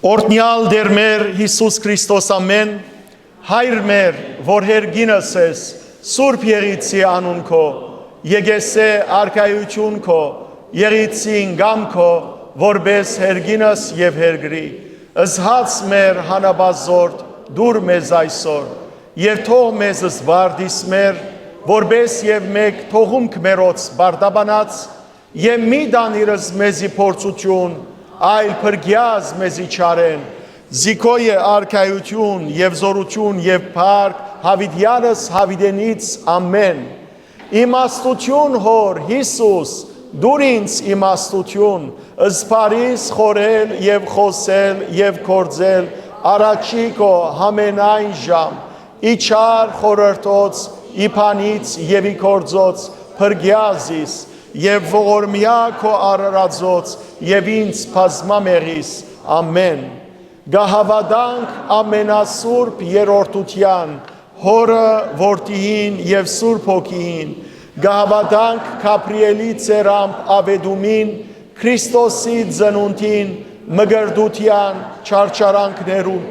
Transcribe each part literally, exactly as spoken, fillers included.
Օրհնեալ Տէր մեր Յիսուս Քրիստոս, ամէն։ Հայր մեր, որ հերկինս ես, Սուրբ Եղիցի անուն քո, եկեսէ արքայություն քո, Եղիցին կամ քո, որպես հերկինս եւ հերկրի, զհաց մեր հանապազորդ դուր մեզ այսօր, եւ թող մեզ զվարդիս մեր, որպես եւ մեկ թողունք մերոց բարդաբանած, եւ մի տանիրս մեզի փորձություն, այլ փրկեաս մեզի չարէն։ Զիքոյ է արքայություն եւ զորություն եւ փառք Յաւիտեանս Յաւիտենից, ամէն։ Իմաստություն, Հօր Յիսուս, դուր ինձ իմաստություն, զբարիս խորհել եւ խօսել եւ գործել առաջի քո համենայն ժամ, ի չար խորհրդոց, ի բանից եւ ի գործոց փրկեա զիս, եւ ողորմեայ քո արարածոց եւ ինձ բազմամեղիս, ամէն։ Կը հաւատանք ամենասուրբ երրորդութեան, Հօրը, Որդիին եւ Սուրբ Հոգիին, կը հաւատանք Գաբրիէլի ծերամբ աւետումին, Քրիստոսի ծնունդին, մկրտութեան, չարչարանքներուն,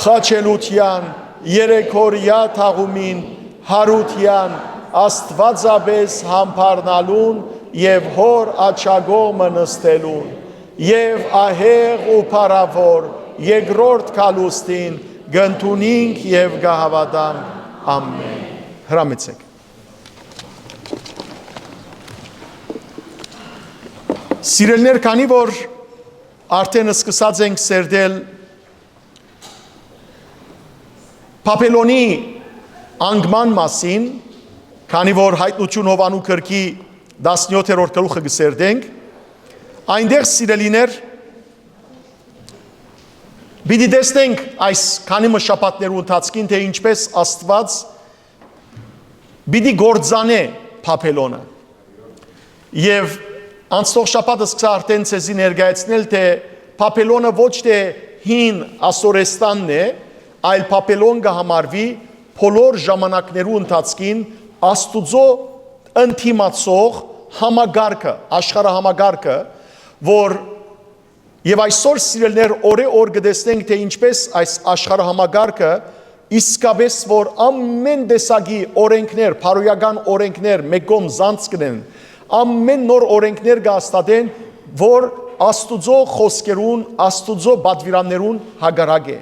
խաչելութեան, երեքօրեայ թաղումին, յարութեան, Աստուածապէս համբարնալուն եւ Հօր աջակողմը նստելուն, եւ ահեղ ու փառաւոր երկրորդ գալուստին կ'ընդունինք եւ կը հաւատանք։ Ամէն։ Հրամեցէք։ Սիրելիներ, քանի որ արդէն սկսած ենք սերտել Բաբելոնի անկման մասին, քանի որ Հայտնութիւն Յովհաննու գրքի տասնեութերորդ գլուխը կը սերտենք, այնտեղ, սիրելիներ, պիտի տեսնենք այս քանի մը շաբաթներու ընթացքին, թէ ինչպէս Աստուած պիտի կործանէ Բաբելոնը։ Եւ անցնող շաբաթ սկսա արդէն ձեզի ներկայացնել, թէ Բաբելոնը ոչ թէ հին Ասորեստանն է, այլ Բաբելոն կը համարուի բոլոր ժամանակներու ընթացքին Աստուծոյ ընդդիմացող համակարգը, աշխարհահամակարգը, որ Եւ այսօր, սիրելիներ, օրէ օր կը տեսնենք, թէ ինչպէս այս աշխարհահամակարգը իսկապէս որ ամէն տեսակի օրէնքներ, բարոյական օրէնքներ մէկ կողմ զանց կ'ընեն, ամէն նոր օրէնքներ կը հաստատեն, որ Աստուծոյ խօսքերուն, Աստուծոյ պատուիրաններուն հակառակ է։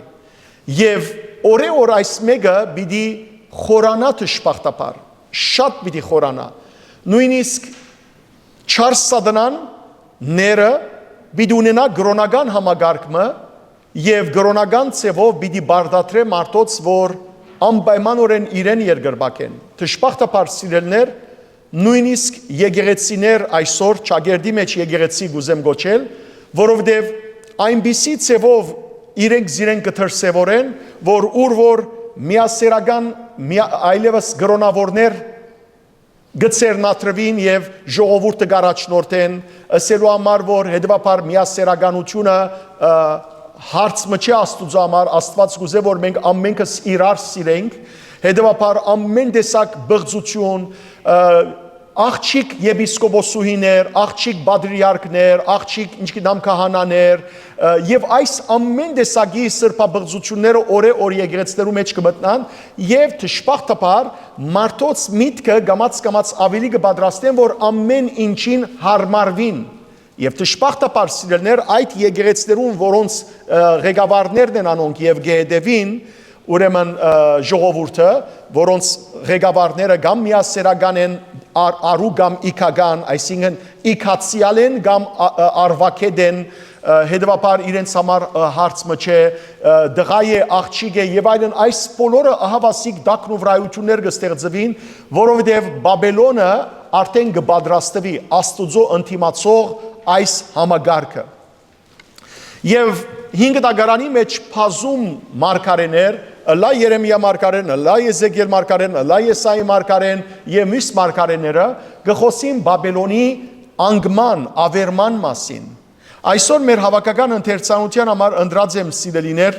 Եւ օրէ օր այս մէկը պիտի խորանայ, դժբախտաբար, շատ պիտի խորանայ։ Նոյնիսկ չար սատանան ները պիտի ունենայ կրօնական համակարգ մը եւ կրօնական ձեւով պիտի պարտադրէ մարդոց, որ անպայմանօրէն իրեն երկրպագեն։ Դժբախտաբար, սիրելիներ, նոյնիսկ եկեղեցիներ այսօր, Չակերտի մէջ եկեղեցի կ'ուզեմ կոչել, որովհետեւ այնպիսի ձեւով իրենք զիրենք կը դրսեւորեն, որ ուր որ միասեռական, միա-, այլեւս կրօնաւորներ կը ձեռնադրուին եւ ժողովուրդը կ'առաջնորդեն, ըսելու համար, որ հետեւաբար միասեռականությունը, ը, հարց մը չէ Աստուծոյ համար, Աստուած կ'ուզէ, որ մենք ամենքս իրար սիրենք, հետեւաբար ամէն տեսակ բղծություն, ը, աղջիկ եպիսկոպոսուհիներ, աղջիկ պատրիարքներ, աղջիկ, ինչ գիտեմ, քահանաներ, ը, եւ այս ամէն տեսակի սրբաբղծությունները օրէ օր եկեղեցիներու մէջ կը մտնան, եւ դժբախտաբար մարդոց միտքը կամաց-կամաց աւելի կը պատրաստեն, որ ամէն ինչին յարմարուին։ Եւ դժբախտաբար, սիրելիներ, այդ եկեղեցիներուն, որոնց, ը, ղեկավարներն են անոնք եւ կը հետեւին, ուրեմն, ը, ժողովուրդը, որոնց ղեկավարները կամ միասեռական են, առ-, առու կամ իգական, այսինքն իգացեալ են կամ ա-, ը, արուակետ են, ը, հետեւաբար իրենց համար, ը, հարց մը չէ, ը, տղայ է, աղջիկ է եւ այլն, այս բոլորը ահաւասիկ տակն ու վրայություններ կը ստեղծուին, որովհետեւ Բաբելոնը արդէն կը պատրաստուի Աստուծոյ ընդդիմացող այս համակարգը։ Եւ հինգ դագարանի մէջ բազում մարգարէներ, ըլլայ Երեմիա մարգարէն, ըլլայ Եզեկիել մարգարէն, ըլլայ Եսայի մարգարէն եւ մյուս մարգարէները կը խօսին Բաբելոնի անկման, աւերման մասին։ Այսօր մեր հաւաքական ընթերցանութեան համար ընտրած եմ, սիրելիներ,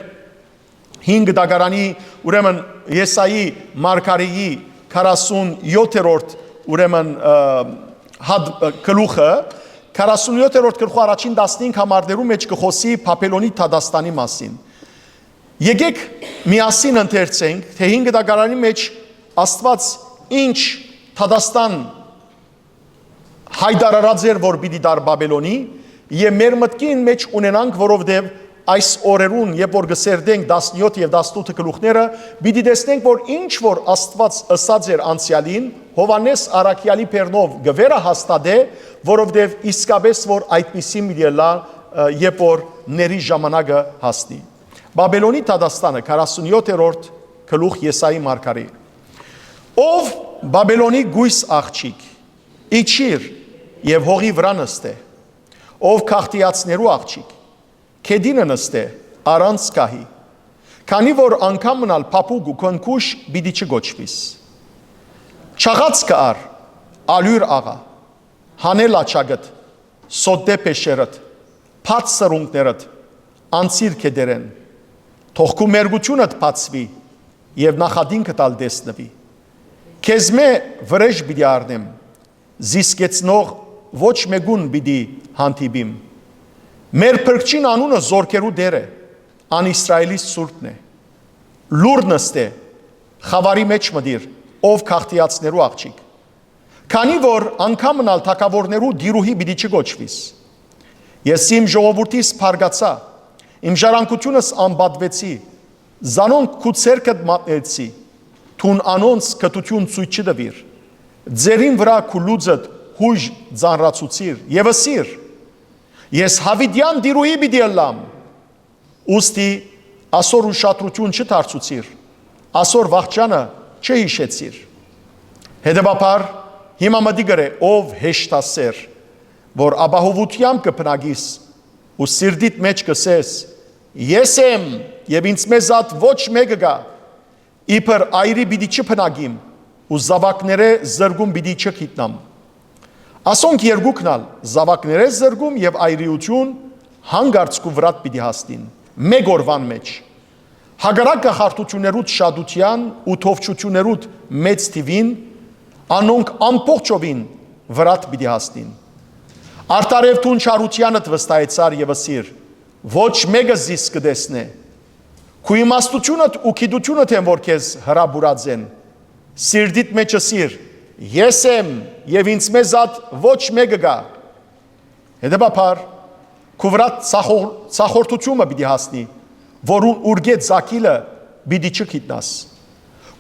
հինգ դագարանի, ուրեմն Եսայի մարգարէի քառասուն եթերորդ, ուրեմն, ը, հատ-, ը, գլուխը, Քառասունյոթերորդ գլխու առաջին տասնհինգ համարներու մէջ կը խօսի Բաբելոնի դատաստանի մասին։ Եկէք միասին ընթերցենք, թէ հինգ դագարանի մէջ Աստուած ինչ դատաստան յայտարարած էր, որ պիտի տար Բաբելոնի, եւ մեր մտքին մէջ ունենանք, որովհետեւ այս օրերուն, երբ որ կը սերտենք տասնյոթ եւ տասնութ գլուխները, պիտի տեսնենք, որ ինչ որ Աստուած ըսած էր անցեալին, Յովհաննէս առաքեալի բեռնով կը վերահաստատէ, որովհետեւ իսկապէս որ այդպիսին պիտի ըլլայ, ը, երբ որ ների ժամանակը հասնի։ Բաբելոնի դատաստանը, քառասունյոթերորդ գլուխ, Եսայի մարգարէ։ Ով Բաբելոնի կոյս աղջիկ, իջիր եւ հողի վրայ նստէ, ով գաղթիացներու աղջիկ, գետինը նստէ առանց գահի, քանի որ անգամ մնալ փափուկ ու քնքուշ պիտի չկոչուիս։ Չաղացքը առ, ալիւր աղա, հանէ լաչակդ, սոտտէ փեշերդ, բաց սրունքներդ, անցիր գետերէն, թող քու մերկութիւնդ բացուի եւ նախատինքդ ալ տեսնուի։ Քեզմէ վրէժ պիտի առնեմ, զիս կեցնող ոչ մէկուն պիտի հանդիպիմ։ Մեր փրկչին անունը զորքերու Տէր է, ան Իսրայէլի Սուրբն է։ Լուռ նստէ, խաւարի մէջ մտիր, ով գաղթիացներու աղջիկ։ Քանի որ անգամ մնալ թագաւորներու տիրուհի պիտի չկոչուիս։ Ես իմ ժողովուրդիս փառկացայ, իմ ժառանգութիւնս անպատուեցի, զանոնք քու ձեռքդ մատնեցի, դուն անոնց կտութիւն ցոյց չտուիր, ձեռին վրայ քու լուծդ յուժ ծանրացուցիր եւ ըսիր. «Ես յաւիտեան տիրուհի պիտի ըլլամ»։ Ուստի ասոր ուշադրութիւն չդարձուցիր, ասոր վախճանը չյիշեցիր։ Հետեւաբար, հիմա մտի գրէ, ով հեշտասեր, որ ապահովութեամբ կը բնակիս ու սիրտիդ մէջ կ'ըսես. «Ես եմ եւ ինձմէ զատ ոչ մէկը կայ»։ Իբր այրի պիտի չբնակիմ ու զաւակներէ զրկում պիտի չգիտնամ։ Ասոնք երկուքն ալ, զաւակներէ զրկում եւ այրիութիւն, հանկարծ քու վրադ պիտի հասնին, մէկ օրուան մէջ։ Հակառակ կախարդութիւններուդ շատութեան ու թովչութիւններուդ մեծ թիւին, անոնք ամբողջովին վրադ պիտի հասնին։ Արդարեւ դուն չարութեանդ վստահեցար եւ ըսիր. «Ոչ մէկը զիս կը տեսնէ»։ Քու իմաստութիւնդ ու գիտութիւնդ են որ քեզ հրապուրած են։ Սիրտիդ մէջ ըսիր. «Ես եմ եւ ինձմէ զատ ոչ մէկը կայ»։ Հետեւաբար, քու վրադ ցախոր-, ցախորդութիւնը պիտի հասնի, որուն ուրկէ ծագիլը պիտի չգիտնաս։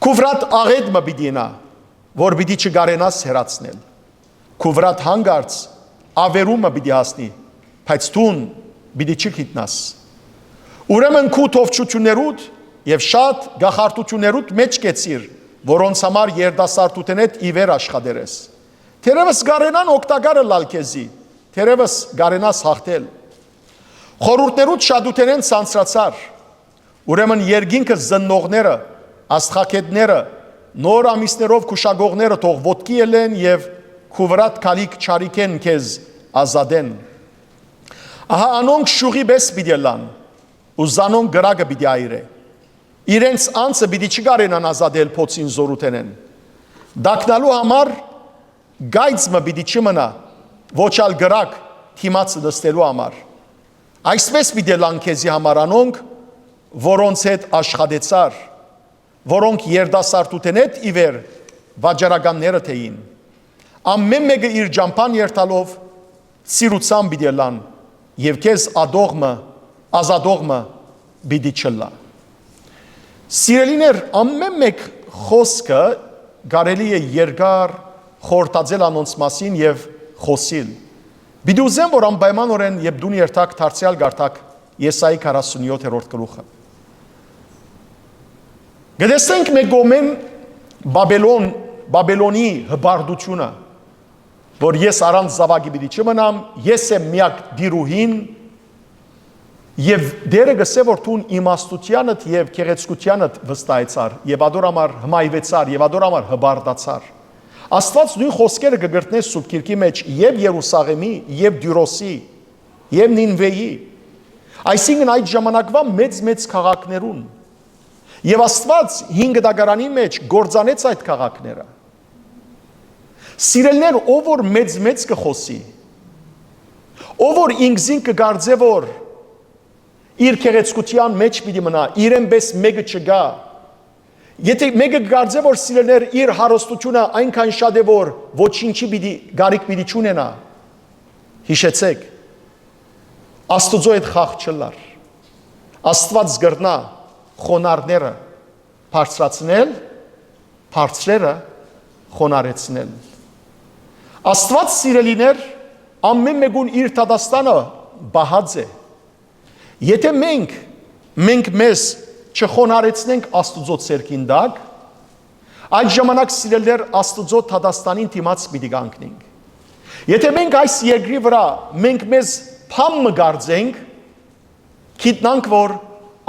Քու վրադ աղէտ մը պիտի ըլլայ, որ պիտի չկարենաս հեռացնել։ Քու վրադ հանկարծ աւերումը պիտի հասնի, բայց դուն պիտի չգիտնաս։ Ուրեմն քու թովչութիւններուդ եւ շատ գախարդութիւններուդ մէջ կեցիր, որոնց համար երիտասարդութենէդ ի վեր աշխատեր ես։ Թերեւս կարենան օգտակար ըլլալ քեզի, թերեւս կարենաս հաղթել։ Խորհուրդներուդ շատութենէն սանձրացար, ուրեմն երկինքը զննողները, աստղագետները, նոր ամիսներով քուշակողները թող ոտքի ելեն եւ քու վրադ քալիք չարիքէն քեզ ազատեն։ Ահա անոնք շուղի պէս պիտի ըլլան ու զանոնք կրակը պիտի այրէ։ Իրենց անձը պիտի չկարենան ազատել փոցին զօրութենէն։ Տակնալու համար կայծ մը պիտի չմնայ, ոչ ալ կրակ դիմաց նստելու համար։ Այսպէս պիտի ըլլան քեզի համար անոնք, որոնց հետ աշխատեցար, որոնք երիտասարդութենէդ ի վեր վաճառականներդ էին։ Ամէն մէկը իր ճամբան երթալով ծիրուցան պիտի ըլլան եւ քեզ ատող մը, ազատող մը պիտի չըլլայ։ Սիրելիներ, ամէն մէկ խօսքը կարելի է երկար խորհրդածել անոնց մասին եւ խօսիլ։ Պիտի ուզեմ, որ անպայմանօրէն, երբ դուն երթաք, դարձեալ կարդաք Եսայի քառասունյոթերորդ գլուխը։ Կը տեսնենք մէկ կողմէն Բաբելոն, Բաբելոնի հպարտությունը, որ ես առանց զաւակի պիտի չմնամ, ես եմ միակ տիրուհին, եւ Տէրը կ'ըսէ, որ դուն իմաստութեանդ եւ գեղեցկութեանդ վստահեցար, եւ ադոր համար հմայուեցար, եւ ադոր համար հպարտացար։ Աստուած նոյն խօսքերը կը կրկնէ Սուրբ Գիրքի մէջ եւ Երուսաղէմի, եւ Տիւրոսի, եւ Նինուէի, այսինքն այդ ժամանակուայ մեծ-մեծ քաղաքներուն։ Եւ Աստուած հինգ դագարանի մէջ կործանեց այդ քաղաքները։ Սիրելիներ, ով որ մեծ-մեծ կը խօսի, Ով որ ինքզինք կը կարծէ, որ իր գեղեցկութեան մէջ պիտի մնայ, իրեն պէս մէկը չկայ։ Եթէ մէկը կը կարծէ, որ սիրելիներ, իր հարստութիւնը այնքան շատ է, որ ոչինչի պիտի, կարիք պիտի չունենայ, յիշեցէք, Աստուծոյ հետ խաղ չըլլար։ Աստուած կրնայ խոնարհները բարձրացնել, բարձրերը խոնարհեցնել։ Աստուած, սիրելիներ, ամէն մէկուն իր դատաստանը պահած է։ Եթէ մենք, մենք մեզ չխոնարհեցնենք Աստուծոյ ցերկին տակ, այդ ժամանակ, սիրելիներ, Աստուծոյ դատաստանին դիմաց պիտի կանգնենք։ Եթէ մենք այս երկրի վրայ մենք մեզ բան մը կարծենք, գիտնանք, որ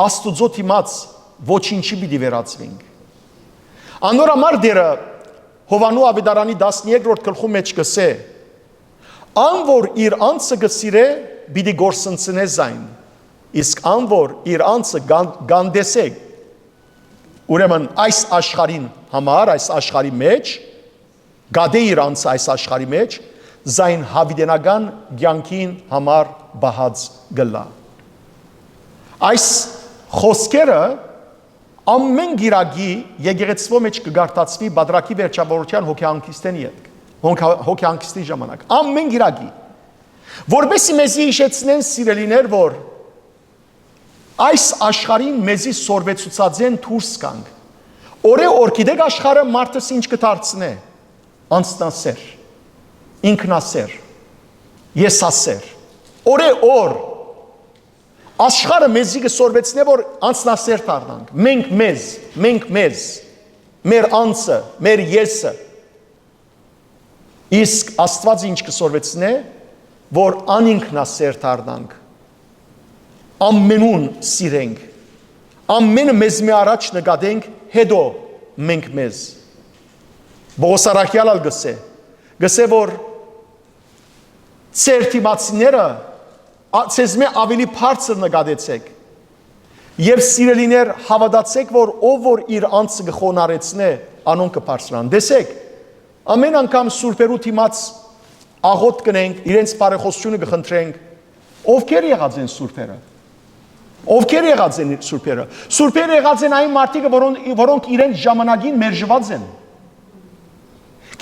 Աստուծոյ դիմաց ոչինչի պիտի վերածվենք։ Անոր համար Տէրը Յովհաննու աւետարանի տասներկրորդ գլխու մէջ կ'ըսէ. «Ան որ իր անձը կը սիրէ, պիտի կորսնցնէ զայն, իսկ ան որ իր անձը կան-, կ'անտեսէ», ուրեմն այս աշխարհին համար, այս աշխարհի մէջ, կատէ իր անձը այս աշխարհի մէջ, զայն յաւիտենական կեանքին համար պահած կ'ըլլայ։ Այս խօսքերը ամէն կիրակի եկեղեցւոյ մէջ կը կարդացուի Պատրակի վերջաւորութեան հոգեհանգիստին ետք, հոգ-, հոգեհանգիստի ժամանակ, ամէն կիրակի, որպեսզի մեզի յիշեցնեն, սիրելիներ, որ այս աշխարհին մեզի սորվեցուցած են դուրս գանք։ Օրէ օր, գիտեք, աշխարհը մարդս ինչ կը դարձնէ, անձնասեր, ինքնասեր, եսասեր։ Օրէ օր, աշխարհը մեզի կը սորվեցնէ, որ անձնասեր դառնանք։ Մենք մեզ, մենք մեզ, մեր անձը, մեր եսը։ Իսկ Աստուած ինչ կը սորվեցնէ, որ անինքնասեր դառնանք, ամենուն սիրենք, ամենը մեզմէ առաջ նկատենք, հետո մենք մեզ։ Պողոս առաքեալ ալ կ'ըսէ, կ'ըսէ, որ ձեր դիմացիները, ա-, ձեզմէ աւելի բարձր նկատեցէք։ Եւ, սիրելիներ, հաւատացէք, որ ով որ իր անձը կը խոնարհեցնէ, անոնք կը բարձրանան։ Տեսէք, ամէն անգամ սուրբերու դիմաց աղօթք կ'ընենք, իրենց բարեխօսութիւնը կը խնդրենք, ովքեր եղած են սուրբերը։ Ովքեր եղած են սուրբերը։ Սուրբեր եղած են այն մարդիկը, որոն-, որոնք իրենց ժամանակին մերժուած են։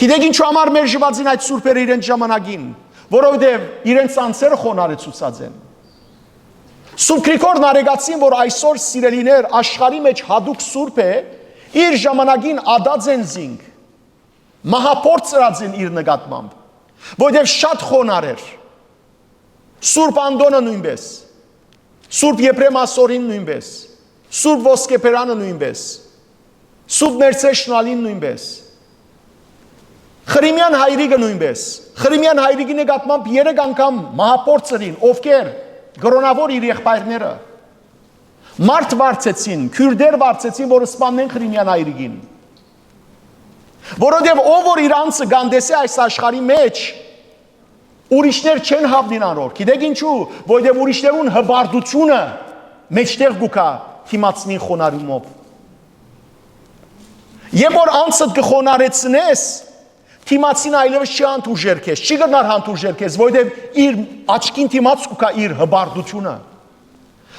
Գիտեք ինչու համար մերժուած են այդ սուրբերը իրենց ժամանակին, որովհետև իրենց անձերը խոնարհեցուցած են։ Սուրբ Գրիգոր Նարեկացին, որ այսօր, սիրելիներ, աշխարհի մէջ յատուկ սուրբ է, իր ժամանակին ատած են զինք, մահափորձ ըրած են իր նկատմամբ, որովհետև շատ խոնարհ էր։ Սուրբ Անդոնը նոյնպէս, Սուրբ Եփրեմ Ասորին նոյնպէս, Սուրբ Ոսկեբերանը նոյնպէս, Սուրբ Ներսէ Շնալին նոյնպէս, Խրիմեան Հայրիկը նոյնպէս։ Խրիմեան Հայրիկի նկատմամբ երեք անգամ մահափորձ ըրին, ովքեր, կրոնաւոր իր եղբայրները, մարդ վարձեցին, քիւրտեր վարձեցին, որ սպաննեն Խրիմեան Հայրիկին։ Որովհետև ով որ իր անձը կ'անտեսէ այս աշխարհի մէջ, ուրիշներ չեն հաւնին անոր։ Գիտեք ինչու, որովհետև ուրիշներուն հպարտությունը մէջտեղ կու գայ դիմացնին խոնարհումով։ Երբ որ անձդ կը խոնարհեցնես, դիմացին այլևս չի հանդուրժեր քեզ, չի կրնար հանդուրժեր քեզ, որովհետև իր աչքին դիմաց կու գայ իր հպարտությունը։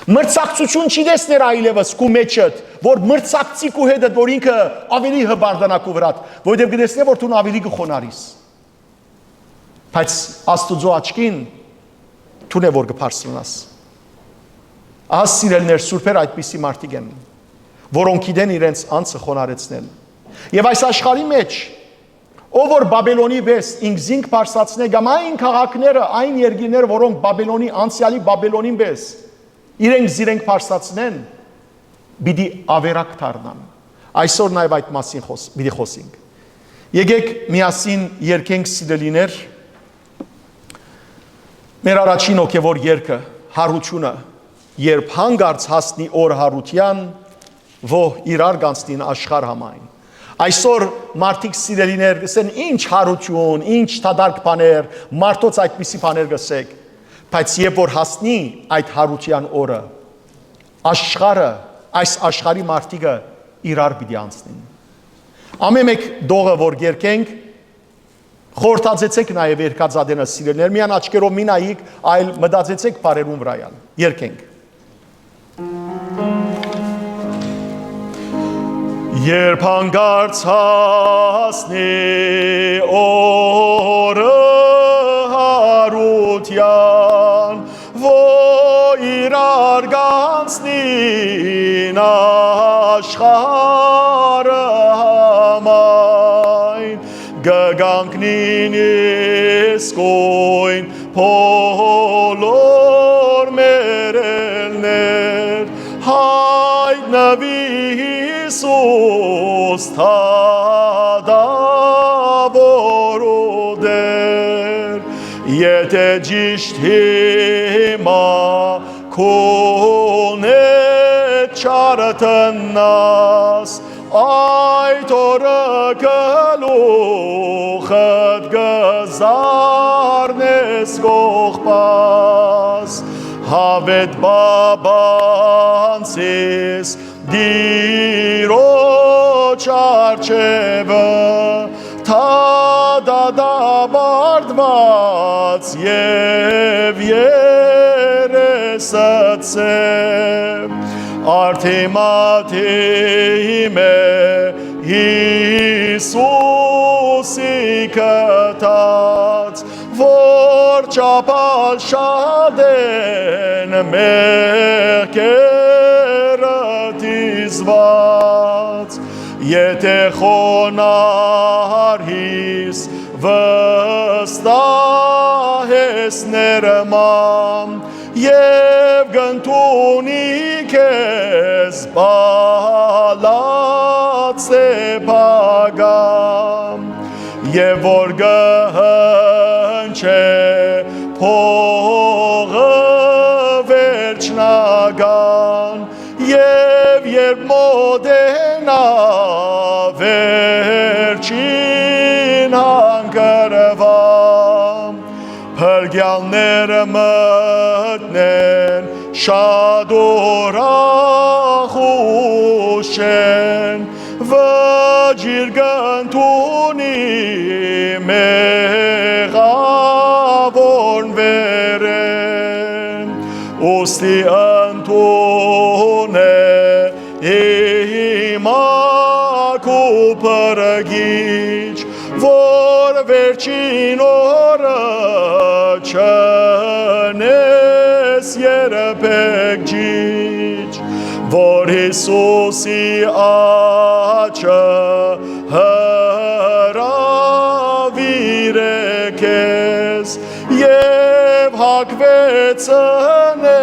Մրցակցություն չի տեսներ այլևս քու մեջդ, որ մրցակցի քու հետդ, որ ինքը աւելի հպարտանայ քու վրադ, որովհետև կը տեսնէ, որ դուն աւելի կը խոնարհիս։ Բայց Աստուծոյ աչքին դուն է որ կը բարձրանաս։ Ահա, սիրելիներ, սուրբեր այդպիսի մարդիկ են, որոնք գիտեն իրենց անձը խոնարհեցնել։ Եվ այս աշխարհի մէջ, ով որ Բաբելոնի պէս ինքզինք բարձրացնէ, կամ այն քաղաքները, այն երկիրները, որոնք Բաբելոնի, անցեալի Բաբելոնին պէս իրենք զիրենք բարձրացնեն, պիտի ավերակ դառնան։ Այսօր նաև այդ մասին խոս-, պիտի խոսենք։ Եկեք միասին երգենք, սիրելիներ, մեր առաջին հոգևոր երգը, Յարութիւնը, երբ հանկարծ հասնի օր յարութեան, ո-, իրար կանցնին աշխարհ համայն։ Այսօր մարդիկ, սիրելիներ, կ'ըսեն, «Ինչ յարութիւն, ինչ դատարկ բաներ, մարդոց այդպիսի բաներ կ'ըսեք»։ Բայց երբ որ հասնի այդ յարութեան օրը, աշխարհը, այս աշխարհի մարդիկը իրար պիտի անցնին։ Ամէն մէկ տողը որ կերգենք, Խորհրդածեցէք նաեւ երկած ատենը, սիրելիներ, միայն աչքերով մի նայիք, այլ մտածեցէք բառերուն վրայ ալ։ Երգենք։ Երբ հանկարծ հասնի օրը հարութեան, որ իրար կանցնին աշխարհը համայն, կը կանգնին իսկոյն բոլոր մեռելներ, յայտնուի Յիսուս թագաւոր ու Տէր։ Եթէ ճիշդ հիմա քուն հետ չարթննաս, այդ օրը գլուխդ կը զարնես կողպաս, յաւէտ պապանցիս Տիրոջ առջեւը, թադադապարտուած եւ երեսը ծե։ Արդիմա թիմէ Յիսուսի կտած, որ չափալ շատ են մեղքերը դիզված, եթէ խոնարհիս վստահես ներմամ եւ կ'ընդունի քեզ բալած սեպագամ, եւ որ կը հնչէ փողը վերջնական, եւ երբ մօտենայ վերջին հանգրուան, փրկեալներ մտնեն շատ ուրախ ու շեն, վճիռ կ'ընդունի մեղաւորն վերէն, ուստի ընդունէ հիմա քու փրկիչ, որ վերջին օրը չընես երբեք ջիջ, որ Յիսուսի աջը հրաւիրէ քեզ եւ հագուեցնէ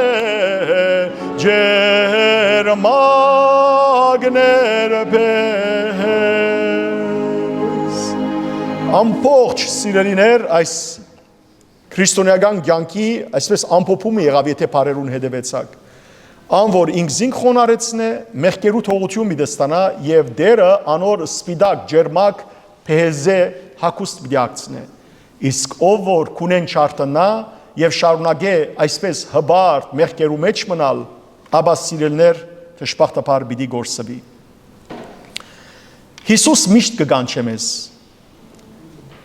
ջերմագներ պէս։ Ամբողջ, սիրելիներ, այս քրիստոնեական կյանքի այսպես ամփոփումը եղաւ, եթէ բառերուն հետեւեցաք։ Ան որ ինքզինք խոնարհեցնէ, մեղքերու թողութիւն պիտի ստանայ եւ Տէրը անոր սպիտակ, ջերմակ, բեհեզէ հագուստ պիտի ակցնէ։ Իսկ ով որ քունէն չարթնայ եւ շարունակէ այսպես հպարտ մեղքերու մէջ մնալ, ապա, սիրելիներ, դժբախտաբար պիտի կորսուի։ Յիսուս միշտ կը կանչէ մեզ։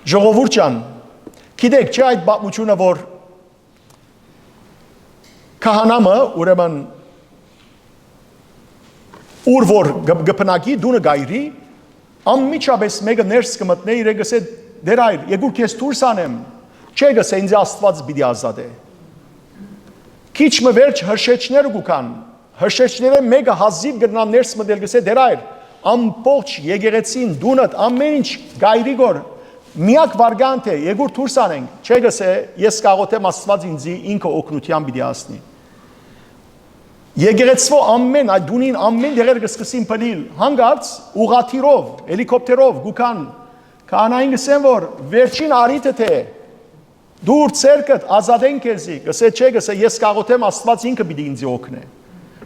Ժողովուրդ ջան, գիտեք, չէ՞ այդ պատմութիւնը, որ քահանամը, ուրեմն, ուր որ գ-, գ-, բնակի, տունը կայրի, անմիջապէս մէկը ներս կը մտնէ, իրեն կ'ըսէ. «Տէր այր, եկուր քեզ դուրս անեմ»։ Չէ, կ'ըսէ, «Ինձ Աստուած պիտի ազատէ»։ Քիչ մը վերջ հրշեջները կու գան, հրշեջներէն մէկը հազիւ կրնայ ներս մտնել, կ'ըսէ. «Տէր այր, ամբողջ եկեղեցին, տունդ, ամէն ինչ կայրի գոր, միակ վարկան թէ, եկուր դուրս անենք»։ Չէ, կ'ըսէ, «Ես կ'աղօթեմ, Աստուած ինձի ինքը օգնութեան պիտի հասնի»։ Եկեղեցւոյ ամէն, այդ տունին ամէն տեղեր կը սկսին փլիլ, հանկարծ ուղղաթիռով, հելիքոպտերով կու գան, քահանային կ'ըսեն, որ վերջին առիթը թէ, «Դուր ձեռքդ, ազատեն քեզի»։ Կ'ըսէ, «Չէ», կ'ըսէ, «ես կ'աղօթեմ, Աստուած ինքը պիտի ինձի օգնէ»։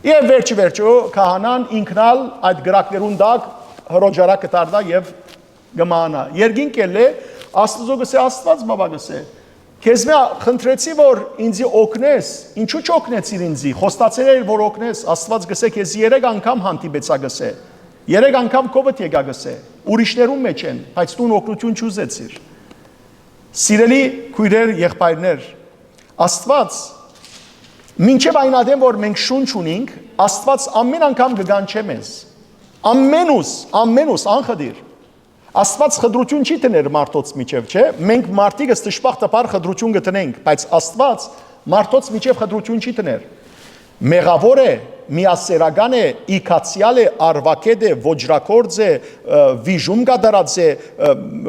Եւ վերջի վերջո քահանան ինքն ալ այդ կրակներուն տակ հրոջարակ կը դառնայ եւ կը մահանայ։ Երկինք ելլէ, Աստուծոյ կ'ըսէ, «Աստուած, բաբա», կ'ըսէ, «քեզմէ խնդրեցի, որ ինձի օգնես, ինչու՞ չօգնեցիր ինձի, խոստացեր էիր, որ օգնես»։ Աստուած կ'ըսէ, «Քեզի երեք անգամ հանդիպեցայ», կ'ըսէ, «երեք անգամ քովդ եկայ», կ'ըսէ, «ուրիշներուն մէջ են, բայց տուն օգնութիւն չուզեցիր»։ Սիրելի քոյրեր, եղբայրներ, Աստուած, մինչեւ այն ատեն որ մենք շունչ ունինք, Աստուած ամեն անգամ կը կանչէ մեզ։ Ամենուս, ամենուս, անխտիր։ Աստուած խտրութիւն չի դներ մարդոց միջեւ, չէ՞։ Մենք մարդիկս դժբախտաբար խտրութիւն կը դնենք, բայց Աստուած մարդոց միջեւ խտրութիւն չի դներ։ Մեղաւոր է, միասեռական է, իգացեալ է, արուակետ է, ոճրագործ է, ը, վիժում կատարած է, ը,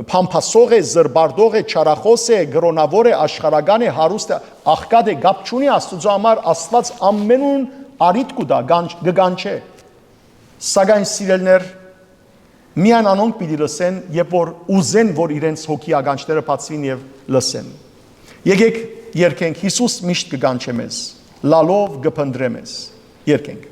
փամփասող է, զրպարտող է, չարախօս է, կրօնաւոր է, աշխարհական է, հարուստ է, աղքատ է, կապ չունի Աստուծոյ համար, Աստուած ամենուն առիթ կու տայ, կանչ-, կը կանչէ։ Սակայն, սիրելիներ, միայն անոնք պիտի լսեն, երբ որ ուզեն, որ իրենց հոգի ականջները բացուին եւ լսեն։ Եկէք երգենք, Յիսուս միշտ կը կանչէ մեզ, լալով կը փնտռէ մեզ։ Երգենք։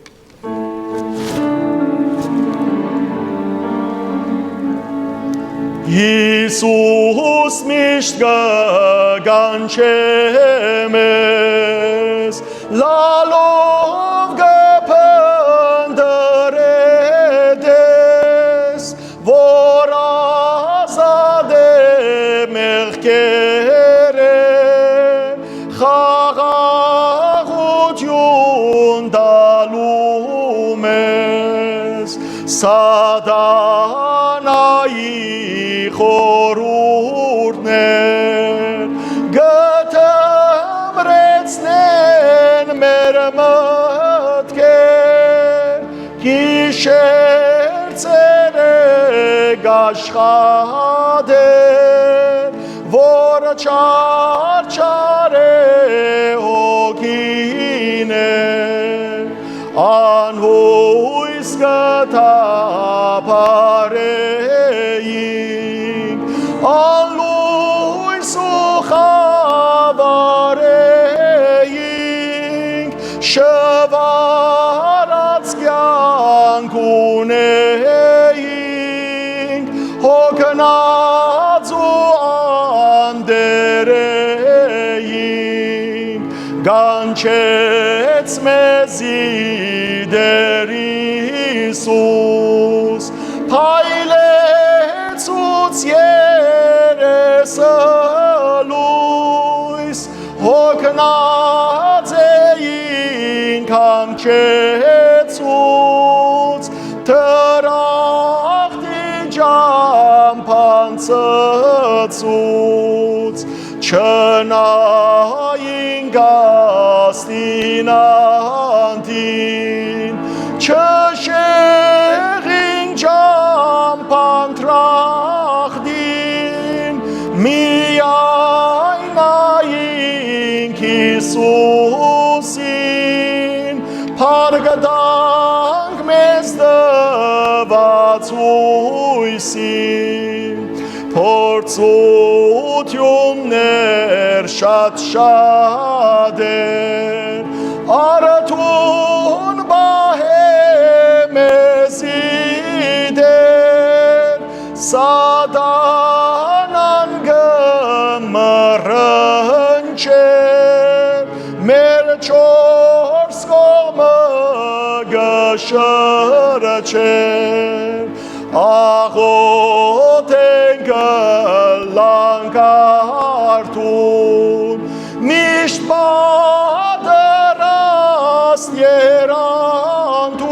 Յիսուս միշտ կը կանչէ մեզ, լալով կը փնտռէ տես, որ ազատ է մեղքերէ, խաղաղութիւն տալու մեզ, Սատանայի խորհուրդներ կը թմրեցնեն մեր մտքեր, գիշեր ցերեկ աշխատեր, որ չարչարէ հոգիներ, անհոյս կը թափառէինք, անլոյս ու խաւարէինք, շուարած կեանք ունէինք, հոգնած ու անտերեինք, կանչեց մեզի Տեր Յիսուս, փայլեցուց երեսը լոյս, հոգնած էինք, կանչեցուց, դրախտի ճամբան ցցուց, չնայինք աստին անդին, չշեղինք ճամբան դրախտին, միայն նայինք Յիսուսին, փառք տանք մեզ տուած յոյսին։ Փորձութիւններ շատ շատ էր, արթուն պահէ մեզի Տէր, Սատանան կը մռնչէ, մեր չորս կողմը կը շրջէ, աղօթենք, ըլլանք արթուն, միշտ պատրաստ եռանդուն,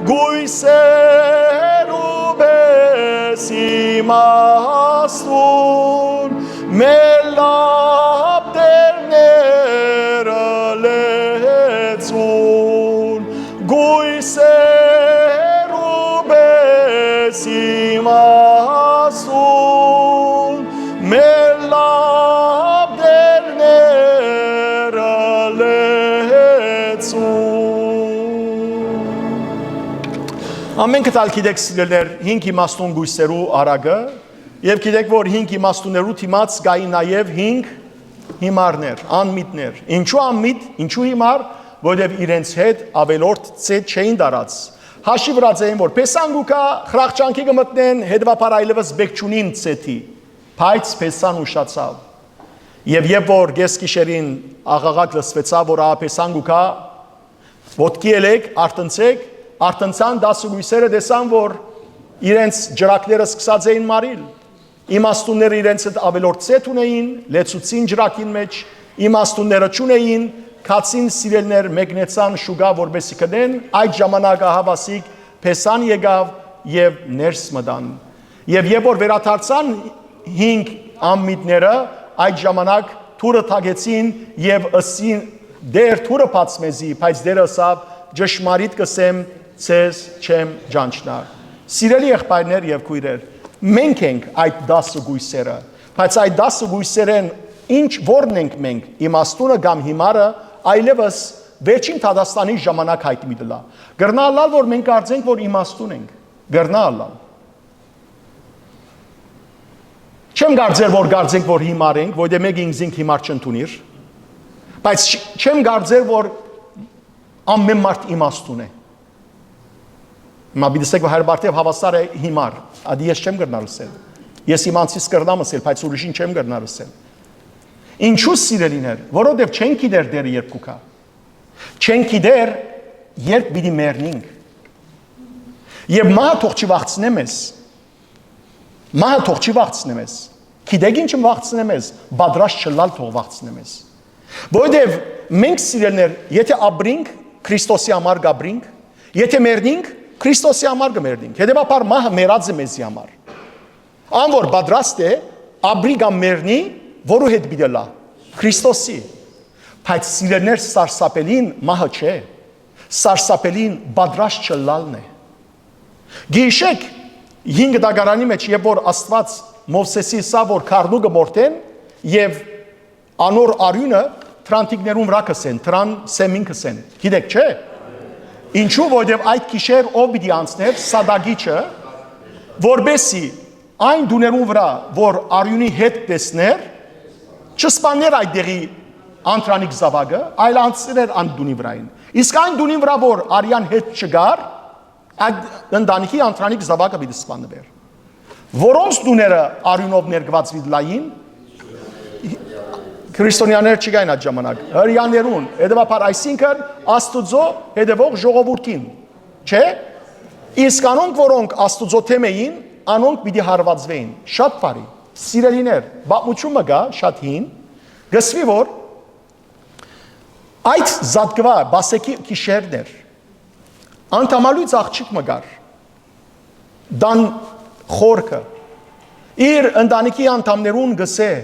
կոյսերու պէս իմաստուն, մեր լապտերները լեցուն, կոյսերու պէս իմաստուն, մեր լապտերները լեցուն։ Ամենքդ ալ գիտեք, սիրելիներ, հինգ իմաստուն կոյսերու առակը, եւ գիտեք, որ հինգ իմաստուններու դիմաց կային նաեւ հինգ հիմարներ, անմիտներ։ Ինչու անմիտ, ինչու հիմար, որովհետեւ իրենց հետ աւելորդ ծեթ չէին տարած։ Հաշի վրայ էին, որ փեսան կու գայ, խրախճանքի կը մտնեն, հետեւաբար այլեւս բեք չունին ծեթի, բայց փեսան ուշացաւ։ Եւ երբ որ կես գիշերին աղաղակ լսուեցաւ, որ ահա փեսան կու գայ, ոտքի ելեք, արթնցեք, արթնցան, տասը կոյսերը տեսան, որ իրենց ջրակները սկսած էին մարիլ։ Իմաստունները իրենց հետ աւելորդ ծեթ ունէին, լեցուցին ջրակին մէջ, իմաստունները չունէին, քացին սիրելիներ մեկնեցան շուկայ, որպէս զի գնեն, այդ ժամանակ ահա վասիկ փեսան եկաւ եւ ներս մտան։ Եւ երբ որ վերադարձան հինգ անմիտները, այդ ժամանակ թուրը թակեցին եւ ըսին. «Տէր, թուրը բաց մեզի», բայց Տէրը ըսաւ. «Ճշմարիտ կ'ըսեմ, ձեզ չեմ ճանչնար»։ Սիրելի եղբայրներ եւ քոյրեր, մենք ենք այդ տասը կոյսերը, բայց այդ տասը կոյսերէն ինչ, որն ենք մենք, իմաստունը կամ հիմարը, այլեւս վերջին դատաստանի ժամանակ յայտնի կ'ըլլայ։ Կրնայ ըլլալ, որ մենք կարծենք, որ իմաստուն ենք։ Կրնայ ըլլալ։ Չեմ կարծեր, որ կարծենք, որ հիմար ենք, որտեղ մեկը ինքզինք հիմար չընդունիր, բայց չ-, չեմ կարծեր, որ ամեն մարդ իմաստուն է։ Հիմա պիտի ասեք, որ Հայր Բարթեւ հաւասար է հիմար։ Ադի ես չեմ կրնար ըսել։ Ես իմ անձիս կրնամ ըսել, բայց ուրիշին չեմ կրնար ըսել։ Ինչու, սիրելիներ, որովհետեւ չենք գիտեր Տէրը երբ կու գայ։ Չենք գիտեր երբ պիտի մեռնինք։ Եւ մահը թող չի վախցնէ մեզ։ Մահը թող չի վախցնէ մեզ։ Գիտեք ի՞նչը վախցնէ մեզ։ Պատրաստ չըլլալ թող վախցնէ մեզ։ Որովհետեւ մենք, սիրելիներ, եթե ապրինք, Քրիստոսի համար կ'ապրինք, եթե մեռնինք, Քրիստոսի համար կը մեռնինք։ Հետեւաբար մահը մեռած է մեզի համար։ Ան որ պատրաստ է, ապրի կամ մեռնի, որու հետ պիտի ըլլայ։ Քրիստոսի։ Բայց, սիրելիներ, սարսափելին մահը չէ, սարսափելին պատրաստ չըլլալն է։ Գիշեք հինգ դագարանի մէջ, երբ որ Աստուած Մովսէսի ըսաւ, որ քառնուկը մորթեն եւ անոր արիւնը թրանտիկներուն վրայ կ'ըսեն, թրան սեմին կ'ըսեն։ Գիտեք, չէ՞։ Ինչու, որովհետեւ այդ գիշեր ով պիտի անցնէր, սատակիչը, որպէս զի այն տուներուն վրայ, որ արիւնի հետ տեսներ, չսպաններ այդ դեղի անտրանիկ զաւակը, այլ անցներ այն տունի վրային։ Իսկ այն տունին վրայ, որ արիան հետ չկար, այդ ընտանիքի անտրանիկ զաւակը պիտի սպաննուէր։ Որոնց տուները արիւնով ներկուած պիտի լային, քրիստոնյաներ չկային այդ ժամանակ, հրեաներուն, հետեւաբար, այսինքն, Աստուծոյ հետեւող ժողովուրդին, չէ՞։ Իսկ անոնք, որոնք Աստուծոյ դէմ էին, անոնք պիտի հարվածուէին։ Շատ բարի, սիրելիներ, պատմություն մը կայ, շատ հին, կ'ըսուի, որ այդ զատկուայ, Պասեքի գիշերն էր, անդամալոյծ աղջիկ մը կար, տան խորքը, իր ընտանիքի անդամներուն կ'ըսէ.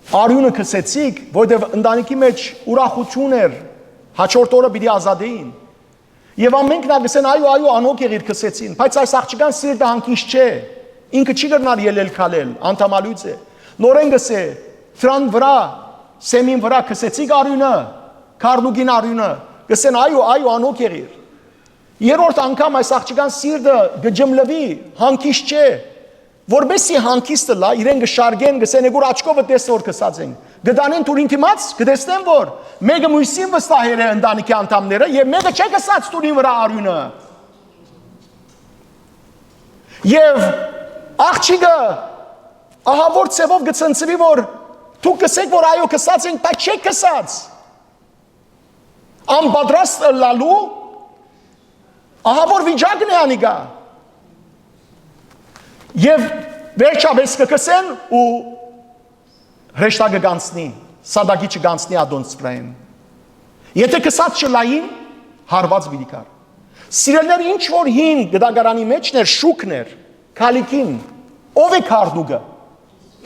«Արիւնը կ'ըսեցիք, որովհետեւ ընտանիքի մէջ ուրախութիւն էր, յաջորդ օրը պիտի ազատէին»։ Եւ ամենքն ալ կ'ըսեն. «Այո, այո, անհոգ եղիր, կ'ըսեցին»։ Բայց այս աղջկան սիրտը հանգիստ չէ, ինքը չի կրնար ելել քալել, անդամալոյծ է։ Նորէն կ'ըսէ. «Դրան վրայ, սեմին վրայ կ'ըսեցիք արիւնը, քառնուկին արիւնը»։ Կ'ըսեն. «Այո, այո, անհոգ եղիր»։ Երրորդ անգամ այս աղջկան սիրտը կը ջմլուի, հանգիստ չէ։ Որպէս զի հանգիստ ըլլայ, իրեն կը շարգեն, կ'ըսեն. «Եկուր աչքովդ տես որ կ'ըսած ենք»։ Կը տանեն դուռին դիմաց, կը տեսնեն, որ մէկը միւսին վստահեր է ընտանիքի անդամները եւ մէկը չէ կ'ըսած դուռին վրայ արիւնը։ Եւ աղջիկը ահա որ ձեւով կը ցնցուի, որ դուք կ'ըսէք, որ այո, կ'ըսած ենք, բայց չէք կ'ըսած։ Անպատրաստ ըլլալու ահա որ վիճակն է անիկա։ Եւ վերջապէս կը կսեն ու հրեշտակը կանցնի, սատակիչը կանցնի ադոնց վրայէն։ Եթե կսած չլային, հարված պիտի կար։ Սիրելիներ, ինչ որ հին գտակարանի մեջն էր, շուքն էր, քալիքին, ո՞վ է քարտուկը։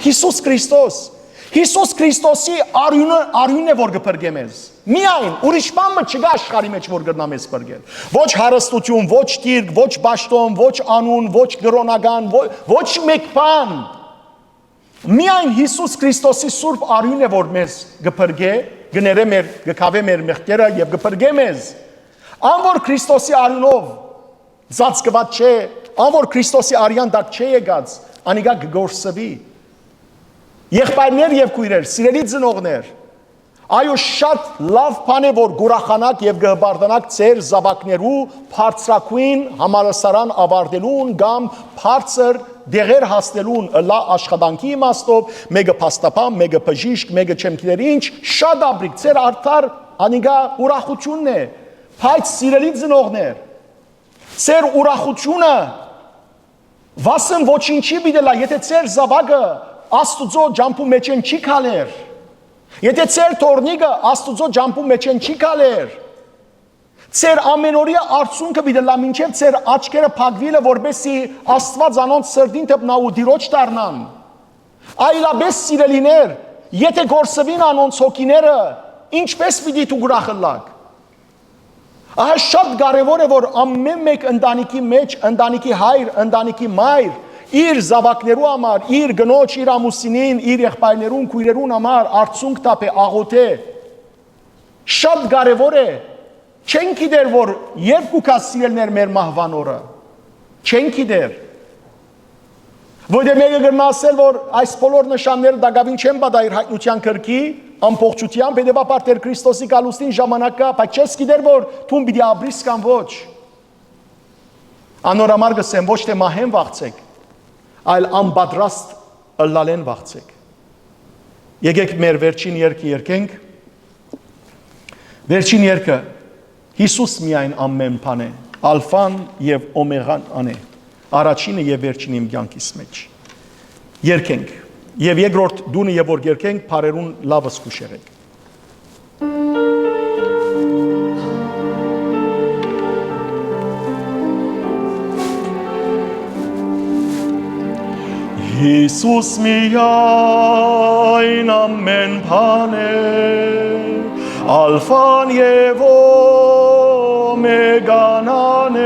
Յիսուս Քրիստոս։ Յիսուս Քրիստոսի արիւնը, արիւնն է, որ կը փրկէ մեզ։ Միայն, ուրիշ բան մը չկա աշխարհի մեջ, որ կրնայ մեզ փրկել։ Ոչ հարստություն, ոչ դիրք, ոչ պաշտոն, ոչ անուն, ոչ կրօնական, ոչ, ոչ մեկ բան։ Միայն Յիսուս Քրիստոսի սուրբ արիւնն է, որ մեզ կը փրկէ, կը ներէ մեր, կը քաւէ մեր մեղքերը եւ կը փրկէ մեզ։ Ան որ Քրիստոսի արիւնով ծածկուած չէ, ան որ Քրիստոսի արեան տակ չէ եկած, անիկա կը կորսուի։ Եղբայրներ եւ քոյրեր, սիրելի ծնողներ, այո, շատ լաւ բան է, որ կ'ուրախանաք եւ կը հպարտանաք ձեր զաւակներու բարձրագոյն համալսարան աւարտելուն կամ բարձր դեղեր հասնելուն, ըլլայ աշխատանքի իմաստով, մէկը փաստաբան, մէկը բժիշկ, մէկը չեմ գիտեր ինչ, շատ ապրիք, ձեր արդար անիկա ուրախութիւնն է, բայց, սիրելի ծնողներ, ձեր ուրախութիւնը Վասն ոչինչի պիտի լա, եթե ձեր զաւակը Աստուծոյ ճամբու մէջէն չի քալեր, եթե ձեր թոռնիկը Աստուծոյ ճամբու մէջէն չի քալեր, ձեր ամենօրեայ արցունքը պիտի լա մինչեւ ձեր աչքերը փակուիլը, որպեսզի Աստուած անոնց սրտին դպնայ ու Տիրոջ դառնան։ Այլապէս, սիրելիներ, եթե կորսուին անոնց հոգիները, ինչպէս պիտի դուք ուրախ ըլլաք։ Ահա շատ կարեւոր է, որ ամէն մէկ ընտանիքի մէջ, ընտանիքի հայր, ընտանիքի մայր, իր զաւակներու համար, իր կնոջ, իր ամուսինին, իր եղբայրներուն, քոյրերուն համար արցունք թափէ, աղօթէ։ Շատ կարեւոր է։ Չենք գիտեր, որ երբ կու գաս, սիրելիներ, մեր մահուան օրը։ Չենք գիտեր։ Որտեղ մէկը կրնայ ասել, որ այս բոլոր նշանները տակաւին չեն պատահիր հայտնութեան գրքի ամբողջութեամբ, հետեւաբար Տէր Քրիստոսի գալուստին ժամանակ կայ, բայց չես գիտեր, որ դուն պիտի ապրիս կամ ոչ։ Անոր համար կ'ըսեմ, ոչ թէ մահէն վախցէք, այլ անպատրաստ ըլլալէն վախցէք։ Եկէք մեր վերջին երգը երգենք։ Վերջին երգը. «Յիսուս միայն ամէն բան է, ալֆան եւ օմեգան ան է, առաջինը եւ վերջինը իմ կեանքիս մէջ»։ Երգենք։ Եւ երկրորդ տունը, եւ որ երգենք, բառերուն լաւս կու շեղենք։ Յիսուս միայն ամէն բան է, ալֆան եւ օմեգան ան է,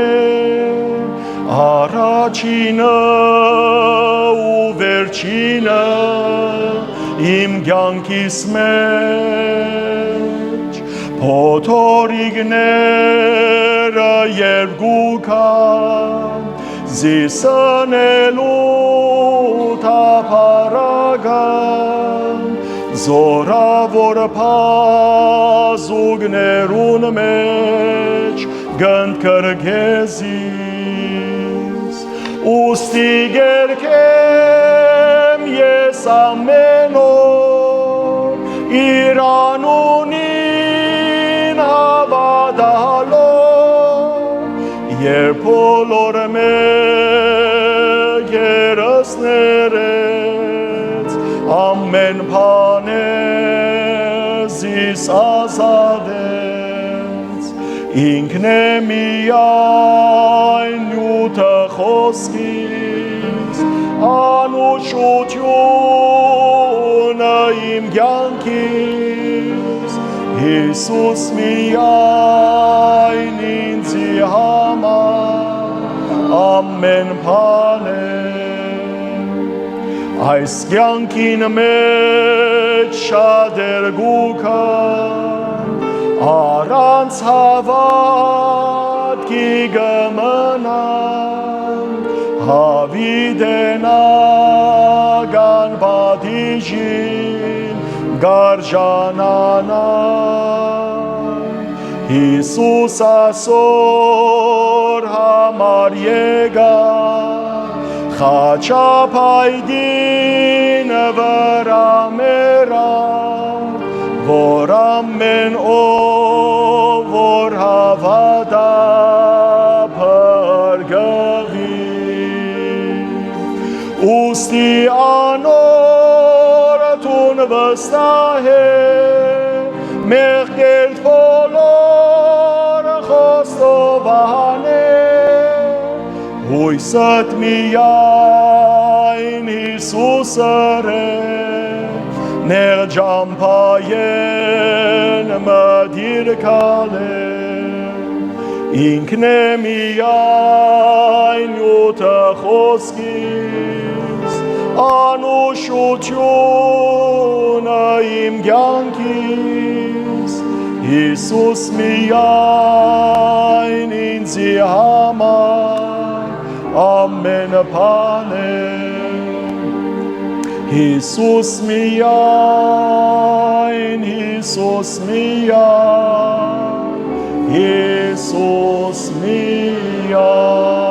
առաջինը ու վերջինը իմ կեանքիս մէջ։ Փոթորիկները երբ կու գան, զիս ընելու թափառական, զօրաւոր բազուկներուն մէջ կ'ընդգրկէ զիս։ Ուստի կ'երգեմ ես ամէն օր իր անունին հաւատալով, երբ բոլոր մեղերս ներեց, ամէն բանէ զիս ազատեց։ Ինքն է միայն նիւթը խօսքիս, անուշութիւնը իմ կեանքիս, Յիսուս միայն ինձի համար ամէն բան է։ Այս կեանքին մէջ շատեր կու գան, առանց հաւատքի կը մնան, յաւիտենական պատիժին կ'արժանանան։ Յիսուս ասոր համար եկաւ, խաչափայտին վրայ մեռաւ, որ ամէն ով որ հաւատայ, փրկուի։ Ուստի անոր դուն վստահէ, մեղքերդ բոլոր խոստովանէ, յոյսդ միայն Յիսուսը է, նեղ ճամբայէն մտիր քալէ։ Ինքն է միայն նիւթը խօսքիս, անուշութիւնը իմ կեանքիս, Յիսուս միայն ինձի համար ամէն բան է։ Յիսուս միայն, Յիսուս միայն, Յիսուս միայն։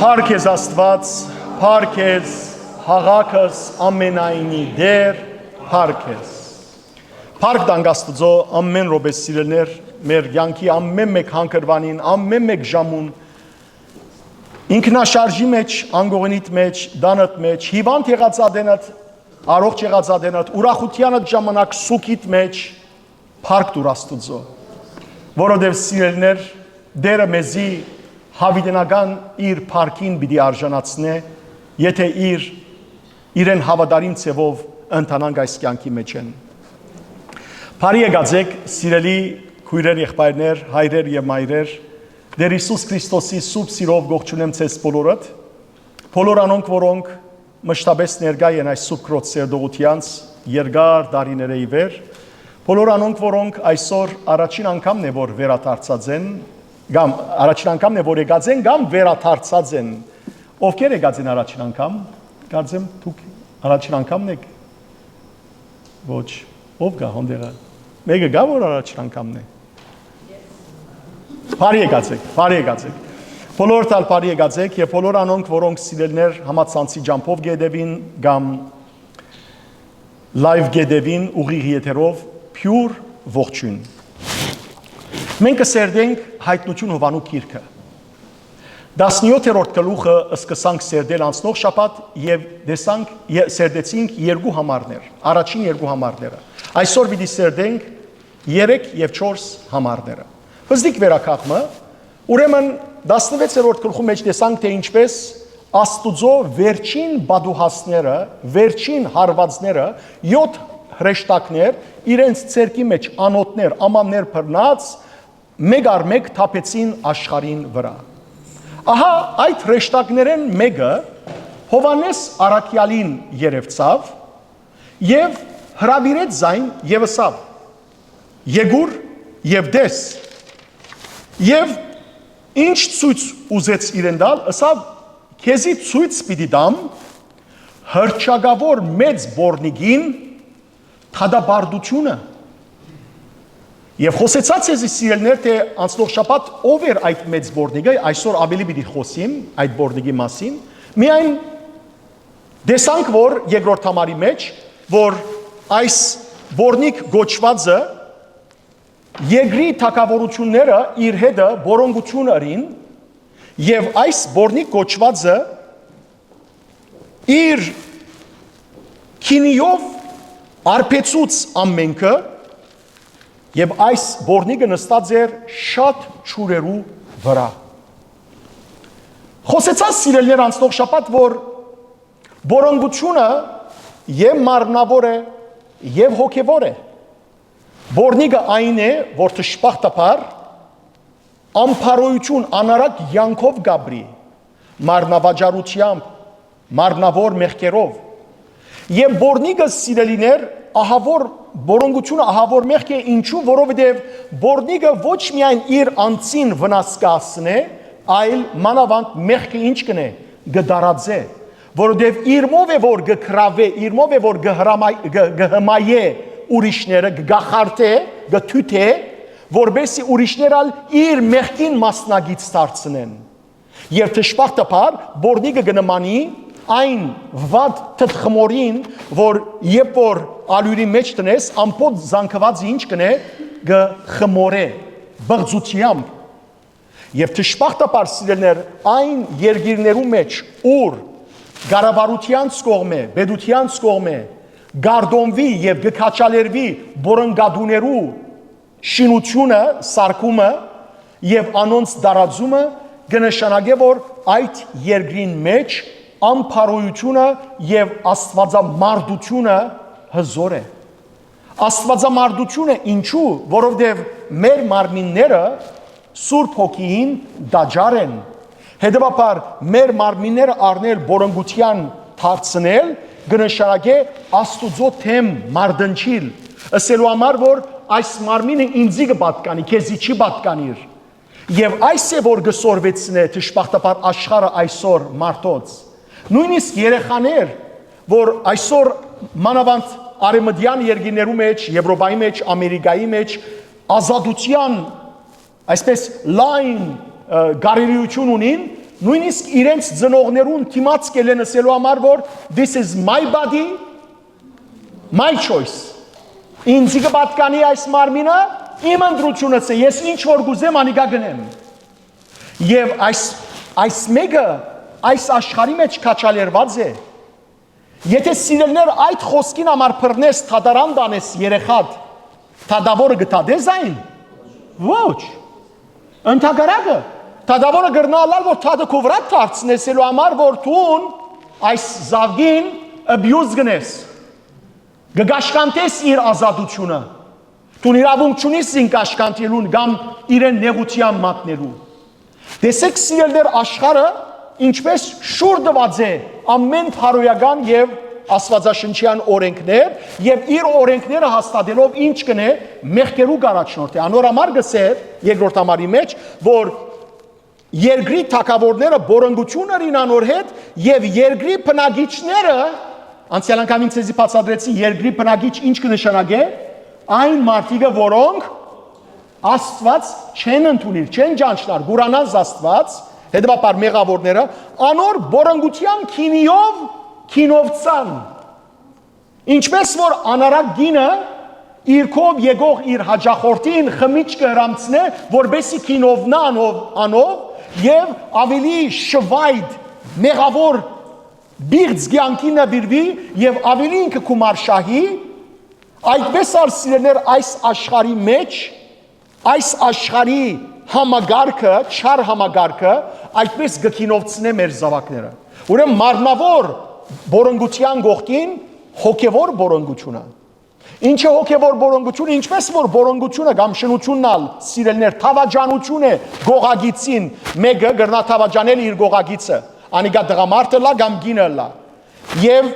Փառք քեզ, Աստուած, փառք քեզ, հաւատքս ամենայնի Տէր, փառք քեզ։ Փառք տանք Աստուծոյ ամէն րոպէ, սիրելիներ, մեր կեանքի ամէն մէկ հանգրուանին, ամէն մէկ ժամուն, ինքնաշարժի մէջ, անկողնիդ մէջ, տանդ մէջ, հիվանդ եղած ատենդ, առողջ եղած ատենդ, ուրախութեանդ ժամանակ սուքիդ մէջ, փառք տուր Աստուծոյ, որովհետեւ, սիրելիներ, Տէրը մեզի յաւիտենական իր փառքին պիտի արժանացնէ, եթէ իր, իրեն հաւատարիմ ձեւով ընթանանք այս կեանքի մէջէն։ Բարի եկած էք, սիրելի քոյրեր, եղբայրներ, հայրեր եւ մայրեր, Տէր Յիսուս Քրիստոսի սուրբ սիրով կողջունեմ ձեզ բոլորդ, բոլոր անոնք, որոնք մշտապէս ներկայ են այս սուրբ քրոց սերտողութեանց երկար տարիներէ ի վեր, բոլոր անոնք, որոնք այսօր առաջին անգամն է, որ վերադարձած են, կամ առաջին անգամն է, որ եկած են, կամ վերադարձած են։ Ովքեր եկած են առաջին անգամ, կարծեմ դուք առաջին անգամն եք։ Ոչ, ով կայ հոն դեղը։ Մեկը կայ, որ առաջին անգամն է։ Բարի եկած էք, բարի եկած էք։ Բոլորդ ալ բարի եկած էք եւ բոլոր անոնք, որոնք, սիրելիներ, համացանցի ճամբով կ'ետեւին կամ լայվ կ'ետեւին ուղիղ եթերով, բիւր ողջոյն։ Մենք կը սերտենք Յայտնութիւն Յովհաննու գիրքը։ Տասնեօթերորդ գլուխը սկսանք սերտել անցնող շաբաթ եւ տեսանք, ե-, սերտեցինք երկու համարներ, առաջին երկու համարները։ Այսօր պիտի սերտենք երեք եւ չորս համարները։ Պզտիկ վերակախ մը, ուրեմն, տասնվեցերորդ գլխու մէջ տեսանք, թէ ինչպէս Աստուծոյ վերջին պատուհասները, վերջին հարուածները, յոթ հրեշտակներ, իրենց ձեռքի մէջ անոթներ, ամաններ բռնած, մէկ առ մէկ թափեցին աշխարհին վրայ։ Ահա այդ հրեշտակներէն մէկը Յովհաննէս Առաքեալին երեւցաւ եւ հրաւիրեց զայն եւ ըսաւ. «Եկուր եւ տես»։ Եւ ինչ ցոյց ուզեց իրեն տալ, ըսաւ. «Քեզի ցոյց պիտի տամ հռչակաւոր մեծ պոռնիկին դատապարտութիւնը»։ Եւ խօսեցայ ձեզի, սիրելիներ, թէ անցնող շաբաթ ով էր այդ մեծ պոռնիկը, այսօր աւելի պիտի խօսիմ այդ պոռնիկի մասին։ Միայն տեսանք, որ երկրորդ համարի մէջ, որ այս պոռնիկ կոչուածը երկրի թագաւորութիւնները իր հետը պոռնկութիւն ըրին, եւ այս պոռնիկ կոչուածը իր քինիով արբեցուց ամենքը, եւ այս պոռնիկը նստած էր շատ ջուրերու վրայ։ Խօսեցայ, սիրելիներ, անցնող շաբաթ, որ պոռնկութիւնը եւ մարմնաւոր է, եւ հոգեւոր է։ Պոռնիկը այն է, որ դժբախտաբար ամբարոյութիւն անարակ կեանքով կ'ապրի, մարմնավաճառութեամբ, մարմնաւոր մեղքերով։ Եւ պոռնիկը, սիրելիներ, ահաւոր, պոռնկութիւնը ահաւոր մեղք է, ինչու, որովհետեւ պոռնիկը ոչ միայն իր անձին վնաս կը հասցնէ, այլ մանաւանդ մեղքը ինչ կ'ընէ, կը տարածէ, որովհետեւ իրմով է, որ կը գրաւէ, իրմով է, որ կը հրամայ-, կը, կը հմայէ ուրիշները, կը կախարդէ, կը թութէ, որպեսզի ուրիշներ ալ իր մեղքին մասնակից դարձնեն։ Եւ դժբախտաբար, պոռնիկը կը նմանի այն վատ թթխմորին, որ երբ որ ալիւրի մէջ դնես, ամբողջ զանգուածը ինչ կ'ընէ, կը խմորէ, պղծութեամբ։ Եւ դժբախտաբար, սիրելիներ, այն երկիրներու մէջ, ուր կառավարութեանց կողմէ, պետութեանց կողմէ կ'արտոնուի եւ կը քաջալերուի պոռնկատուներու շինութիւնը, սարքումը եւ անոնց տարածումը, կը նշանակէ, որ այդ երկրին մէջ ամբարոյութիւնը եւ աստուածամարդութիւնը հզոր է։ Աստուածամարդութիւնը ինչու՞, որովհետեւ մեր մարմինները Սուրբ Հոգիին տաճար են։ Հետեւաբար, մեր մարմինները առնել, պոռնկութեան դարձնել, կը նշանակէ Աստուծոյ դէմ մարտնչիլ, ըսելու համար, որ այս մարմինը ինծի կը պատկանի, քեզի չի պատկանիր։ Եւ այս է, որ կը սորվեցնէ դժբախտաբար աշխարհը այսօր մարդոց։ Նոյնիսկ երեխաներ, որ այսօր մանաւանդ արեւմտեան երկիրներու մէջ, Եվրոպայի մէջ, Ամերիկայի մէջ, ազատութեան, այսպես, լայն, ը, կարելիութիւն ունին, նոյնիսկ իրենց ծնողներուն դիմաց կ'ելեն ըսելու համար, որ «This is my body, my choice»։ Ինձի կը պատկանի այս մարմինը, իմ ընտրությունս է, ես ինչ որ կ'ուզեմ, անիկա կ'ընեմ։ Եւ այս, այս մէկը այս աշխարհի մէջ քաջալերուած է։ Եթէ, սիրելիներ, այդ խօսքին համար բռնես, դատարան տանես երեխադ, դատաւորը կը դատե՞ս այն։ Ոչ։ Ընդհակառակը, դատաւորը կրնայ ըլլալ, որ դատը քու վրայ դարձնես, ելու համար որ դուն այս զաւկին abuse կ'ընես, կը կաշկանդես իր ազատութիւնը, դուն իրաւունք չունիս զին կաշկանդելուն կամ իրեն նեղութեան մատնելու։ Տեսէք, սիրելիներ, աշխարհը ինչպէս շուռ տուած է ամէն բարոյական եւ աստուածաշնչեան օրէնքներ, եւ իր օրէնքները հաստատելով ինչ կ'ընէ, մեղքերու կ'առաջնորդէ։ Անոր համար կ'ըսէ երկրորդ համարի մէջ, որ երկրի թագաւորները պոռնկութիւն ըրին անոր հետ, եւ երկրի բնակիչները, անցեալ անգամ ինձ ձեզի բացատրեցի, երկրի բնակիչ ինչ կը նշանակէ, այն մարդիկը, որոնք Աստուած չեն ընդունիր, չեն ճանչնար, կ'ուրանան Աստուած, հետեւաբար մեղաւորները, անոր պոռնկութեան գինիով գինովցան։ Ինչպէս որ անառակ գինը իր քով եկող իր հաճախորդին խմիչքը հրամցնէ, որպեսզի գինովնայ անով, անով, եւ ավելի շվայտ, մեղաւոր, բիղծ կեանքին նուիրուի եւ ավելի ինքը կու մարշահի, այդպէս ալ, սիրելիներ, այս աշխարհի մէջ, այս աշխարհի համակարգը, չար համակարգը, այդպէս կը գինովցնէ մեր զաւակները։ Ուրեմն մարմնաւոր պոռնկութեան կողքին հոգեւոր պոռնկութիւնը։ Ինչ է հոգեւոր պոռնկութիւնը, ինչպէս որ պոռնկութիւնը կամ շնութիւնն ալ, սիրելիներ, դաւաճանութիւն է, գողագիծին մէկը կրնայ դաւաճանել իր գողագիծը, անիկա տղամարդը ըլլայ կամ կինը ըլլայ, եւ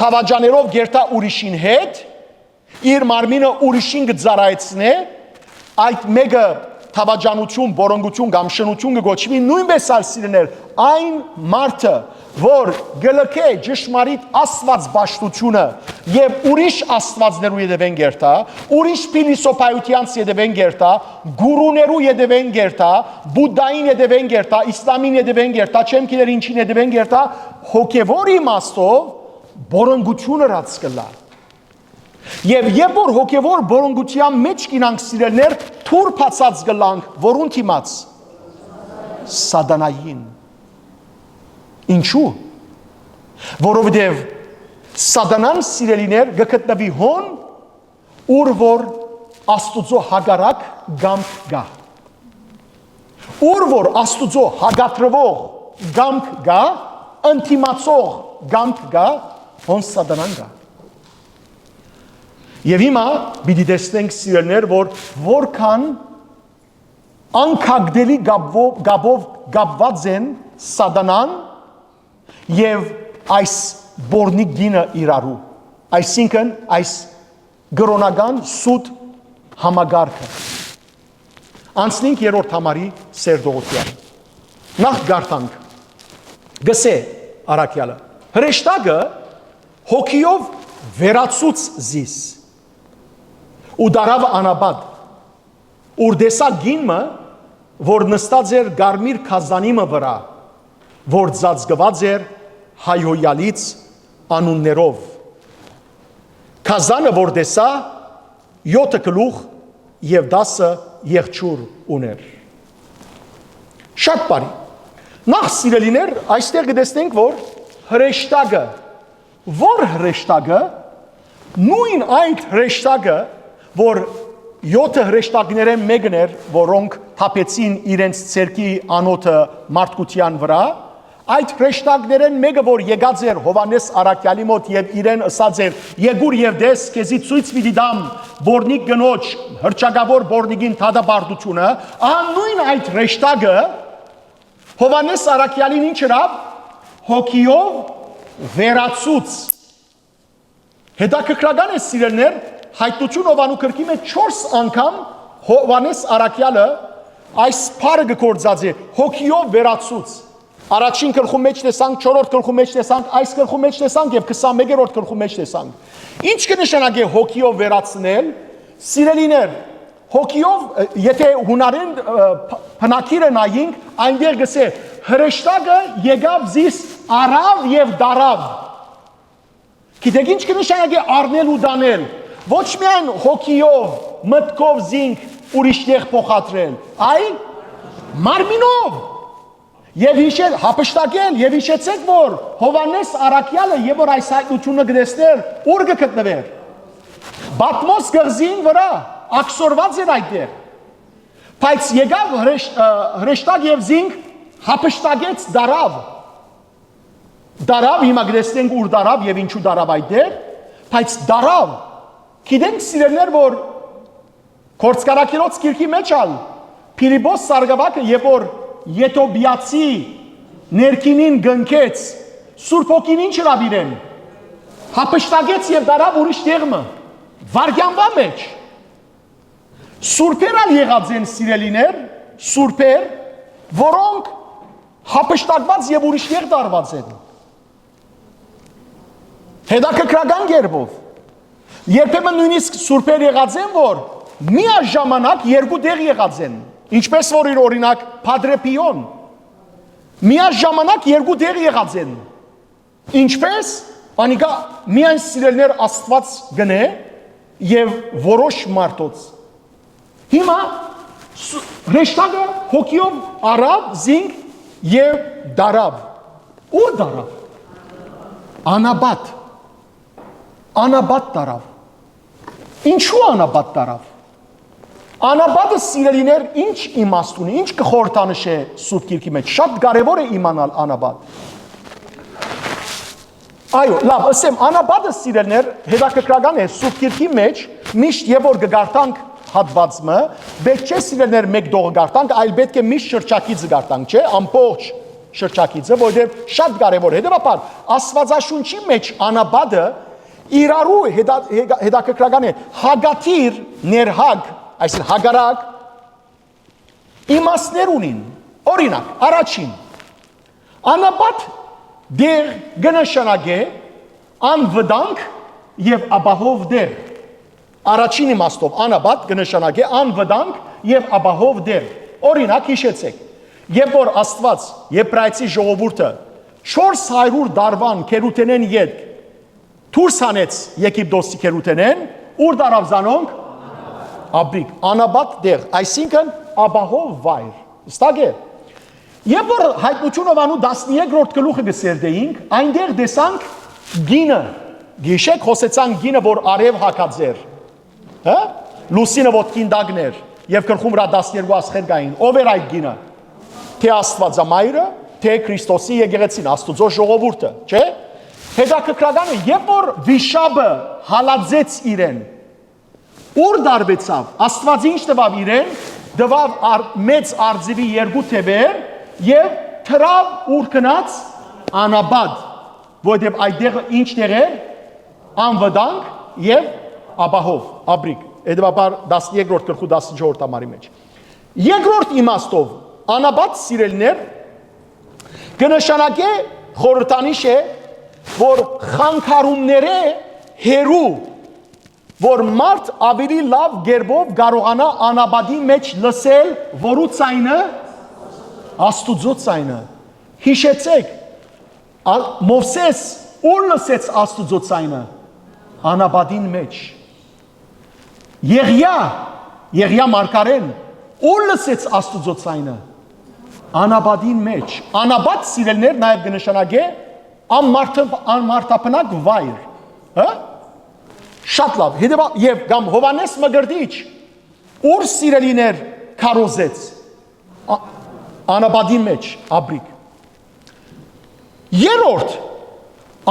դաւաճաներով կերթայ ուրիշին հետ, իր մարմինը ուրիշին կը ծառայեցնէ, այդ մէկը դաւաճանութիւն, պոռնկութիւն կամ շնութիւն կը կոչուի, նոյնպէս ալ, սիրելիներ, այն մարդը, որ կը լքէ ճշմարիտ Աստուած պաշտութիւնը եւ ուրիշ աստուածներու ետեւէն կերթայ, ուրիշ փիլիսոփայութեանց ետեւէն կերթայ, գուրուներու ետեւէն կերթայ, Բուդդային ետեւէն կերթայ, Իսլամին ետեւէն կերթայ, չեմ գիտեր ինչին ետեւէն կերթայ, հոգեւոր իմաստով պոռնկութիւն ըրած կ'ըլլայ։ Եւ երբ որ հոգեւոր պոռնկութեան մէջ կ'ինանք, սիրելիներ, դուռ բացած կ'ըլլանք, որուն դիմաց։ Սատանային։ Ինչու՞։ Որովհետեւ Սատանան, սիրելիներ, կը գտնուի հոն, ուր որ Աստուծոյ հակառակ կամք կայ։ Ուր որ Աստուծոյ հակադրուող կամք կայ, ընդդիմացող կամք կայ, հոն Սատանան կայ։ Եւ հիմա պիտի տեսնենք, սիրելիներ, որ որքան անկագտելի կապով, կապով կապուած են Սատանան եւ այս պոռնիկ կինը իրարու, այսինքն այս կրօնական սուտ համակարգը։ Անցնենք երրորդ համարի սերտողութեան։ Նախ կարդանք, գսէ առաքեալը. «Հրեշտակը հոգիով վերացուց զիս ու դարաւ անապատ, ուր տեսայ կին մը, որ նստած էր կարմիր գազանի մը վրայ, որ ծածկուած էր հայհոյալից անուններով։ Գազանը որ տեսայ, եօթը գլուխ եւ տասը եղջիւր ունէր»։ Շատ բարի։ Նախ, սիրելիներ, այստեղ կը տեսնենք, որ հրեշտակը, որ հրեշտակը, նոյն այդ հրեշտակը, որ եօթը հրեշտակներէն մէկն էր, որոնք թափեցին իրենց ձեռքի անոթը մարդկութեան վրայ, այդ հրեշտակներէն մէկը, որ եկած էր Յովհաննէս առաքեալի մօտ եւ իրեն ըսած էր. «Եկուր եւ տես, քեզի ցոյց պիտի տամ պոռնիկ կնոջ, հռչակաւոր պոռնիկին դատապարտութիւնը», ահա նոյն այդ հրեշտակը Յովհաննէս առաքեալին ինչ ըրաւ, հոգիով վերացուց։ Հետաքրքրական է, սիրելիներ, Հայտնութիւն Յովհաննու գրքի մէջ չորս անգամ Յովհաննէս առաքեալը այս բառը կը գործածէ, հոգիով վերացուց։ Առաջին գլխու մէջ տեսանք, չորրորդ գլխու մէջ տեսանք, այս գլխու մէջ տեսանք եւ քսանմեկերորդ գլխու մէջ տեսանք։ Ինչ կը նշանակէ հոգիով վերացնել, սիրելիներ, հոգիով, ը, եթէ յունարէն, ը, փ-, բնակիրը նայինք, այնտեղ կսէ. «Հրեշտակը եկաւ զիս առաւ եւ դարաւ»։ Գիտեք ինչ կը նշանակէ առնել ու տանել։ Ոչ միայն հոգիով, մտքով զինք ուրիշ տեղ փոխադրել, այլ մարմինով։ Եվ հիշե-, հափշտակել, եւ հիշեցէք, որ Յովհաննէս առաքեալը, եւ որ այս հայտնութիւնը կը տեսներ, ո՞ւր կը գտնուէր։ Պատմոս կղզին վրայ, աքսորուած էր այդտեղ։ Բայց եկաւ հրեշ-, ը, հրեշտակ եւ զինք հափշտակեց, դարաւ։ Դարաւ, հիմա կտեսնենք ուր դարաւ եւ ինչու դարաւ այդտեղ, բայց դարաւ։ Գիտենք, սիրելիներ, որ Գործարարներոց գիրքի մեջ ալ Փիլիպոս Սարգսակը, երբ որ Եթովպիացի ներքինին կնքեց, Սուրբ Հոգին ինչ ըրաւ իրեն, հափշտակեց եւ դարաւ ուրիշ տեղ մը, վայրկեանուան մէջ։ Սուրբեր ալ եղած են, սիրելիներ, սուրբեր, որոնք հափշտակուած եւ ուրիշ տեղ դարուած են։ Հետաքրքրական կերպով, երբեմն նոյնիսկ սուրբեր եղած են, որ միաժամանակ երկու տեղ եղած են, ինչպես որ իր օրինակ Փադրե Փիոն, միաժամանակ երկու տեղ եղած են, ինչպես անիկա միայն, սիրելիներ, Աստուած կ'ընէ եւ որոշ մարդոց։ Հիմա ս-, հրեշտակը հոգիով առաւ զինք եւ դարաւ։ Ո՞ւր դարաւ։ Անապատ։ Անապատ դարաւ։ Ինչու անապատ դարաւ։ Անապատը, սիրելիներ, ինչ իմաստ ունի, ինչ կը խորհրդանշէ Սուրբ Գիրքի մեջ։ Շատ կարեւոր է իմանալ անապատ։ Այո, լաւ, ըսեմ, անապատը, սիրելիներ, հետաքրքրական է, Սուրբ Գիրքի մեջ միշտ, երբ որ կը կարդանք հատուած մը, պէտք չէ, սիրելիներ, մէկ տողը կարդանք, այլ պէտք է միշտ շրջագիծը կարդանք, չէ՞, ամբողջ շրջագիծը, որովհետեւ շատ կարեւոր է։ Հետեւաբար, Աստուածաշունչի մեջ անապատը իրարու հետա-, հետա-, հետաքրքրական է, հակադիր, ներհակ, այսինքն՝ հակառակ, իմաստներ ունին։ Օրինակ, առաջին, անապատ տեղ կը նշանակէ անվտանգ եւ ապահով տեղ։ Առաջին իմաստով անապատ կը նշանակէ անվտանգ եւ ապահով տեղ։ Օրինակ, հիշեցէք, երբ որ Աստուած Եբրայեցի ժողովուրդը չորս հարիւր տարուան գերութենէն ետք դուրս հանեց Եգիպտոսի գերութենէն, ո՞ւր դարաւ զանոնք։ Ապրիկ, անապատ տեղ, այսինքն՝ ապահով վայր։ Հստակ է։ Երբ որ Հայտնություն Յովհաննու տասներկրորդ գլուխը կը սերտէինք, այնտեղ տեսանք կինը, գիշեք, խօսեցանք կինը, որ արեւ հագած էր, հա՞, լուսինը ոտքին տակն էր, եւ գլխուն վրայ տասներկու աստղեր կային։ Ո՞վ էր այդ կինը։ Թէ Աստուածամայրը, թէ Քրիստոսի եկեղեցին, Աստուծոյ ժողովուրդը, չէ՞։ Հետաքրքրականը, երբ որ վիշապը հալածեց իրեն, ո՞ւր տարուեցաւ։ Աստուած ի՞նչ տուաւ իրեն։ Տուաւ ար-, մեծ արծիւի երկու թեւեր եւ դրաւ, ո՞ւր գնաց։ Անապատ, որովհետեւ այդ տեղը ի՞նչ տեղ էր։ Անվտանգ եւ ապահով, ապրիկ։ Հետեւաբար, տասներկրորդ գլխու տասնչորսերորդ համարի մեջ։ Երկրորդ իմաստով, անապատ, սիրելիներ, կը նշանակէ, խորհրդանիշ է, որ խանգարումներէ հեռու, որ մարդ աւելի լաւ կերպով կարողանայ անապատի մեջ լսել որու՞ ցայնը։ Աստուծոյ ցայնը։ Հիշեցէք, ա-, Մովսէս ո՞ւր լսեց Աստուծոյ ցայնը։ Անապատին մեջ։ Եղիա, Եղիա մարգարէն ո՞ւր լսեց Աստուծոյ ցայնը։ Անապատին մեջ։ Անապատ, սիրելիներ, նաեւ կը նշանակէ անմարդ-, անմարդաբնակ վայր, հա՞։ Շատ լաւ, հետեւա-, եւ կամ Յովհաննէս Մկրտիչ ո՞ւր, սիրելիներ, քարոզեց։ Ա-, անապատին մեջ, ապրիկ։ Երրորդ,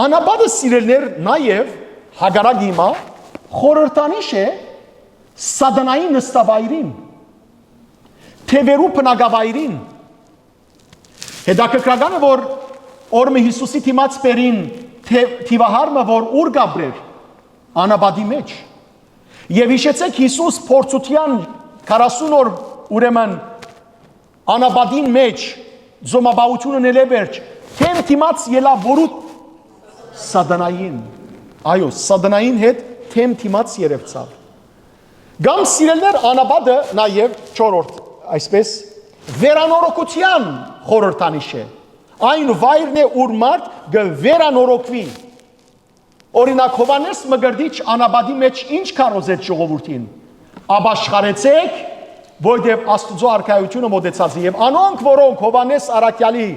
անապատը, սիրելիներ, նաեւ, հակառակ հիմա, խորհրդանիշ է Սատանայի նստավայրին, թեւերու բնակավայրին։ Հետաքրքրականը, որ օր մը Յիսուսի դիմաց բերին թեւ-, թիւահար մը, որ ո՞ւր կ'ապրէր, անապատի մեջ։ Եւ հիշեցէք, Յիսուս փորձութեան քառասուն օր, ուրեմն, անապատին մեջ, ծոմապահութիւնը նելէ վերջ, թեմ դիմաց ելաւ որու՞։ Սատանային։ Այո, Սատանային հետ թեմ դիմաց երեւցաւ։ Կամ, սիրելիներ, անապատը նաեւ չորրորդ, այսպես, վերանորոգութեան խորհրդանիշ է։ Այն վայրն է, ուր մարդ կը վերանորոգուի։ Օրինակ, Յովհաննէս Մկրտիչ անապատի մէջ ինչ քարոզեց ժողովուրդին։ «Ապաշխարեցէք, որովհետեւ Աստուծոյ արքայութիւնը մօտեցած է»։ Եւ անոնք, որոնք Յովհաննէս առաքեալի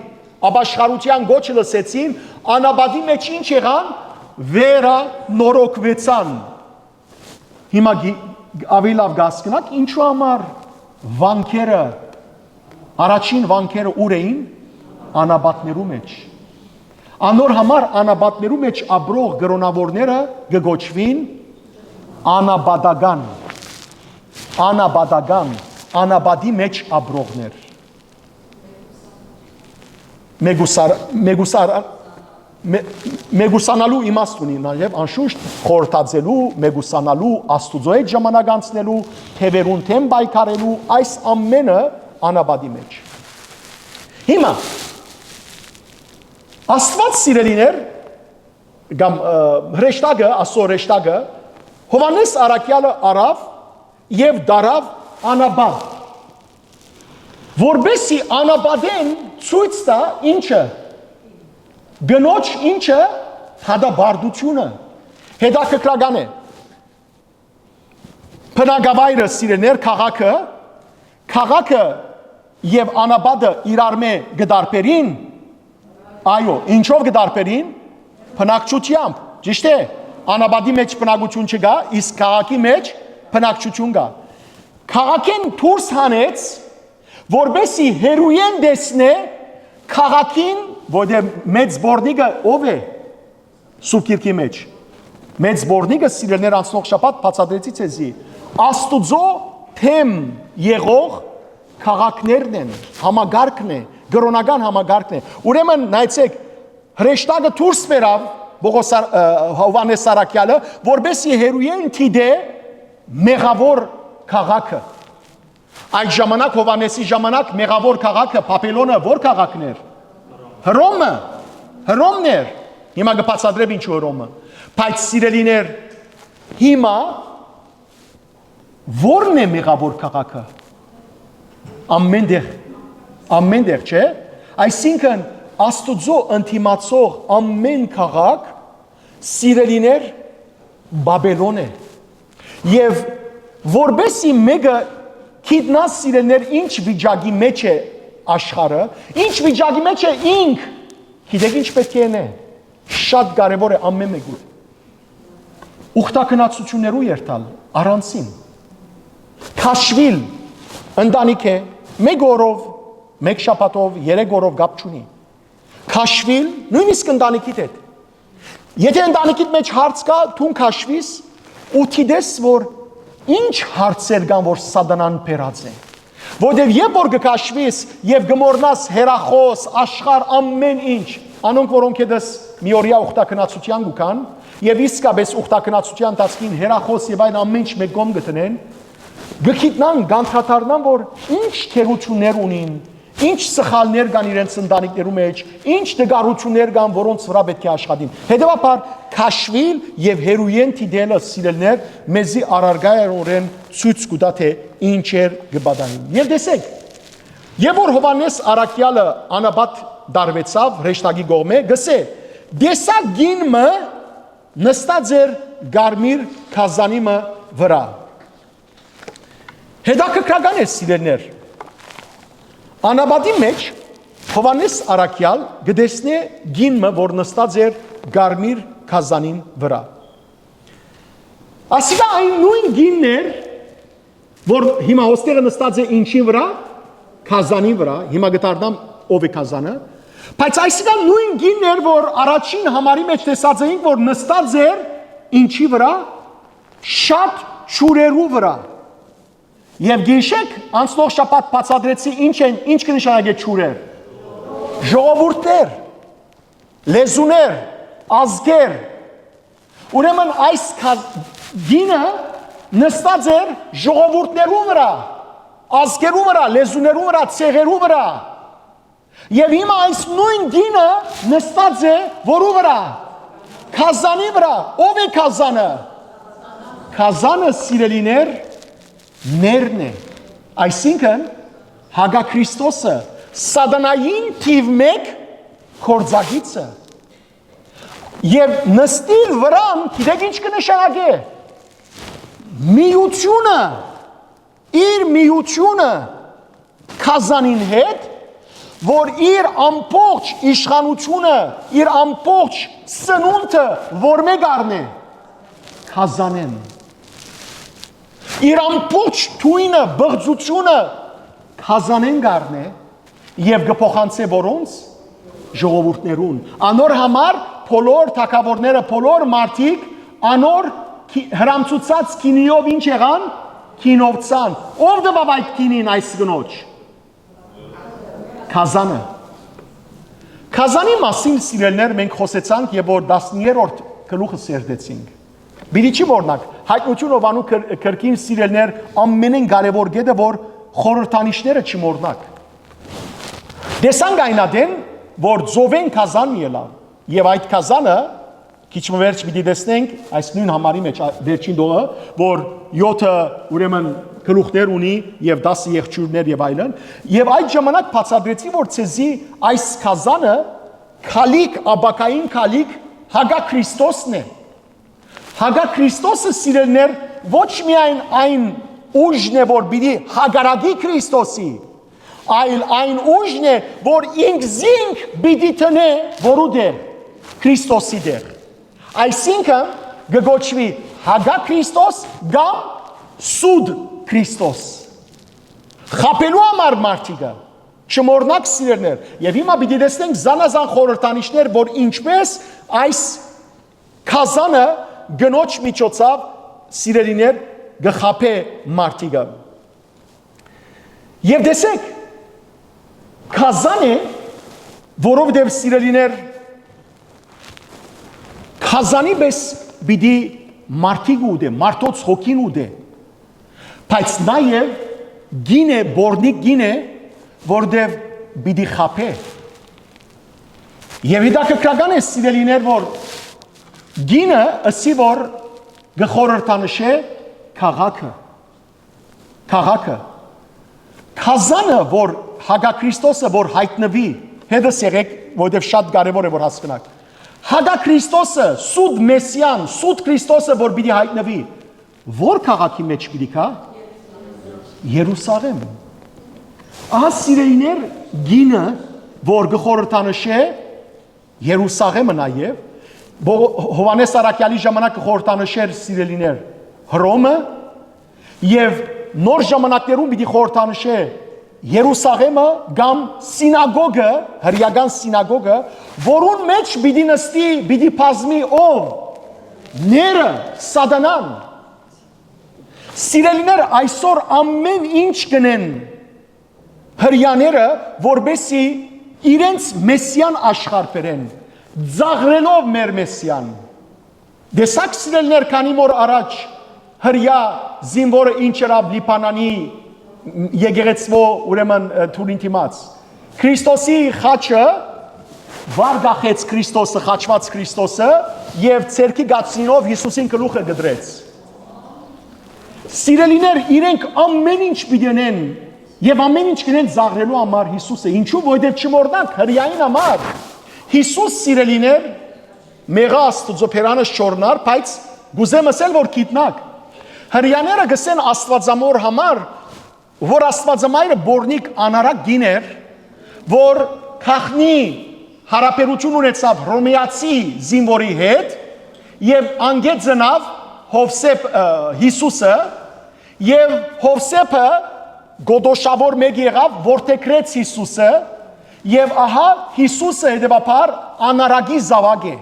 ապաշխարութեան կոչը լսեցին, անապատի մէջ ինչ եղան, վերանորոգուեցան։ Հիմա գի-, ավելի լաւ կ'հասկնաք, ինչու համար վանքերը, առաջին վանքերը ուր էին, անապատներու մէջ։ Անոր համար անապատներու մէջ ապրող կրոնաւորները կը կոչուին անապատական, անապատական, անապատի մէջ ապրողներ։ Մեկուսար-, մեկուսար-, մե-, մեկուսանալու իմաստ ունի նաեւ, անշուշտ, խորհրդածելու, մեկուսանալու, Աստուծոյ հետ ժամանակ անցնելու, թեւերուն դէմ պայքարելու, այս ամենը անապատի մէջ։ Հիմա, Աստուած, սիրելիներ, կամ, ը, հրեշտակը, Աստուծոյ հրեշտակը, Յովհաննէս առաքեալը առաւ եւ դարաւ անապատ, որպէսզի անապատէն ցոյց տայ ինչը, կնոջ ինչը, դատապարտութիւնը։ Հետաքրքրական է։ Բնակավայրը, սիրելիներ, քաղաքը, քաղաքը եւ անապատը իրարմէ կը տարբերին։ Այո, ինչո՞վ կը տարբերին։ Բնակչութեամբ, ճիշդ է։ Անապատի մէջ բնակութիւն չկայ, իսկ քաղաքի մէջ բնակչութիւն կայ։ Քաղաքէն դուրս հանեց, որպէսզի հեռուէն տեսնէ քաղաքին, որտեղ մեծ բորնիկը ով է Սուրբ Գիրքի մէջ։ Մեծ բորնիկը, սիրելիներ, անցնող շաբաթ բացատրեցի ձեզի, Աստուծոյ դէմ եղող քաղաքներն են, համակարգն է, կրօնական համակարգն է։ Ուրեմն, նայեցէք, հրեշտակը դուրս բերաւ Պողոս Ար-, ը, Յովհաննէս առաքեալը, որպէսզի հեռուէն դիտէ մեղաւոր քաղաքը։ Այդ ժամանակ, Յովհաննէսի ժամանակ, մեղաւոր քաղաքը, Բաբելոնը, ո՞ր քաղաքն էր։ Հռոմը, Հռոմն էր։ Հիմա կը բացատրեմ ինչու Հռոմը։ Բայց, սիրելիներ, հիմա ո՞րն է մեղաւոր քաղաքը։ Ամեն տեղ, ամեն տեղ, չէ՞։ Այսինքն, Աստուծոյ ընդդիմացող ամեն քաղաք, սիրելիներ, Բաբելոն է։ Եւ որպէսզի մէկը գիտնայ, սիրելիներ, ինչ վիճակի մէջ է աշխարհը, ինչ վիճակի մէջ է ինք, գիտեք, ինչ պէտք է ընէ։ Շատ կարեւոր է ամեն մէկու ուխտագնացութիւններու երթալ առանձին։ Քաշուիլ ընտանիք է, մէկ օրով, մէկ շաբաթով, երեք օրով կապ չունի։ Քաշուիլ նոյնիսկ ընտանիքիդ հետ։ Եթէ ընտանիքիդ մէջ հարց կայ, դուն քաշուիս ու դիտես, որ ինչ հարցեր կան, որ Սատանան բերած է։ Որտեւ երբ որ կը քաշուիս եւ կը մոռնաս հեռախօս, աշխարհ, ամեն ինչ, անոնք, որոնք հետս մի օրեայ ուխտագնացութեան կու գան, եւ իսկապես ուխտագնացութեան ընթացքին հեռախօս եւ այն ամեն ինչ մէկ կողմ կը դնեն, կը գիտնան, կանդրադառնան, որ ինչ թերութիւններ ունին, ինչ սխալներ կան իրենց ընտանիքներու մէջ, ինչ տկարութիւններ կան, որոնց վրայ պէտք է աշխատին։ Հետեւաբար, քաշուիլ եւ հեռուէն դիտելը, սիրելիներ, մեզի առարկայորեն ցոյց կու տայ, թէ ինչեր կը պատահին։ Եւ տեսէք, երբ որ Յովհաննէս առաքեալը անապատ տարուեցաւ հրեշտակի կողմէ, կ'ըսէ. «Տեսայ, կին մը նստած էր կարմիր գազանի մը վրայ»։ Հետաքրքրական է, սիրելիներ, անապատի մէջ Յովհաննէս առաքեալ կը տեսնէ կին մը, որ նստած էր կարմիր գազանին վրայ։ Ասիկա այն նոյն կինն էր, որ հիմա հոստեղը նստած է ինչի վրայ, գազանի վրայ, հիմա կը դառնամ ով է գազանը, բայց այսինքն նոյն կինն էր, որ առաջին համարի մէջ տեսած էինք, որ նստած էր ինչի վրայ, շատ ջուրերու վրայ։ Եւ գիշեք անցնող շաբաթ բացատրեցի ինչ են, ինչ կը նշանակէ ջուրեր, ժողովուրդներ, լեզուներ, ազգեր, Ուրեմն այս կինը նստած էր ժողովուրդներու վրայ, ազգերու վրայ, լեզուներու վրայ, ցեղերու վրայ։ Եւ հիմա այս նոյն կինը նստած է որու վրայ, գազանի վրայ։ Ո՞վ է գազանը։ Գազանը, սիրելիներ, ներն է, այսինքն հակաքրիստոսը, սատանային թիվ մեկ գործակիցը։ Եւ նստիլ վրան, գիտեք ինչ կը նշանակէ։ Միութիւնը, իր միութիւնը գազանին հետ, որ իր ամբողջ իշխանութիւնը, իր ամբողջ սնունդը որմէ կ'առնէ, գազանէն։ Իր ամբողջ թոյնը, բղծութիւնը գազանէն կ'առնէ եւ կը փոխանցէ որոնց, ժողովուրդներուն։ Անոր համար բոլոր թագաւորները, բոլոր մարդիկ անոր գի-, հրամցուցած գինիով ինչ եղան, գինովցան։ Ո՞վ տուաւ այդ գինին այս կնոջ։ Գազանը։ Գազանի մասին, սիրելիներ, մենք խօսեցանք եւ որ տասներորդ գլուխը սերտեցինք։ Պիտի չի մոռնաք, Յայտնութիւն Յովհաննու քր-, քրքին, սիրելիներ, ամենէն կարեւոր կետը, որ խորհրդանիշները չի մոռնաք։ Տեսանք այն ատեն, որ ծովէն գազան ելա, եւ այդ գազանը, քիչ մը վերջ պիտի տեսնենք, այս նոյն համարի մեջ, ա-, վերջին տողը, որ յոթը, ուրեմն, գլուխներ ունի եւ տասը եղջիւրներ եւ այլն, եւ այդ ժամանակ բացատրեցի, որ ցեզի այս գազանը քալիք, ապագային քալիք, հակա Քրիստոսն է։ Հակա Քրիստոսը, սիրելիներ, ոչ միայն այն ուժն է, որ պիտի հակառակի Քրիստոսի, այլ այն ուժն է, որ ինքզինք պիտի տնէ որու դեր, Քրիստոսի դեր։ Այսինքն, կը կոչուի հակա Քրիստոս կամ սուտ Քրիստոս։ Խաբելու համար մարդիկը, չմոռնաք, սիրելիներ, եւ հիմա պիտի տեսնենք զանազան խորհրդանիշներ, որ ինչպես այս գազանը կնոջ միջոցաւ, սիրելիներ, կը խաբէ մարդիկը։ Եւ տեսեք, գազան է, որովհետեւ, սիրելիներ, գազանի պես պիտի մարդիկ ուտէ, մարդոց հոգին ուտէ, բայց նաեւ գին է, բորնիկ գին է, որովհետեւ պիտի խաբէ։ Եւ հետաքրքրական է, սիրելիներ, որ գինը ըսի, որ կը խորհրդանշէ քաղաքը, քաղաքը, գազանը, որ հակա Քրիստոսը որ յայտնուի, հետս եղեք, որովհետեւ շատ կարեւոր է որ հասկնաք։ Հակա Քրիստոսը, սուտ Մեսիան, սուտ Քրիստոսը որ պիտի յայտնուի, ո՞ր քաղաքի մեջ պիտի գայ։ Երուսաղէմ։ Ահա, սիրելիներ, գինը, որ կը խորհրդանշէ Երուսաղէմը նաեւ, Բո-, Յովհաննէս Առաքեալի ժամանակ կը խորհրդանշէր, սիրելիներ, Հռոմը, եւ նոր ժամանակներուն պիտի խորհրդանշէ Երուսաղէմը կամ սինագոգը, հրեական սինագոգը, որուն մեջ պիտի նստի, պիտի բազմի ով։ Ները, Սատանան։ Սիրելիներ, այսօր ամեն ինչ կ'ընեն հրեաները, որպեսզի իրենց Մեսիան աշխարհ բերեն, ծաղրելով մեր Մեսիան։ Տեսա՞ք, սիրելիներ, քանի օր առաջ հրեա զինվորը ինչ ըրաւ Լիբանանի եկեղեցւոյ, ուրեմն, ը, դուռին դիմաց։ Քրիստոսի խաչը վար կախեց Քրիստոսը, խաչուած Քրիստոսը, եւ ձեռքի կացինով Յիսուսին գլուխը կտրեց։ Սիրելիներ, իրենք ամեն ինչ պիտի ընեն եւ ամեն ինչ կ'ընեն ծաղրելու համար Յիսուսը։ Ինչու՞, որովհետեւ չմոռնանք, հրեային համար Յիսուս, սիրելիներ, մեղա Աստուծոյ բերանը չոռնար, բայց կ'ուզեմ ըսել, որ գիտնաք։ Հրեաները կ'ըսեն Աստուածամոր համար, որ Աստուածամայրը բորնիկ անարակ կին էր, որ գաղտնի յարաբերութիւն ունեցաւ հռոմեացի զինվորի հետ եւ անկէ ծնաւ Յովսէփ, ը, Յիսուսը, եւ Յովսէփը գոդոշաւոր մէկ եղաւ, որդեգրեց Յիսուսը, եւ ահա Յիսուսը հետեւաբար անարակի զաւակ է։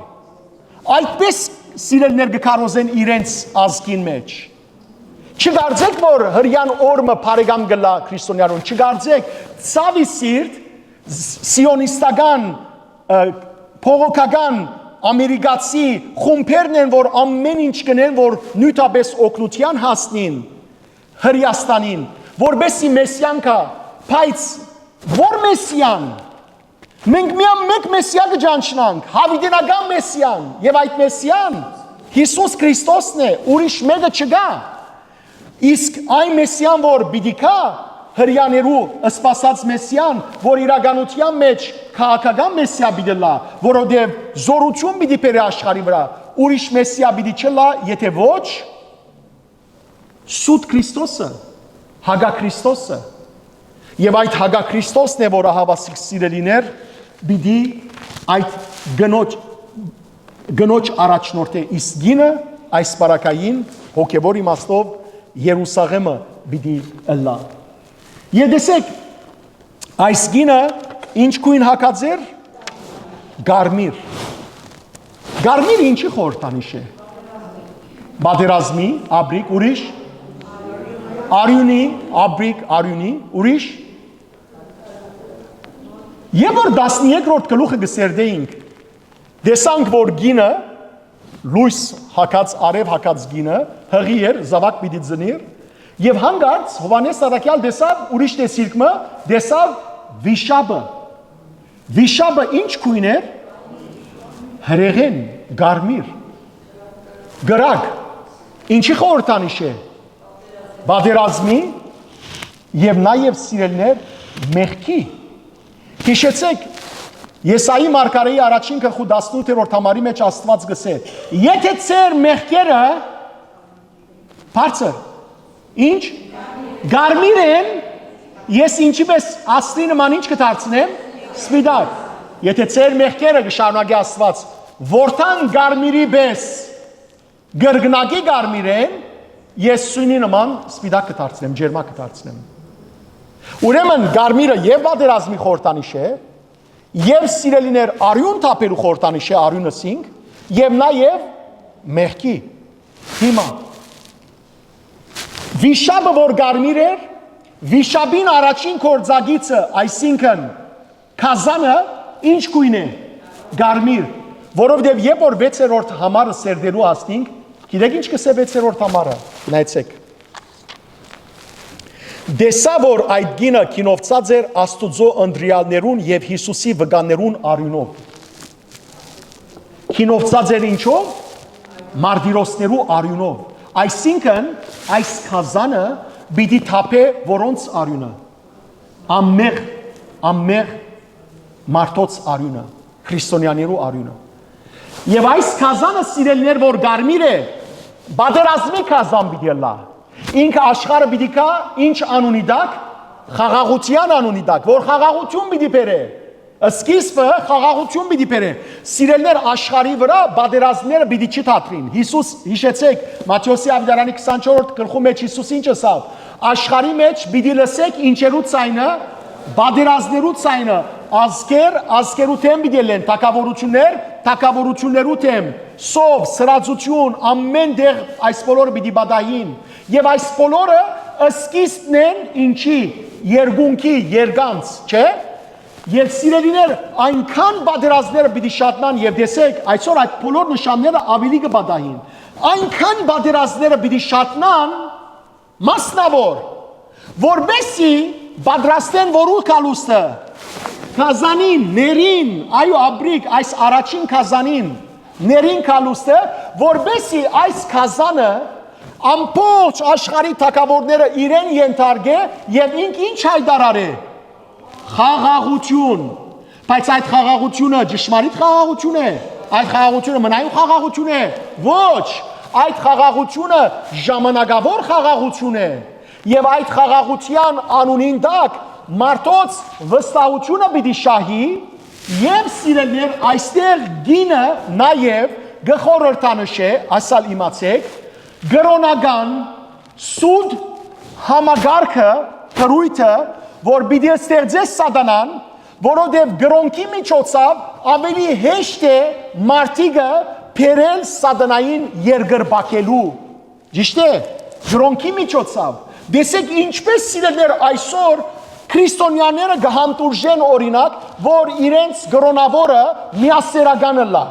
Այդպես, սիրելիներ, կը քարոզեն իրենց ազգին մեջ։ Չկարծեք, որ հրեան օրը մը բարեկամ կ'ըլլայ քրիստոնեայուն, չկարծեք, ցաւի սիրտ, ս-, սիոնիստական, ը, բողոքական ամերիկացի խումբերն են, որ ամեն ինչ կ'ընեն, որ նիւթապէս օգնութեան հասնին Հրեաստանին, որպեսզի Մեսիան գայ, բայց ո՞ր Մեսիան։ Մենք միայն մէկ Մեսիա կը ճանչնանք, յաւիտենական Մեսիան, եւ այդ Մեսիան Յիսուս Քրիստոսն է, ուրիշ մէկը չկայ։ Իսկ այն Մեսիան, որ պիտի գայ, հրեաներու սպասած Մեսիան, որ իրականութեան մէջ քաղաքական Մեսիա պիտի ըլլայ, որովհետեւ զօրութիւն պիտի բերէ աշխարհի վրայ, ուրիշ Մեսիա պիտի չըլլայ, եթէ ոչ սուտ Քրիստոսը, հակա Քրիստոսը։ Եւ այդ հակա Քրիստոսն է, որ ահաւասիկ սիրելիներ, պիտի այդ կնոջ, կնոջ առաջնորդէ, իսկ կինը այս պարագային հոգեվոր իմաստով Երուսաղէմը պիտի ըլլայ։ Եւ տեսեք, այս կինը ինչ գոյն հագած էր, կարմիր։ Կարմիր ինչի խորհրդանիշ է։ Պատերազմի, ապրիկ, ուրիշ։ Արիւնի, ապրիկ, արիւնի, ուրիշ։ Եւ որ տասներկրորդ գլուխը կը սերտէինք, տեսանք, որ կինը, լոյս հագած, արեւ հագած կինը, յղի էր, զաւակ պիտի ծնիր, եւ հանկարծ Յովհաննէս Առաքեալ տեսաւ ուրիշ տեսիլք մը, տեսաւ վիշապը։ Վիշապը ինչ գոյն էր։ Հրեղեն, կարմիր, կրակ, ինչի խորհրդանիշ է։ Պատերազմի եւ նաեւ, սիրելիներ, մեղքի։ Յիշեցեք, Եսայի մարգարեի առաջին գլխու տասնութերորդ համարի մէջ Աստուած կ'ըսէ. «Եթէ ձեր մեղքերը», բարձր, ինչ, կարմիր են, ես ինչի պէս, ասլի նման ինչ կը դարձնեմ, սպիտակ։ Եթէ ձեր մեղքերը, կը շարունակէ Աստուած, որթան կարմիրի պէս, կրկնակի կարմիր են, ես սոյնի նման սպիտակ կը դարձնեմ, ջերմակ կը դարձնեմ։ Ուրեմն կարմիրը եւ պատերազմի խորհրդանիշ է, եւ, սիրելիներ, արիւն թափելու խորհրդանիշ է, արիւնը սինք, եւ նաեւ մեղքի։ Հիմա, վիշապը որ կարմիր էր, վիշապին առաջին գործակիցը, այսինքն՝ գազանը, ինչ գոյն է։ Կարմիր, որովհետեւ երբ որ վեցերորդ համարը սերտելու հասնինք, գիտեք ինչ կ'ըսէ վեցերորդ համարը։ Նայեցեք։ Տեսայ, որ այդ կինը գինովցած էր Աստուծոյ ընտրեալներուն եւ Յիսուսի վկաներուն արիւնով։ Գինովցած էր ինչո՞վ։ Մարտիրոսներու արիւնով։ Այսինքն՝ այս գազանը պիտի թափէ որոնց արիւնը։ Անմեղ, անմեղ մարդոց արիւնը, քրիստոնեաներու արիւնը։ Եւ այս գազանը, սիրելիներ, որ կարմիր է, պատերազմի գազան պիտի ըլլայ։ Ինքը աշխարհը պիտի գայ ինչ անունի տակ, խաղաղութեան անունի տակ, որ խաղաղութիւն պիտի բերէ։ Սկիզբը խաղաղութիւն պիտի բերէ։ Սիրելիներ, աշխարհի վրայ պատերազմները պիտի չթատրին։ Յիսուս, յիշեցեք, Մատթէոսի աւետարանի քսանչորսերորդ գլխու մէջ Յիսուս ինչ ըսաւ. «Աշխարհի մէջ պիտի լսեք ինչերու ձայնը, պատերազմներու ձայնը, ազգեր ազգերու դէմ պիտի ելլեն, թագաւորութիւններ թագաւորութիւններու դէմ, սով, սրածութիւն, ամէն տեղ այս բոլորը պիտի պատահին»։ Եւ այս բոլորը սկիզբն են ինչի, երկունքի, երկանց, չէ՞։ Եւ, սիրելիներ, այնքան պատերազմները պիտի շատնան, եւ տեսեք, այսօր այդ բոլոր նշանները աւելի կը պատահին։ Այնքան պատերազմները պիտի շատնան, մասնաւոր, որպեսզի պատրաստեն որու գալուստը, գազանին, ներին, այո, ապրիկ, այս առաջին գազանին, ներին գալուստը, որպեսզի այս գազանը ամբողջ աշխարհի թագաւորները իրեն ենթարկէ եւ ինք ինչ հայտարարէ. խաղաղութիւն։ Բայց այդ խաղաղութիւնը ճշմարիտ խաղաղութիւն է։ Այդ խաղաղութիւնը մնայուն խաղաղութիւն է։ Ոչ, այդ խաղաղութիւնը ժամանակաւոր խաղաղութիւն է։ Եւ այդ խաղաղութեան անունին տակ մարդոց վստահութիւնը պիտի շահի, եւ, սիրելիներ, այստեղ գինը նաեւ կը խորհրդանշէ, ասալ իմացեք, կրօնական սուտ համակարգը, դրոյթը, որ պիտի ստեղծէ սատանան, որովհետեւ կրօնքի միջոցով աւելի հեշտ է մարդիկը բերել սատանային երկրպագելու։ Ճիշդ է, կրօնքի միջոցով։ Տեսեք, ինչպես, սիրելիներ, այսօր քրիստոնեաները կը հանդուրժեն, օրինակ, որ իրենց կրօնաւորը միասեռական ըլլայ։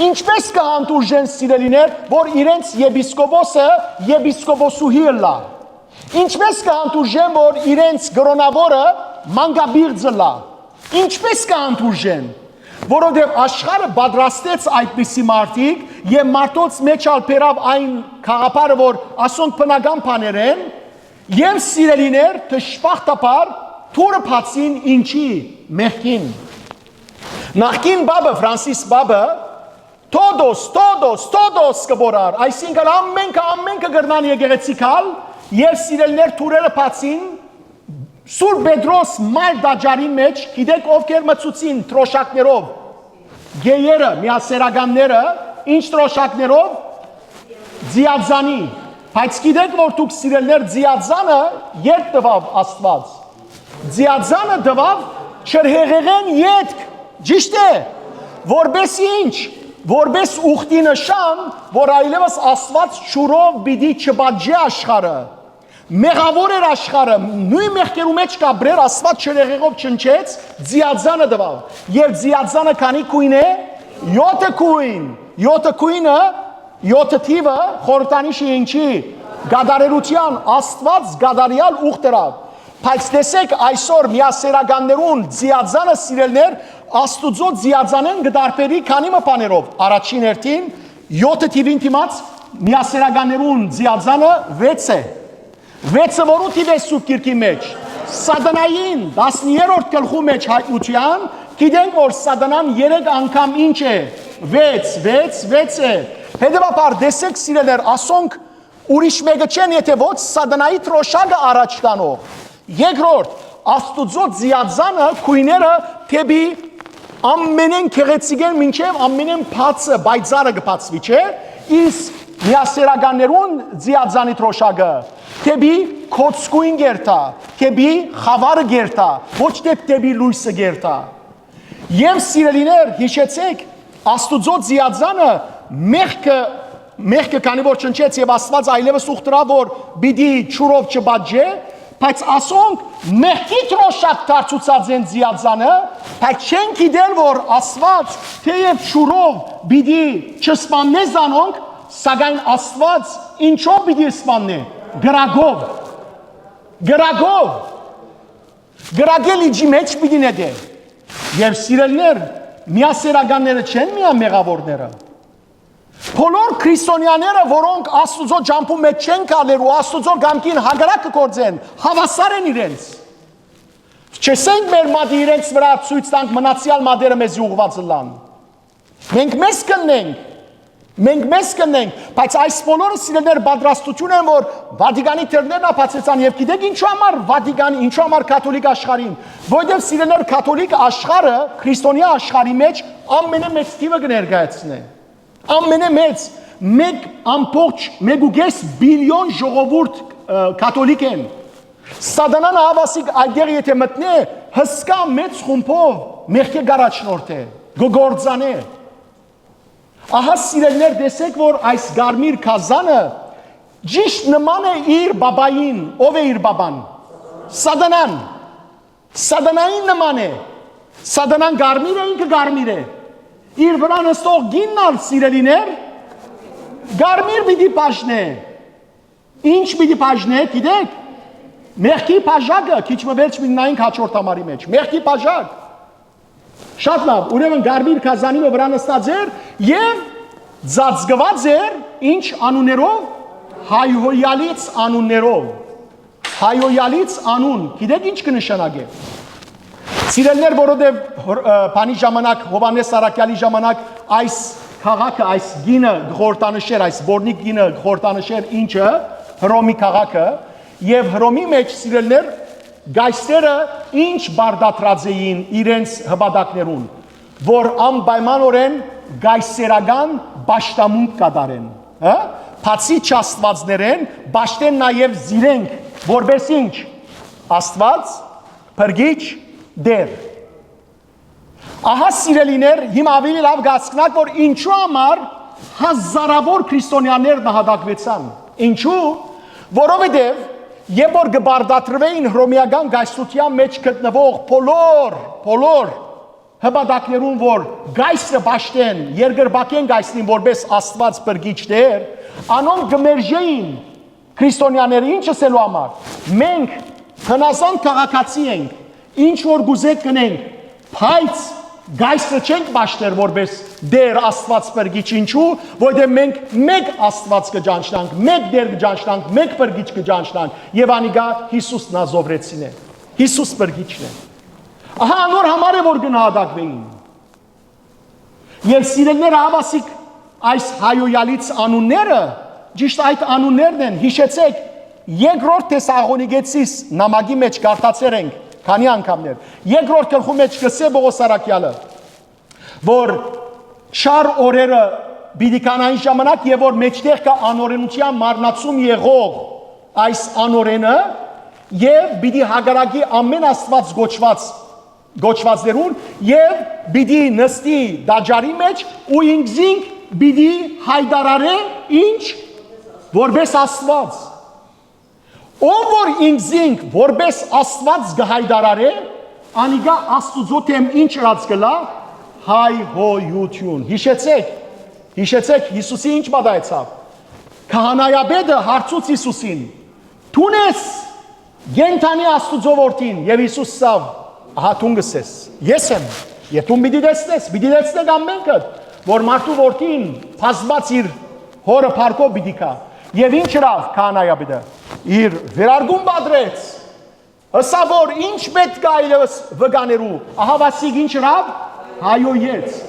Ինչպես կը հանդուրժեն, սիրելիներ, որ իրենց եպիսկոպոսը եպիսկոպոսուհի ըլլայ։ Ինչպես կը հանդուրժեն, որ իրենց կրօնաւորը մանկապիղծ ըլլայ։ Ինչպես կը հանդուրժեն, որովհետեւ աշխարհը պատրաստեց այդպիսի մարդիկ եւ մարդոց մէջ ալ բերաւ այն գաղափարը, որ ասոնք բնական բաներ են, Եւ սիրելիներ, դժբախտաբար դուռը բացին ինչի, մեղքին։ Նախկին Պապը, Ֆրանսիս Պապը, «Todos, todos, todos» կը բորար, այսինքն՝ «Ամենքը, ամենքը կրնան եկեղեցի գալ», եւ սիրելիներ, դուռերը բացին։ Սուրբ Պետրոս մայր տաճարին մէջ, գիտեք ովքեր մցուցին դրոշակներով, գեյերը, միասերականները, ինչ դրոշակներով, ձիածանի։ Բայց գիտեք որ դուք, սիրելիներ, ձիածանը երբ տուաւ Աստուած։ Ձիածանը տուաւ չրհեղեղէն ետք, ճիշդ է, որպէս ինչ, որպէս ուխտի նշան, որ այլեւս Աստուած ջուրով պիտի չպատժէ աշխարհը։ Մեղաւոր էր աշխարհը, նոյն մեղքերու մէջ կ'ապրէր, Աստուած չրհեղեղով չնչեց, ձիածանը տուաւ։ Եւ ձիածանը քանի՞ գոյն է, յոթը գոյն, յոթը գոյնը, յոթը թիւը խորհրդանիշ է ինչի, կատարելութեան, Աստուած կատարեալ ուխտը ըրաւ։ Բայց տեսեք, այսօր միասերականներուն ձիածանը, սիրելիներ, Աստուծոյ ձիածանէն կը տարբերի քանի՞ մը բաներով։ Առաջին հերթին, յոթը թիւին դիմաց միասերականներուն ձիածանը վեց է։ Վեցը որու թիւ է Սուրբ Գիրքի մէջ։ Սատանային, տասներորդ գլխու մէջ հայտնութեան, գիտենք որ Սատանան երեք անգամ ինչ է, վեց, վեց, վեց է։ Հետեւաբար, տեսեք, սիրելիներ, ասոնք ուրիշ մէկը չեն, եթէ ոչ Սատանայի դրոշակը առաջ տանող։ Երկրորդ, Աստուծոյ ձիածանը գոյները դէպի ամենէն գեղեցիկէն մինչեւ ամենէն բացը, պայծառը կը բացուի, չէ՞։ Իսկ միասերականներուն ձիածանի դրոշակը դէպի կոծկոյն կ'երթայ, դէպի խաւարը կ'երթայ, ոչ դէպ-, դէպի լոյսը կ'երթայ։ Եւ, սիրելիներ, յիշեցէք, Աստուծոյ ձիածանը մեղքը, մեղքը քանի որ չնչեց եւ Աստուած այլեւս ուխտը ըրաւ որ պիտի ջուրով չպատժէ, բայց ասոնք մեղքի դրոշակ դարձուցած են ձիածանը, բայց չեն գիտեր որ Աստուած թէեւ ջուրով պիտի չսպաննէ զանոնք, սակայն Աստուած ինչով պիտի սպաննէ։ Կրակով։ Կրակով։ Կրակի լիճի մէջ պիտի նետէ։ Եւ, սիրելիներ, միասերականները չեն միայն մեղաւորները։ Բոլոր քրիստոնեաները, որոնք Աստուծոյ ճամբու մէջ չեն գալեր ու Աստուծոյ կամքին հակառակը գործեն, հաւասար են իրենց։ Չ'ըսենք մեր մատը իրենց վրայ ցոյց տանք, մնացեալ մատերը մեզի ուղղուած ըլլան։ Մենք մեզ կ'ընենք, մենք մեզ կ'ընենք, բայց այս բոլորը, սիրելիներ, պատրաստություն են որ Վատիկանի դռներն ա բացեցան։ Եւ գիտեք ինչու համար Վատիկան, ինչու համար կաթոլիկ աշխարհին, որովհետեւ, սիրելիներ, կաթոլիկ աշխարհը քրիստոնեայ աշխարհի մէջ ամենամեծ թիւը կը ներկայացնէ, ամենամեծ, մեկ ամբողջ մեկ ու կես բիլիոն ժողովուրդ, ը, կաթոլիկ են։ Սատանան ահավասիկ այդտեղ եթէ մտնէ, հսկայ մեծ խումբով մեղքի կ'առաջնորդէ, կը գործանէ։ Ահա, սիրելիներ, տեսեք որ այս կարմիր գազանը ճիշտ նման է իր բաբային։ Ո՞վ է իր բաբան։ Սատանան։ Սատանային նման է։ Սատանան կարմիր է, ինքը կարմիր է։ Իր վրան նստող գինն ալ, սիրելիներ, կարմիր պիտի բաժնէ։ Ինչ պիտի բաժնէ, գիտեք։ Մեղքի բաժակը, քիչ մը վերջ պիտի նայենք հաջորդ համարի մէջ, մեղքի բաժակ։ Շատ լաւ, ուրեմն կարմիր գազանի մը վրայ նստած էր եւ ծածկուած էր ինչ անուններով, հայհոյալից անուններով։ Հայհոյալից անուն, գիտեք ինչ կը նշանակէ։ Սիրելիներ, որովհետեւ հոր-, ը, բանի ժամանակ, Հովհաննէս Առաքեալի ժամանակ այս քաղաքը, այս գինը կը խորհրդանշեր, այս բորնիկ գինը կը խորհրդանշեր ինչը, Հռոմի քաղաքը, եւ Հռոմի մէջ, սիրելիներ, կայսերը ինչ պարտադրած էին իրենց հպատակներուն, որ անպայմանօրէն կայսերական պաշտամունք կատարեն, հա՞։ Բացի չաստուածներէն, պաշտեն նաեւ զիրենք, որպես ինչ, Աստուած, փրկիչ, Տեր։ Ահա, սիրելիներ, հիմա աւելի լաւ կ'հասկնաք որ ինչու համար հազարաւոր քրիստոնեաներ նահատակուեցան։ Ինչու՞։ Որովհետեւ երբ որ կը պարտադրվեին հռոմեական կայսրության մէջ գտնվող բոլոր, բոլոր հպատակներուն, որ կայսրը պաշտեն, երկրպագեն կայսրին որպես Աստուած, փրկիչ, Տեր, անոնք կը մերժէին քրիստոնեաները, ինչ ըսելու համար։ Մենք հնազանդ քաղաքացի ենք, ինչ որ կ'ուզենք կ'ընենք, բայց Կայսրը չենք պաշտեր որպես Տեր Աստուած փրկիչ, ինչու, որտեղ մենք մեկ Աստուած կը ճանչնանք, մեկ Տեր կը ճանչնանք, մեկ փրկիչ կը ճանչնանք, եւ անիկա Յիսուս Նազովրեցին է, Յիսուս փրկիչն է։ Ահա անոր համար է որ գնահատակվեին։ Եւ սիրելիներ, ահա ասիկ այս հայոյալից անունները, ճիշդ այդ անուններն են, յիշեցեք, երկրորդ Թեսաղոնիկեցիս նամակի մեջ կարդացեր ենք քանի անգամներ, երկրորդ գլխու մեջ կսե Պողոս Առաքեալը, որ չար օրերը պիտի գան այն ժամանակ, եւ որ մեջտեղ կա անօրենութեան մարմնացում եղող այս անօրենը, եւ պիտի հակառակի ամեն Աստուած կոչուած, կոչուածներուն, եւ պիտի նստի տաճարի մեջ ու ինքզինք պիտի հայտարարէ ինչ, որպես Աստուած։ Ով որ ինքզինք որպես Աստուած կը հայտարարէ, անիկա Աստուծոյ դէմ ինչ ըրած կլա, հայհոյութիւն։ Յիշեցեք, յիշեցեք Յիսուսի ինչ պատահեցաւ։ Քահանայապետը հարցուց Յիսուսին. «Դո՞ւն ես կենդանի Աստուծոյ որդին»։ Եւ Յիսուս սաւ. «Ահա դուն կսես. ես եմ, եւ դուն պիտի տեսնես, պիտի տեսնեք ամենքդ, որ մարդու որդին բազմած իր հորը փառքով պիտի գայ»։ Եւ ինչ ըրաւ քահանայապետը։ Իր վերարկուն պատրեց, ըսաւ որ ինչ պէտք է այլեւս վկաներու, ահա վասիկ ինչ ըրաւ, հայոյեց։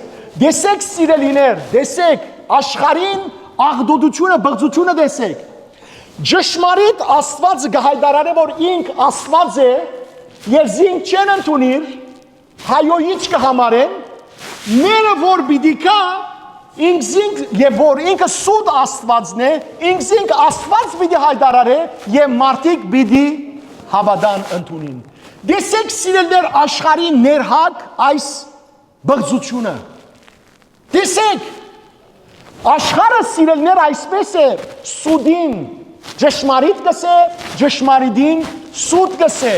Տեսեք, սիրելիներ, տեսեք, աշխարհին աղտոտությունը, բղծությունը տեսեք։ Ճշմարիտ Աստուածը կը հայտարարէ, որ ինք Աստուած է, եւ զինք չեն ընդունիր, հայոյից կը համարեն, ները որ պիտի գայ, ինքզինք, եւ որ ինքը սուտ Աստուածն է, ինքզինք Աստուած պիտի հայտարարէ, եւ մարդիկ պիտի հաւատան ընդունին։ Տեսեք, սիրելիներ, աշխարհի ներհակ այս բղծությունը։ Տեսեք, աշխարհը, սիրելիներ, այսպես է, սուտին ճշմարիտ կսե, ճշմարիտին սուտ կսե։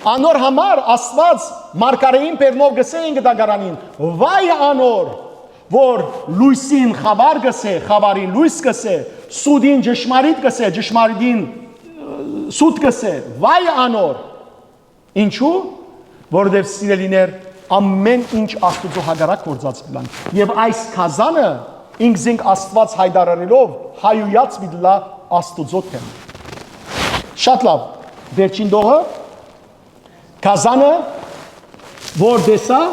Անոր համար Աստուած մարգարէին բերնով կսե ինքը դագարանին. «Վայ անոր, որ լոյսին խաւար կսե, խաւարին լոյս կսե, սուտին ճշմարիտ կսե, ճշմարիտին, ը, սուտ կսե։ Վայ անոր»։ Ինչու՞, որովհետեւ, սիրելիներ, ամեն ինչ Աստուծոյ հակառակ գործած կլան։ Եւ այս գազանը ինքզինք Աստուած հայտարարելով հայոյած պիտի լա Աստուծոյ դէմ։ Շատ լաւ, վերջին տողը, գազանը, որ տեսայ,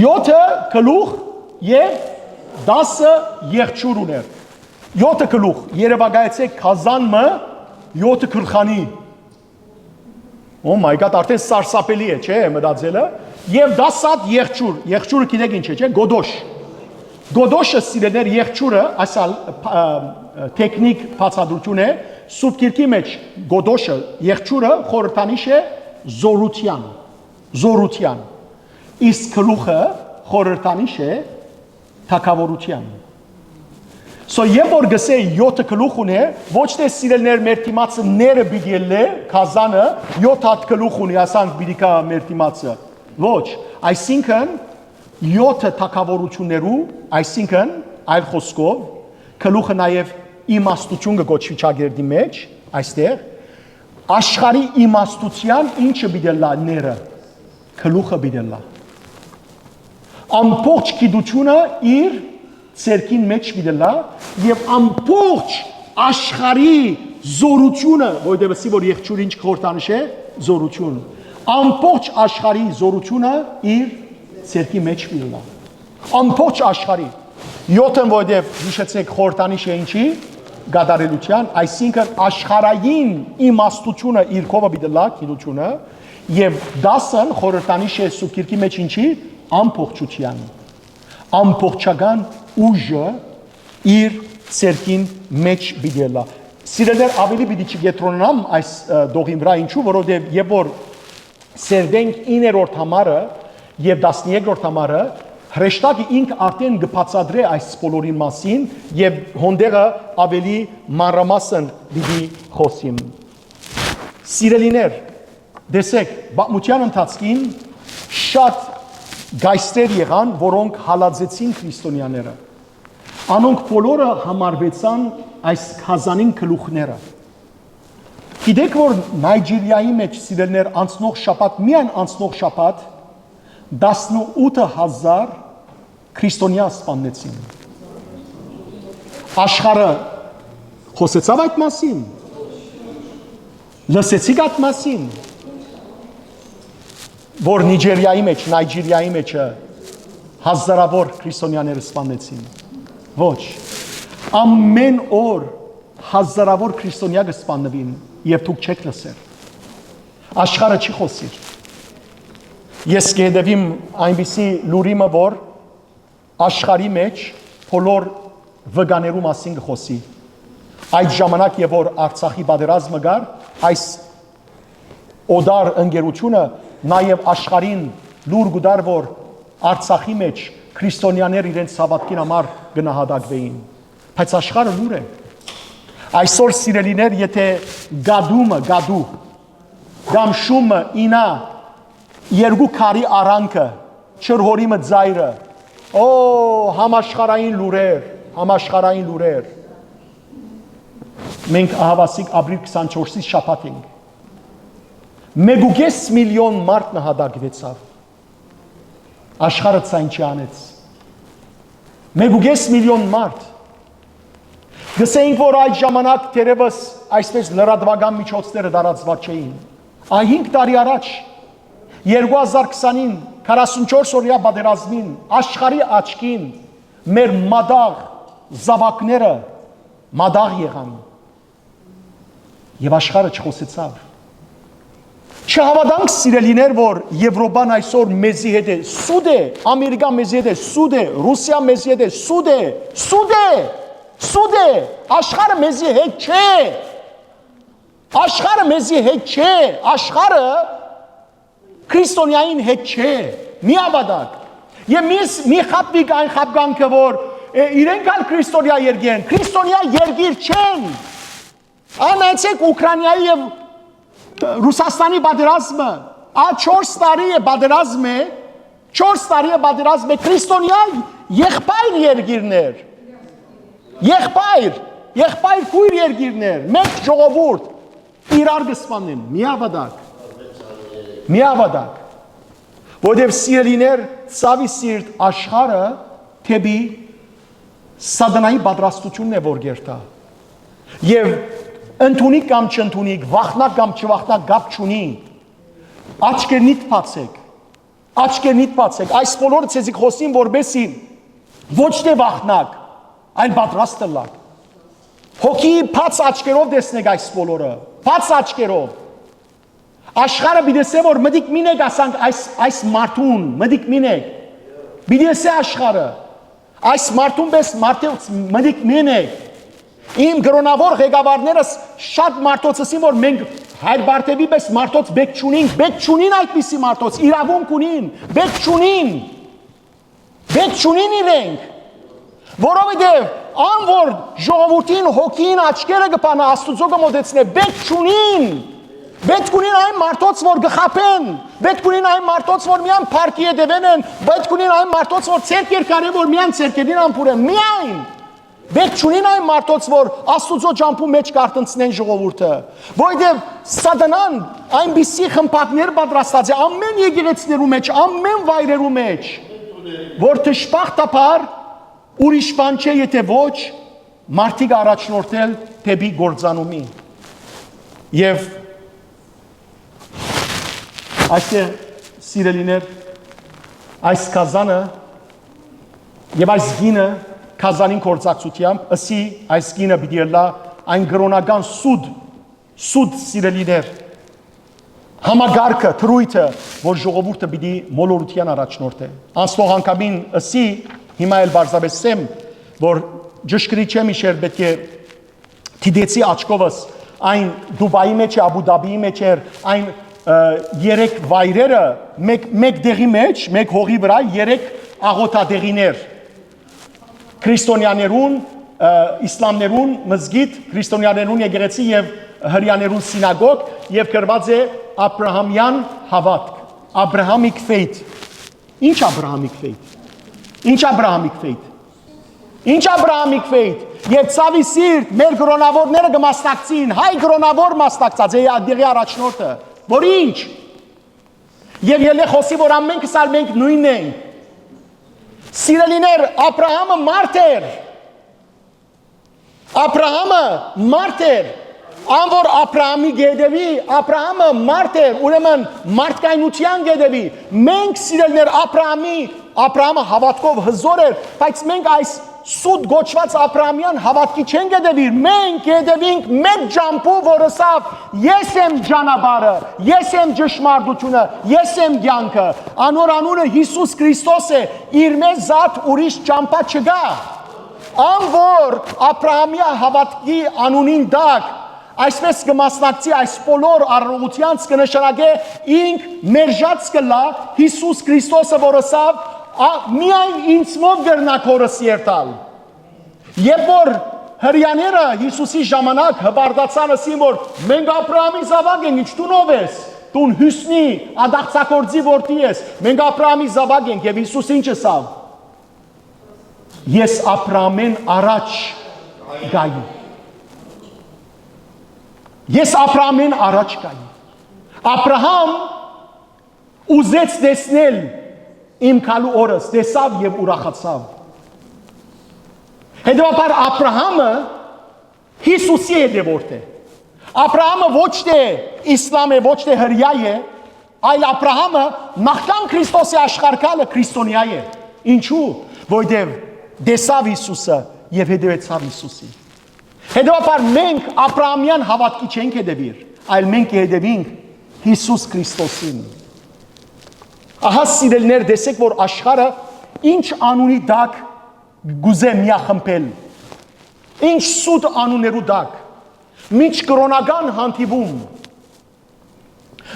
յոթը գլուխ եւ տասը եղջյուր ունէր։ Յոթը գլուխ, երեւակայեցէք գազան մը յոթը գլխանի։ Oh my God, արդեն սարսափելի է, չէ՞, մտածելը։ Եւ տասը հատ եղջյուր, եղջիուրը գիտեք ինչ է, չէ՞, գոդոշ։ Գոդոշը, սիրելիներ, եղջիուրը, ասալ, ա, ա, թեքնիկ բացատրութիւն է, Սուրբ Գիրքի մեջ գոդոշը, եղջիուրը խորհրդանիշ է զօրութեան, զօրութեան, իսկ գլուխը խորհրդանիշ է թագաւորութեան։ So, երբ որ գսե յոթը գլուխ ունի, ոչ թէ, սիրելիներ, մեր դիմացը ները պիտի ելլէ, գազանը, յոթ հատ գլուխ ունի, ասանք պիտի գայ մեր դիմացը։ Ոչ, այսինքն, յոթը թագաւորութիւններու, այսինքն, այլ խօսքով, գլուխը նաեւ իմաստութիւն կը կոչուի ճակերտի մեջ, այստեղ, աշխարհի իմաստութեան ինչը պիտի ըլլայ ները, գլուխը պիտի ըլլայ։ Ամբողջ գիտությունը իր ձեռքին մեջ պիտի ըլլայ, եւ ամբողջ աշխարհի զօրութիւնը, որովհետեւ ասի որ եղջիուրը ինչ խորհրդանիշ է, զօրութիւն, ամբողջ աշխարհի զօրութիւնը իր ձեռքի մեջ պիտի ըլլայ։ Ամբողջ աշխարհի։ Յոթն, որովհետեւ, յիշեցեք, խորհրդանիշ է ինչի, կատարելութեան, այսինքն աշխարհային իմաստութիւնը իր քովը պիտի ըլլայ գիտութիւնը, եւ տասն խորհրդանիշ է Սուրբ Գիրքի մեջ ինչի, ամբողջութեան, ամբողջական ուժը իր ձեռքին մեջ պիտի ըլլայ։ Սիրելիներ, աւելի պիտի չկեդրոնանամ այս, ը, տողին վրայ, ինչու, որովհետեւ երբ որ Սերտենք իններորդ համարը եւ տասներկրորդ համարը, հրեշտակը ինք արդեն կը բացատրէ այս բոլորին մասին, եւ հոնդեղը աւելի մանրամասն պիտի խօսիմ։ Սիրելիներ, տեսեք, պատմութեան ընթացքին շատ կայսրեր եղան, որոնք հալածեցին քրիստոնեաները։ Անոնք բոլորը համարուեցան այս գազանին գլուխները։ Գիտեք, որ Նայջիրիայի մեջ, սիրելիներ, անցնող շաբաթ, միայն անցնող շաբաթ, Տասնութ հազար քրիստոնեայ սպաննեցին։ Աշխարհը խօսեցաւ այդ մասին։ Լսեցիք այդ մասին, որ Նիջերիայի մեջ, Նայջիրիայի մեջ հազարաւոր քրիստոնեաներ սպաննեցին։ Ոչ։ Ամեն օր հազարաւոր քրիստոնեայ կը սպաննուին, եւ դուք չէք լսեր։ Աշխարհը չի խօսիր։ Ես կը հետեւեմ այնպիսի լուրի մը, որ աշխարհի մեջ բոլոր վկաներու մասին կը խօսի։ Այդ ժամանակ, երբ որ Արցախի պատերազմը կար, այս օտար ընկերությունը նաեւ աշխարհին լուր կու տար, որ Արցախի մեջ քրիստոնեաներ իրենց հաւատքին համար կը նահատակուէին։ Բայց աշխարհը լուր է։ Այսօր, սիրելիներ, եթե գատումը, գատու կամ շումը ինա երկու քարի արանքը, չրհորի մը ծայրը, օ, համաշխարհային լուրեր, համաշխարհային լուրեր։ Մենք ահավասիկ ապրիլ քսանչորսի շաբաթ ենք։ Մեկուկես միլիոն մարդ նահատակվեցաւ։ Աշխարհը ցայն չանեց։ Մեկուկես միլիոն մարդ։ Գսենք, որ այդ ժամանակ թերեւս այսպես լրատուական միջոցները տարածված չէին։ Ա, հինգ տարի առաջ, երկու հազար քսանին, քառասունչորս օրեայ պատերազմին, աշխարհի աչքին մեր մատաղ զաւակները մատաղ եղան։ Եւ աշխարհը չխօսեցաւ։ Չհաւատանք, սիրելիներ, որ Եվրոպան այսօր մեզի հետ է, սուտ է, Ամերիկա մեզի հետ է, սուտ է, Ռուսիա մեզի հետ է, սուտ է, սուտ է, սուտ է, աշխարհը մեզի հետ չէ, աշխարհը մեզի հետ չէ, աշխարհը քրիստոնեային հետ չէ, մի աբադակ։ Եւ մի, մի խաբվիկ այն խաբկանքը, որ, է, իրենք ալ քրիստոնեայ երկիր են, քրիստոնեայ երկիր չեն։ Անայցեք Ուքրանիայի եւ Ռուսաստանի պատերազմը, ա, չորս տարի է պատերազմ է, չորս տարի է պատերազմ է, քրիստոնեայ եղբայր երկիրներ, եղբայր, եղբայր քույր երկիրներ, մեկ ժողովուրդ իրար կը սպանեն, մի աբադակ, մի աբադակ, որովհետեւ, սիրելիներ, ցաւի սիրտ, աշխարհը դէպի սատանայի պատրաստությունն է, որ կերթայ։ Եւ ընդունիք կամ չընդունիք, վախնաք կամ չվախնաք, կապ չունի։ Աչքերնիդ բացեք, աչքերնիդ բացեք, այս բոլորը ձեզի կ'խօսին, որպեսզի ոչ թէ վախնաք, այլ պատրաստ ըլլաք։ Հոգի բաց աչքերով տեսնեք այս բոլորը, բաց աչքերով։ Աշխարհը պիտի ասէ, որ մտիկ մին եք, ասանք, այս, այս մարդուն, մտիկ մին եք։ Պիտի ասէ աշխարհը, այս մարդուն պէս մարդոց մտիկ մին եք։ Իմ կրոնաւոր ղեկավարներս շատ մարդոց ըսին, որ մենք Հայր Բարթեւի պէս մարդոց պէք չունինք, պէք չունին այդպիսի մարդոց, իրաւունք ունին, պէք չունին, պէք չունին իրենք, որովհետեւ ան որ ժողովուրդին հոգին աչքերը կը բանա, Աստուծոյ կը մոտեցնէ, պէք չունին, պէտք ունին այն մարդոց, որ կը խաբեն, պէտք ունին այն մարդոց, որ միայն փառքի հետեւեն են, պէտք ունին այն մարդոց, որ ձեռք երկարեն, որ միայն ձեռքերին ամբուր են, միայն։ Պէտք չունին այն մարդոց, որ Աստուծոյ ճամբու մէջ կ'արթնցնեն ժողովուրդը, որովհետեւ սատանան այնպիսի խմբակներ պատրաստած է ամէն եկեղեցիներու մէջ, ամէն վայրերու մէջ, որ դժբախտաբար ուրիշ բան չէ, եթե ոչ մարդիկ առաջնորդել դէպի կործանումի։ Եւ այստեղ, սիրելիներ, այս գազանը եւ այս գինը գազանին կործակցութեամբ, ըսի, այս գինը պիտի ըլլայ այն կրոնական սուտ, սուտ, սիրելիներ, համակարգը, դրոյթը, որ ժողովուրդը պիտի մոլորութեան առաջնորդէ։ Անցնող անգամին ըսի, հիմա էլ պարզապէս սեմ, որ ճշգրիտ չեմ իշեր, պէտք է դիտեցի աչքովս, այն Դուբայի մեջ է, Աբու Դաբիի մեջ էր, այն, ը, երեք վայրերը, մեկ, մեկ դեղի մեջ, մեկ հողի վրայ երեք աղոթատեղիներ, քրիստոնեաներուն, ը, իսլամներուն մզկիթ, քրիստոնեաներուն եկեղեցի եւ հրեաներուն սինագոգ, եւ գրված է Աբրահամյան հաւատք, Abrahamic faith։ Ինչ Abrahamic faith։ Ինչ Abrahamic faith։ Ինչ Abrahamic faith։ Եւ ցաւի սիրտ, մեր կրոնաւորները կը մասնակցին, հայ կրոնաւոր մասնակցած է, ա-, դեղի առաջնորդը, որ ինչ։ Եւ ելլե խօսի, որ ամենքս ալ մենք նոյնն ենք։ Սիրելիներ, Աբրահամը մարդ էր։ Աբրահամը մարդ էր։ Ան որ Աբրահամի կ'ետեւի, Աբրահամը մարդ էր, ուրեմն մարդկայնութեան կ'ետեւի։ Մենք, սիրելիներ, Աբրահամի, Աբրահամը հաւատքով հզոր էր, բայց մենք այս սուտ կոչուած Աբրահամեան հաւատքի չենք ետեւիր։ Մենք ետեւինք մեծ ճամբու, որ ըսաւ. «Ես եմ ճանապարհը, ես եմ ճշմարտությունը, ես եմ կեանքը»։ Անոր անունը Յիսուս Քրիստոս է, իր մեզ զատ ուրիշ ճամբայ չկայ։ Ան որ Աբրահամի հաւատքի անունին տակ այսպես կը մասնակցի այս բոլոր արարողութեանց, կը նշանակէ ինք մերժած կ'ըլլայ Յիսուս Քրիստոսը, որ ըսաւ. «Ա, միայն ինձմով կրնայ քորս երթալ»։ Երբ որ Հրեաները Յիսուսի ժամանակ հպարտացան, ըսին, որ «մենք Աբրահամի զաւակ ենք, ինչ դուն ով ես, դուն Յուսնի ադաղցագործի որդի ես, մենք Աբրահամի զաւակ ենք»։ Եւ Յիսուս ինչ ըսաւ. «Ես Աբրահամէն առաջ կայի։ Ես Աբրահամէն առաջ կայի»։ Աբրահամ ուզեց տեսնել իմ գալու օրս, տեսաւ եւ ուրախացաւ։ Հետեւաբար Աբրահամը Յիսուսի հետեւորդ է։ Աբրահամը ոչ թէ իսլամ է, ոչ թէ հրեայ է, այլ Աբրահամը նախքան Քրիստոսի աշխարհ գալը քրիստոնեայ է։ Ինչու՞։ Որովհետեւ տեսաւ Յիսուսը եւ հետեւեցաւ Յիսուսին։ Հետեւաբար մենք Աբրահամեան հաւատքի չենք հետեւիր, այլ մենք կ'հետեւինք Յիսուս Քրիստոսին։ Ահա, սիրելիներ, տեսեք, որ աշխարհը ինչ անունի տակ կ'ուզէ միախմբել, ինչ սուտ անուններու տակ, մինչ կրօնական հանդիպում,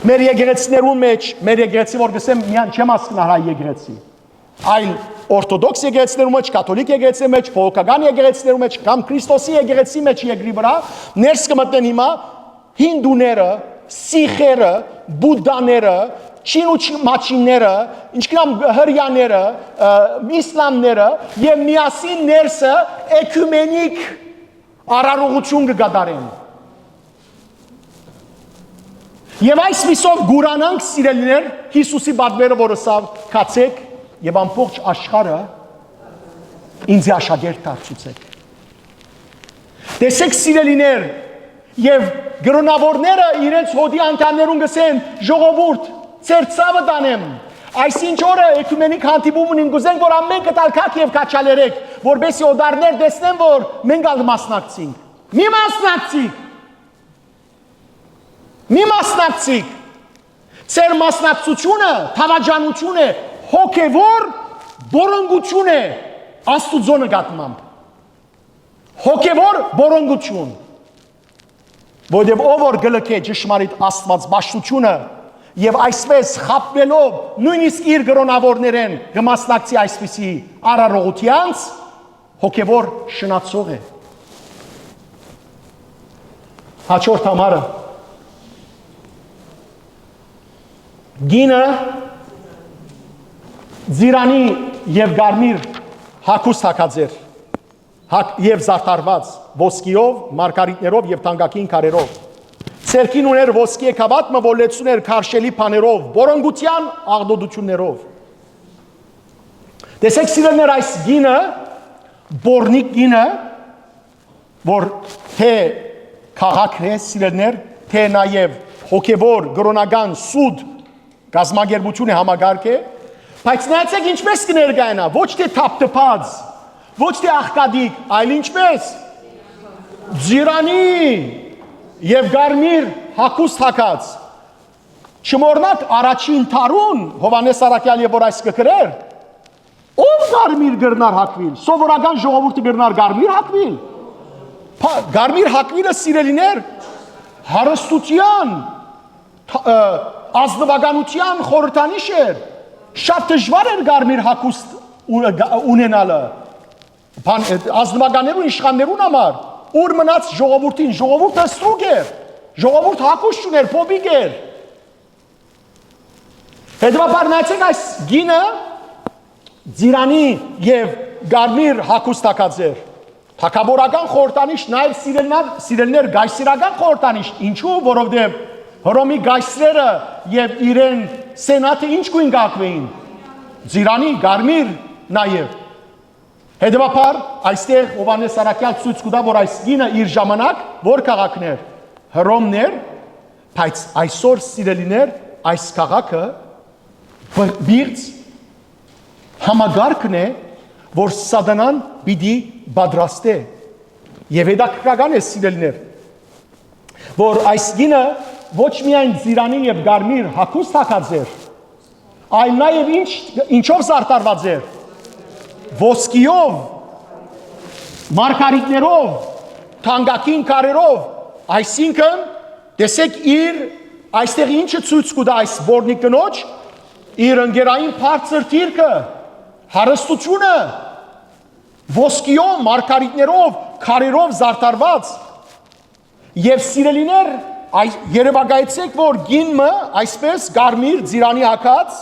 մեր եկեղեցիներու մեջ, մեր եկեղեցի, որ կ'ըսեմ, միայն չեմ հասկնար հայ եկեղեցի, այլ օրթոդոքս եկեղեցիներու մեջ, կաթոլիկ եկեղեցիներու մեջ, բողոքական եկեղեցիներու մեջ կամ Քրիստոսի եկեղեցի մեջ երկրի վրայ ներս կը մտնեն հիմա հինդուները, սիխերը, բուդդաները, չինուչի մաչինները, ինչքան հրեաները, ը, իսլամները եւ միասին ներսը էկումենիկ արարողություն կը կատարեն։ Եւ այսպիսով կ'ուրանանք, սիրելիներ, Յիսուսի պատվերը, որ ըսաւ. «Գացէք եւ ամբողջ աշխարհը ինձի աշակերտ դարձուցէք»։ Տեսեք, սիրելիներ, եւ կրօնաւորները իրենց հօդի անդամներուն կ'ըսեն. «Ժողովուրդ, ձեր ցաւը տանեմ։ Այսինչ օրը էկումենիկ հանդիպում ունին, կ'ուզենք, որ ամէնքը ալ գաք եւ քաչալերեք, որպեսզի օտարներ տեսնեն, որ մենք ալ մասնակցենք»։ Մի մասնակցիք։ Մի մասնակցիք։ Ձեր մասնակցությունը դաւաճանություն է, հոգեւոր բորոնգություն է Աստուծոյ նկատմամբ։ Հոգեւոր բորոնգություն։ Որովհետեւ ով որ կը լքէ ճշմարիտ Աստուած պաշտությունը եւ այսպես խաբվելով նոյնիսկ իր կրօնաւորներէն կը մասնակցի այսպիսի արարողութեանց, հոգեւոր շնացող է։ Հաջորդ համարը. գինը ծիրանի եւ կարմիր հագուստ հագած էր, հագ-, եւ զարդարված ոսկիով, մարգարիտներով եւ թանկագին քարերով։ Ձեռքին ուներ ոսկիե գաւաթ մը, որ լեցուն էր քարշելի բաներով, բորոնգութեան աղտոտություններով։ Տեսեք, սիրելիներ, այս գինը, բորնիկ գինը, որ թէ քաղաքն է, սիրելիներ, թէ նաեւ հոգեվոր, կրօնական, սուտ կազմակերպություն է, համակարգ է, բայց նայեցեք ինչպես կը ներկայանայ, ոչ թէ թափթփած, ոչ թէ աղքատիկ, այլ ինչպես, ձիրանի եւ կարմիր հագուստ հագած։ Չմոռնաք, առաջին դարուն Յովհաննէս առաքյալը որ այս կը գրէր, ո՞վ կարմիր կրնար հագուիլ, սովորական ժողովուրդը կրնար կարմիր հագուիլ։ Փա-, կարմիր հագուիլը, սիրելիներ, հարստության, թ-, ը, ազնվականության խորհրդանիշ էր։ Շատ դժվար էր կարմիր հագուստ ու-, գա-, ունենալը։ Բան, ը, ազնվականներուն, իշխաններուն համար, ուր մնաց ժողովուրդին, ժողովուրդը ստրուկ էր, ժողովուրդ հագուստ չուներ, փոփիկ էր։ Հետևաբար նայեցեք այս գինը, ձիրանի եւ կարմիր հագուստ հագած էր։ Թագավորական խորհրդանիշ, նաեւ սիրելնա-, սիրելներ, կայսերական խորհրդանիշ, ինչու, որովհետեւ Հռոմի կայսրերը եւ իրեն սենատը ինչ գոյն կ'ակուէին։ Ծիրանի, կարմիր նաեւ։ Հետեւաբար, այստեղ Յովհաննէս Առաքեալ ցոյց կու տայ, որ այս կինը իր ժամանակ որ քաղաքն էր, Հռոմն էր, բայց այսօր, սիրելիներ, այս քաղաքը վ-, վիղծ համակարգն է, որ սատանան պիտի պատրաստէ։ Եւ հետաքրքրական է, սիրելիներ, որ այս կինը ոչ միայն ծիրանի եւ կարմիր հագուստ հագած էր, այլ նաեւ ինչ, ինչով զարդարված էր։ Ոսկիով, մարգարիտներով, թանկագին քարերով, այսինքն, տեսեք, իր, այստեղ ինչը ցոյց կու տայ այս որնի կնոջ, իր ընկերային բարձր դիրքը, հարստությունը, ոսկիով, մարգարիտներով, քարերով զարդարված։ Եւ, սիրելիներ, այ, երեւակայեցէք, որ կին մը այսպես կարմիր ծիրանի հագած,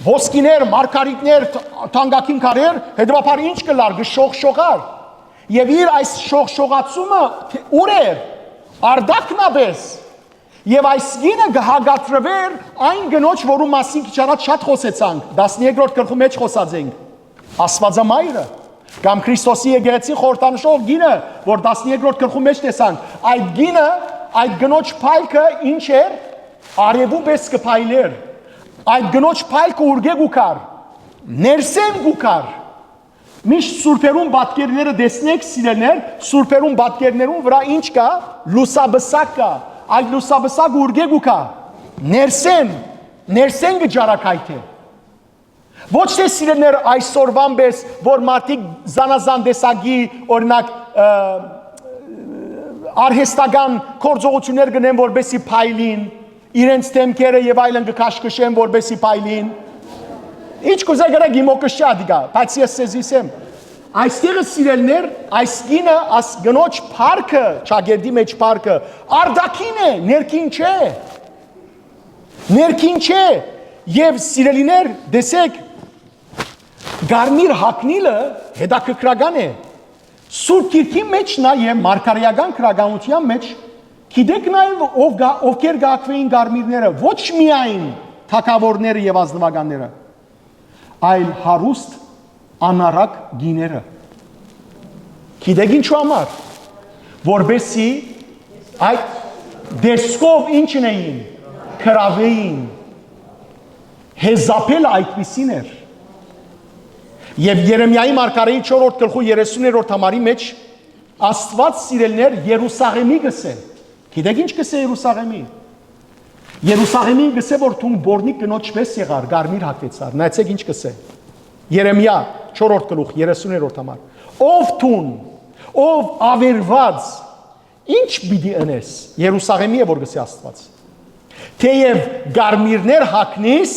ոսկիներ, մարգարիտներ, թ-, թանկագին քարեր, հետեւաբար ինչ կ'ըլլար, կը շողշողար։ Եւ իր այս շողշողացումը, թե, ուր էր, արտակնապէս։ Եւ այս կինը կը հակադրուէր այն կնոջ, որու մասին քիչ առաջ շատ խօսեցանք, տասներկրորդ գլխու մէջ խօսած ենք, Աստուածամայրը, կամ Քրիստոսի եկեղեցի խորհրդանշող կինը, որ տասներկրորդ գլխու մէջ տեսանք, այդ կինը, այդ կնոջ փայլքը ինչ էր, արեւու պէս կը փայլէր, այդ կնոջ փայլքը ուրկէ կու գար, ներսէն կու գար։ Միշտ սուրբերուն պատկերները տեսնեք, սիրելիներ, սուրբերուն պատկերներուն վրայ ինչ կայ, լուսապսակ կայ, այդ լուսապսակը ուրկէ կու գայ, ներսէն, ներսէն կը ճառագայթէ։ Ոչ թէ, սիրելիներ, այսօրվան պէս, որ մարդիկ զանազան տեսակի, օրինակ, ը, արհեստական գործողութիւններ կ'ընեն, որպէսզի փայլին, իրենց դէմքերը եւ այլն կը քաշքշեն, որպէսզի փայլին։ Ինչ կ'ուզէ կրեք, իմ օկս չի ատիկա, բայց ես ձեզի ասեմ, այստեղը, սիրելիներ, այս կինը, աս կնոջ փառքը, ճակերտի մէջ փառքը, արտաքին է, ներքին չէ։ Ներքին չէ։ Եւ, սիրելիներ, տեսեք, կարմիր հագնիլը հետաքրքրական է։ Սուրբ Գիրքի մէջ նաեւ, մարգարեական գրականութեան մէջ, գիտեք նաեւ ով կա, ովքեր կ'ակուէին կարմիրները, ոչ միայն թագաւորները եւ ազնուականները, այլ հարուստ անառակ կիները։ Գիտեք ինչու համար, որպեսզի այդ տեսքով ինչն էին, կրաւէին, հեզապելը այդպիսին էր։ Եւ Երեմիայի մարգարեի չորրորդ գլխու երեսուներորդ համարի մէջ Աստուած, սիրելիներ, Երուսաղեմի կ'ըսէ։ Գիտեք ինչ կ'ըսէ Երուսաղեմի։ Երուսաղեմին կ'ըսէ, որ դուն բորնիկ կնոջ պէս եղար, կարմիր հագեցար։ Նայեցեք ինչ կ'ըսէ։ Երեմիա չորրորդ գլուխ, երեսուներորդ համար։ Ով դուն, ով ավերված, ինչ պիտի ընես, Երուսաղեմի է, որ կ'ըսէ Աստուած։ Թէեւ կարմիրներ հագնիս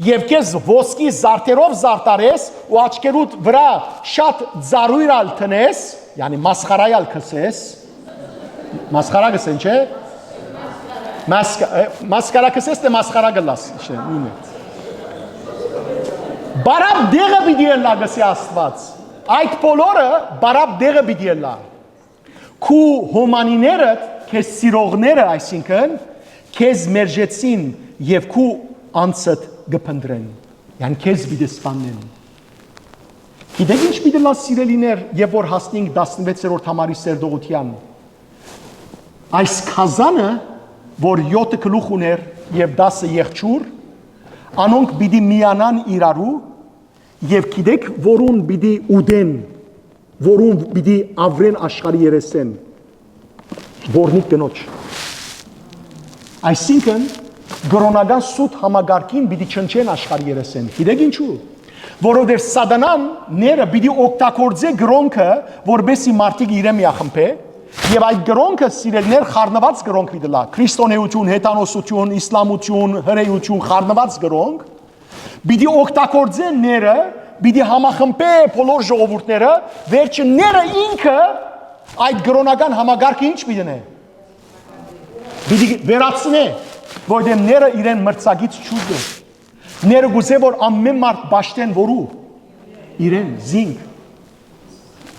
եւ քեզ ոսկի զարդերով զարդարես ու աչքերուդ վրայ շատ ծառոյր ալ դնես, յանի մասխարայ ալ կ'ըսես, մասխարա կ'ըսեն, չէ՞։ Մասկա-, ը, մասկարա կ'ըսես, թէ մասխարա կ'ըլլաս, չէ, նույնն է։ Բարապ դեղը պիտի ըլլայ, կ'ըսէ Աստուած։ Այդ բոլորը բարապ դեղը պիտի ըլլայ։ Քու հոմանիներդ, քեզ սիրողները, այսինքն, քեզ մերժեցին եւ քու անձդ կը փնտռեն, յան քեզ պիտի սպաննեն։ Գիտեք ինչ պիտի լա, սիրելիներ, երբ որ հասնենք տասնվեցերորդ համարի սերտողութեան։ Այս գազանը, որ յոթը գլուխ ունէր եւ տասը եղջյուր, անոնք պիտի միանան իրարու, եւ գիտեք որուն պիտի ուտեն, որուն պիտի ավրեն աշխարհի երեսեն, որնիկ կնոջ։ Այսինքն, կրոնական սուտ համակարգին պիտի չնչեն աշխարհի երեսեն։ Գիտեք ինչու՞։ Որովհետեւ սատանան ները պիտի օգտագործէ կրոնքը, որպեսզի մարդիկ իրեն միախմբէ, եւ այդ կրոնքը, սիրելիներ, խառնված կրոնք պիտի լա։ Քրիստոնեություն, հեթանոսություն, իսլամություն, հրեություն, խառնված կրոնք, պիտի օգտագործէ ները, պիտի համախմբէ բոլոր ժողովուրդները, վերջը ները ինքը այդ կրոնական համակարգը ինչ պիտի ընէ։ Պիտի վերացնէ, որտեղ ները իրեն մրցակից չուզէ։ Ները կուզէ, որ ամեն մարդ պաշտեն որու։ Իրեն, զինք։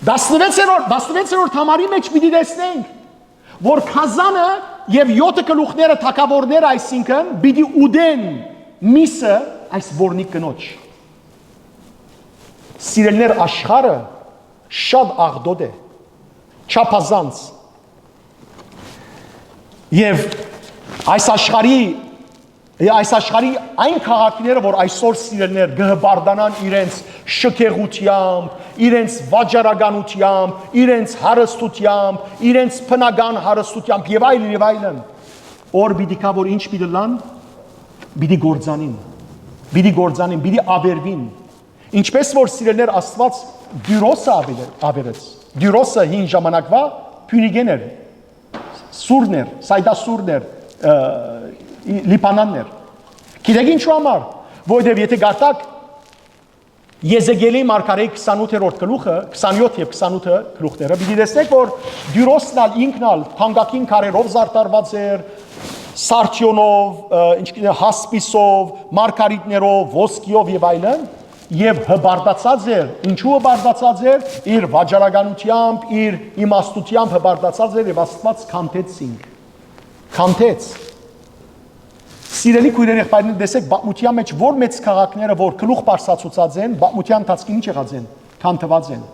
Տասնվեցերորդ, տասնվեցերորդ համարի մէջ պիտի տեսնենք, որ գազանը եւ յոթը գլուխները թագաւորները, այսինքն, պիտի ուտեն միսը այս որնիկ կնոջ։ Սիրելիներ, աշխարհը շատ աղտոտ է, չափազանց։ Եւ այս աշխարհի, այս աշխարհի այն քաղաքները, որ այսօր, սիրելիներ, կը հպարտանան իրենց շքեղութեամբ, իրենց վաճառականութեամբ, իրենց հարստութեամբ, իրենց բնական հարստութեամբ եւ այլն, եւ այլն, օր պիտի գայ, որ ինչ պիտի լան, պիտի գործանին, պիտի գործանին, պիտի ավերուին։ Ինչպես որ, սիրելիներ, Աստուած Տիրոսը աւերեց, Տիրոսը հին ժամանակվա Փիւնիկէն էր, Սուրն էր, Սայդասուրն էր, ը, Լիբանանն էր։ Գիտեք ինչու համար, որովհետեւ, եթե գարտակ Եզեկիելի մարգարեի քսանութերորդ գլուխը, քսանյոթ եւ քսանութը գլուխները, պիտի տեսնեք, որ Տիրոսն ալ, ինքն ալ թանկագին քարերով զարդարուած էր, սարդիոնով, ը, ինչ, հասպիսով, մարգարիտներով, ոսկիով եւ այլն, եւ հպարտացած էր։ Ինչու հպարտացած էր? Իր վաճառականութեամբ, իր իմաստութեամբ հպարտացած էր, եւ Աստուած քանդեց զինք։ Քանդեց։ Սիրելի քոյրեր, եղբայրներ, տեսեք, պատմութեան մէջ որ մեծ քաղաքները, որ գլուխ բարձրացուցած են, պատմութեան ընթացքին ինչ եղած են, քանդուած են։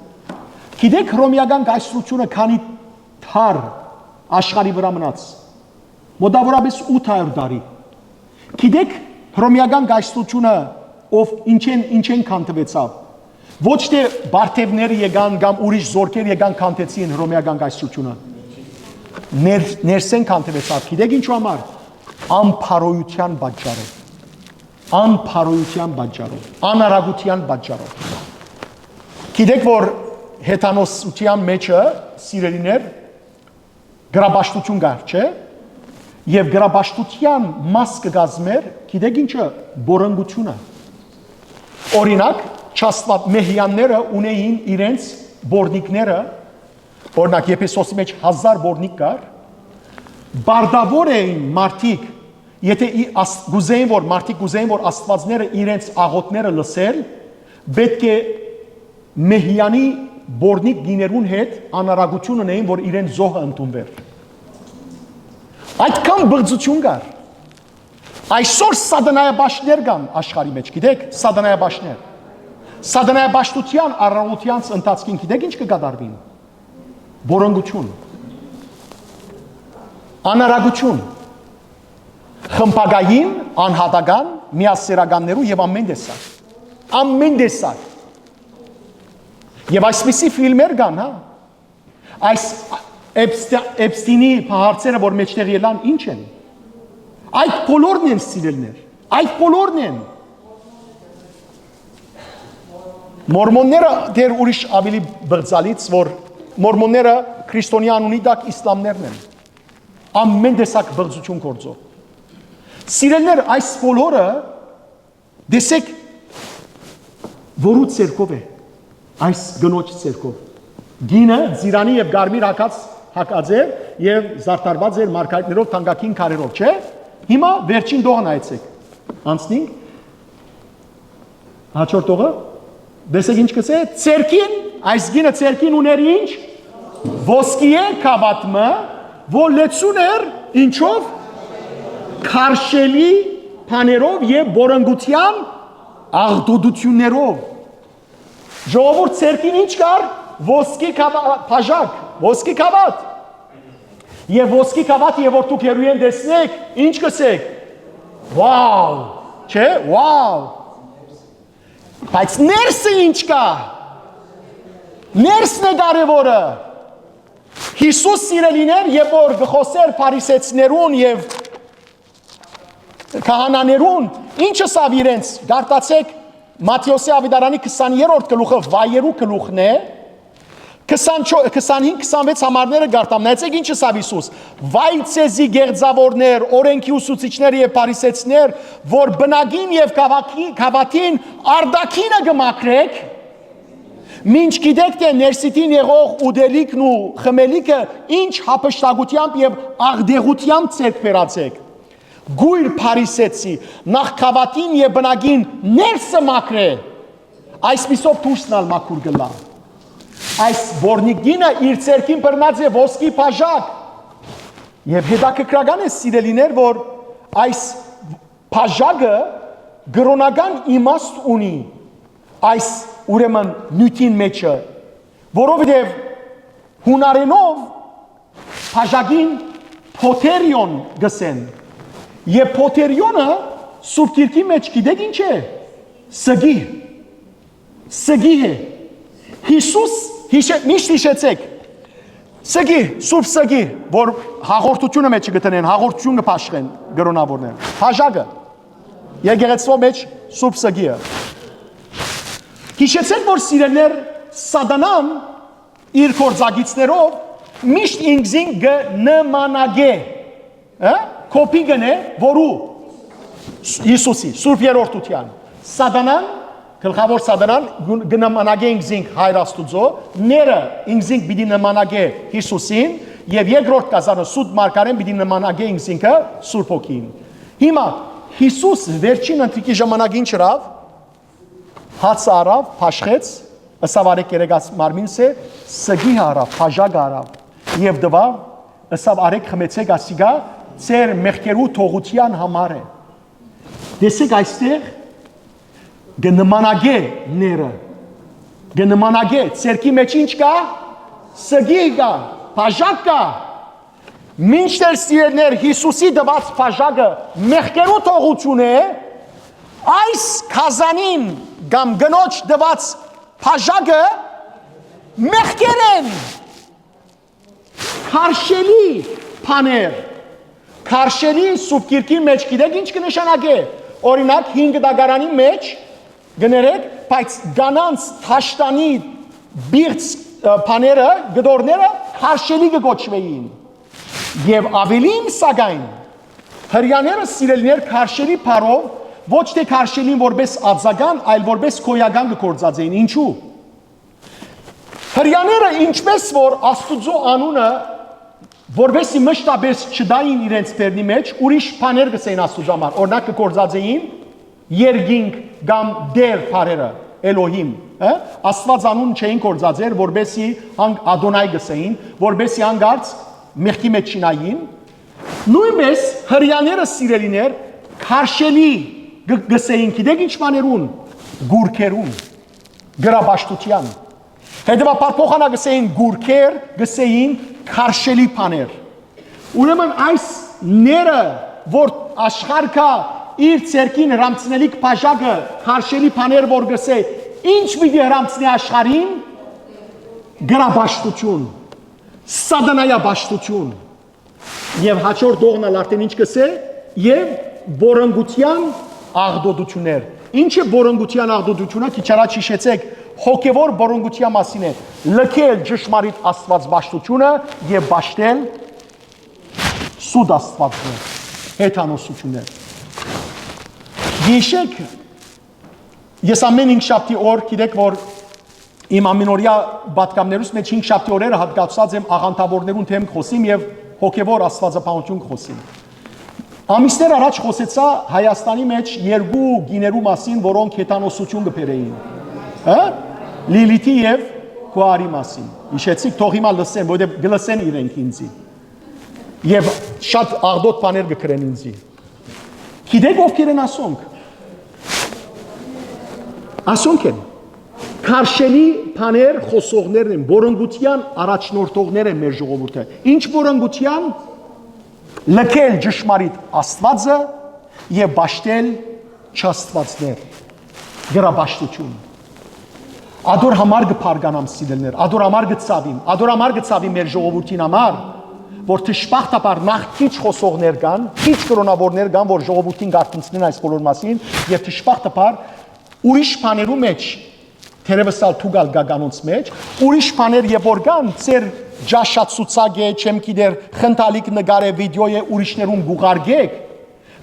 Գիտեք, հռոմեական կայսրութիւնը քանի դար աշխարհի վրայ մնաց, մոտավորապես ութ հարիւր տարի։ Գիտեք, հռոմեական կայսրութիւնը ով ինչեն, ինչեն քանդուեցաւ։ Ոչ թէ պարթեւները եկան կամ ուրիշ զօրքեր եկան, քանդեցին հռոմեական կայսրութիւնը։ Ներ-, ներսէն քանդուեցաւ։ Գիտեք ինչու համար։ Անփարոյութեան պատճառով։ Անփարոյութեան պատճառով, անարագութեան պատճառով։ Գիտեք, որ հեթանոսութեան մէջը, սիրելիներ, գրապաշտութիւն կար, չէ՞։ Եւ գրապաշտութեան մաս կը կազմէր, գիտեք ինչը, բորընկութիւնը։ Օրինակ, չաստուած մեհյանները ունեին իրենց բորնիկները, օրինակ, Եփեսոսի մէջ հազար բորնիկ կար, պարտաւոր էին մարդիկ, եթե ի-, աս-, կուզեին, որ մարդիկ կուզեին, որ աստուածները իրենց աղօթքները լսեն, պէտք է մեհյանի բորնիկ կիներուն հետ անարագութիւն ունէին, որ իրենց զոհը ընդունուէր։ Այդքան բղծութիւն կար։ Այսօր սատանայապաշտներ կան աշխարհի մէջ, գիտեք, սատանայապաշտներ։ Սատանայապաշտութեան արարողութեանց ընթացքին գիտեք ինչ կը կատարուին։ Բորոնգութիւն, անարագութիւն, խմբակային, անհատական, միասերականներու եւ ամեն տեսակ։ Ամեն տեսակ։ Եւ այսպիսի ֆիլմեր կան, հա։ Այս Էպստի-, Էպստինի հարցերը, որ մէջտեղ ելան, ի՞նչ են։ Այդ բոլորն են, սիրելիներ։ Այդ բոլորն են։ Մորմոնները դեռ ուրիշ ավելի բղծալից, որ մորմոնները քրիստոնեայ անունի տակ իսլամներն են։ Ամեն տեսակ բղծութիւն գործող։ Սիրելիներ, այս բոլորը, տեսեք, որու ցերկով է, այս կնոջ ցերկով։ Գինը ծիրանի եւ կարմիր հագած, հագած էր եւ զարդարված էր մարգարիտներով, թանկագին քարերով, չէ՞։ Հիմա վերջին տողը նայեցեք։ Անցնինք։ Հաջորդ տողը, տեսեք ինչ կսե, ցերկին, այս գինը ցերկին ուներ ինչ, ոսկիե գաւաթ մը, որ լեցուն էր ինչով, քարշելի բաներով եւ բորընկութեան աղտոտութիւններով։ Ժողովուրդ, ցերկին ինչ կար, ոսկի գավա-, բաժակ, ոսկի գաւաթ։ Եւ ոսկի գաւաթ, եւ որ դուք հեռուէն տեսնէք, ինչ կսեք, վաու, չէ, վաու։ Բայց ներսը ինչ կա, ներսն է կարեւորը։ Յիսուս, սիրելիներ, երբ որ գխոսեր փարիսեցիներուն եւ քահանաներուն, ինչ ըսաւ իրենց, գարտացեք, Մատթէոսի աւետարանի քսաներորդ գլուխը, վայերու գլուխն է, քսանչո-, քսանհինգ, քսանվեց համարները գարտամ, նայեցեք ինչ ըսաւ Յիսուս. «Վայ ձեզի, գեղձաւորներ, օրենքի ուսուցիչներ եւ փարիսեցիներ, որ բնակին եւ գաւակի-, գաւաթին արտաքինը կը մաքրէք, մինչ գիտէք թէ ներսիտին եղող ուտելիքն ու խմելիքը ինչ յափշտակութեամբ եւ աղտեղութեամբ ձեռք բերած էք։ Գոյր փարիսեցի, նախ գաւաթին եւ բնակին ներսը մաքրէ, այսպիսով դուրսն ալ մաքուր կ'ըլլայ»։ Այս բորնիկ կինը իր ձեռքին բռնած է ոսկի բաժակ, Եւ հետաքրքրական է, սիրելիներ, որ այս բաժակը կրօնական իմաստ ունի այս, ուրեմն, նիւթին մէջը, որովհետեւ յունարէնով բաժակին փոթերիոն կ'ըսեն։ Եւ փոթերիոնը Սուրբ Գիրքի մէջ գիտեք ի՞նչ է։ Սգի։ Սգի է։ Յիսուս, յիշե-, միշտ յիշեցէք, սգի, Սուրբ Սգի, որ հաղորդութիւնը մէջ կը դնեն, հաղորդութիւն կը բաշխեն կրօնաւորները։ Բաժակը, եկեղեցւոյ մէջ Սուրբ Սգիը։ Յիշեցէք, որ, սիրելիներ, Սատանան իր գործակիցներով միշտ ինքզին կը նմանագէ, հա, կոպի կ'ընէ, որու, Յիսուսի, Սուրբ Երրորդութեան։ Սատանան, գլխաւոր Սատանան, կը նմանագէ ինքզինք Հայր Աստուծոյ, ները ինքզինք պիտի նմանագէ Յիսուսին, եւ երկրորդ կազանը, Սուրբ Մարգարէն, պիտի նմանագէ ինքզինքը Սուրբ Հոգին։ Հիմա, Յիսուս վերջին ընթրիքի ժամանակ ի՞նչ ըրաւ։ Հացը առաւ, բաշխեց, ըսաւ՝ «Արէք, երեկ աս մարմինս է», սգի առաւ, բաժակը առաւ եւ տուաւ, ըսաւ՝ «Արէք, խմեցէք, ասիկա ձեր մեղքերու թողութեան համար է»։ Տեսեք, այստեղ կը նմանագէ ները, կը նմանագէ, ձեռքի մէջ ի՞նչ կայ, սգի կայ, բաժակ կայ։ Մինչդեռ, սիրելիներ, Յիսուսի տուած բաժակը մեղքերու թողութիւն է, այս կազանին կամ կնոջ տուած բաժակը մեղքեր են, քարշելի բաներ։ Քարշելի Սուրբ Գիրքին մէջ գիտեք ի՞նչ կը նշանակէ։ Օրինակ, հին դագարանի մէջ կներեք, բայց կանանց թաշտանի բիղծ, ը, բաները, կտորները քարշելի կը կոչուէին։ Եւ ավելին, սակայն, Հրեաները, սիրելիներ, քարշելի բառով, ոչ թէ քարշելին որպէս ածական, այլ որպէս գոյական կը գործածէին։ Ինչու՞։ Հրեաները, ինչպէս որ Աստուծոյ անունը որպէսզի մշտապէս չտային իրենց բերնի մէջ, ուրիշ բաներ կ'ըսէին Աստուծոյ համար։ Օրինակ, կը գործածէին երկինք կամ Տէր բառերը, Էլոհիմ, հա՞, Աստուած անուն չէին գործածեր, որպէսզի հանգ Ադոնայ կ'ըսէին, որպէսզի հանկարծ մեղքի մէջ չնային։ Նոյնպէս Հրեաները, սիրելիներ, քարշելի կը, կ'ըսէին, գիտեք ի՞նչ բաներուն, կուռքերուն, կրապաշտութեան։ Հետեւաբար փոխանակ կ'ըսէին կուռքեր, կ'ըսէին քարշելի բաներ։ Ուրեմն այս ները, որ աշխարհ կայ, իր ձեռքին հրամցնելիք բաժակը, քարշելի բաներ որ կ'ըսէ, ի՞նչ պիտի հրամցնէ աշխարհին։ Կրապաշտութիւն, սատանայապաշտութիւն։ Եւ հաջորդ դողն ալ արդեն ի՞նչ կ'ըսէ, եւ պորնկութեան աղտոտութիւններ։ Ի՞նչ է պորնկութեան աղտոտութիւնը, քիչ առաջ յիշեցէք, հոգեւոր պորնկութեան մասին է, լքել ճշմարիտ Աստուածապաշտութիւնը եւ պաշտել սուտ աստուածներ, հեթանոսութիւններ։ Յիշեք, ես ամէն հինգշաբթի օր, գիտեք, որ իմ ամենօրեայ պատգամներուս մէջ հինգշաբթի օրերը հատկացուցած եմ աղանդաւորներուն դէմ խօսիմ եւ հոգեւոր աստուածապահութիւն խօսիմ։ Ամիսներ առաջ խօսեցայ Հայաստանի մէջ երկու կիներու մասին, որոնք հեթանոսութիւն կը բերէին, հա, Լիլիթի եւ Գոհարի մասին։ Յիշեցի՞ք, թող հիմա լսեն, որովհետեւ կը լսեն իրենք ինձի, եւ շատ աղտոտ բաներ կը գրեն ինձի։ Գիտեք ովքեր են ասոնք։ Ասոնք են, քարշելի բաներ խօսողներն են, պորնկութեան առաջնորդողներ են մեր ժողովուրդը։ Ինչ պորնկութեան։ Լքել ճշմարիտ Աստուածը եւ պաշտել չաստուածներ, կրապաշտութիւն։ Ադոր համար կը բարգանամ, սիրելիներ, ադոր համար կը ցաւիմ, ադոր համար կը ցաւիմ մեր ժողովուրդին համար, որ դժբախտաբար նախ քիչ խօսողներ կան, քիչ կրօնաւորներ կան, որ ժողովուրդին կ'արթնցնեն այս բոլոր մասին, եւ դժբախտաբար ուրիշ բաներու մէջ, թերեւս ալ դուք ալ կաք անոնց մէջ, ուրիշ բաներ եւ որ կան, ձեր ճաշացուցակ է, չեմ գիտեր, խնդալիք նկար է, վիդեո է, ուրիշներուն կ'ուղարկէք,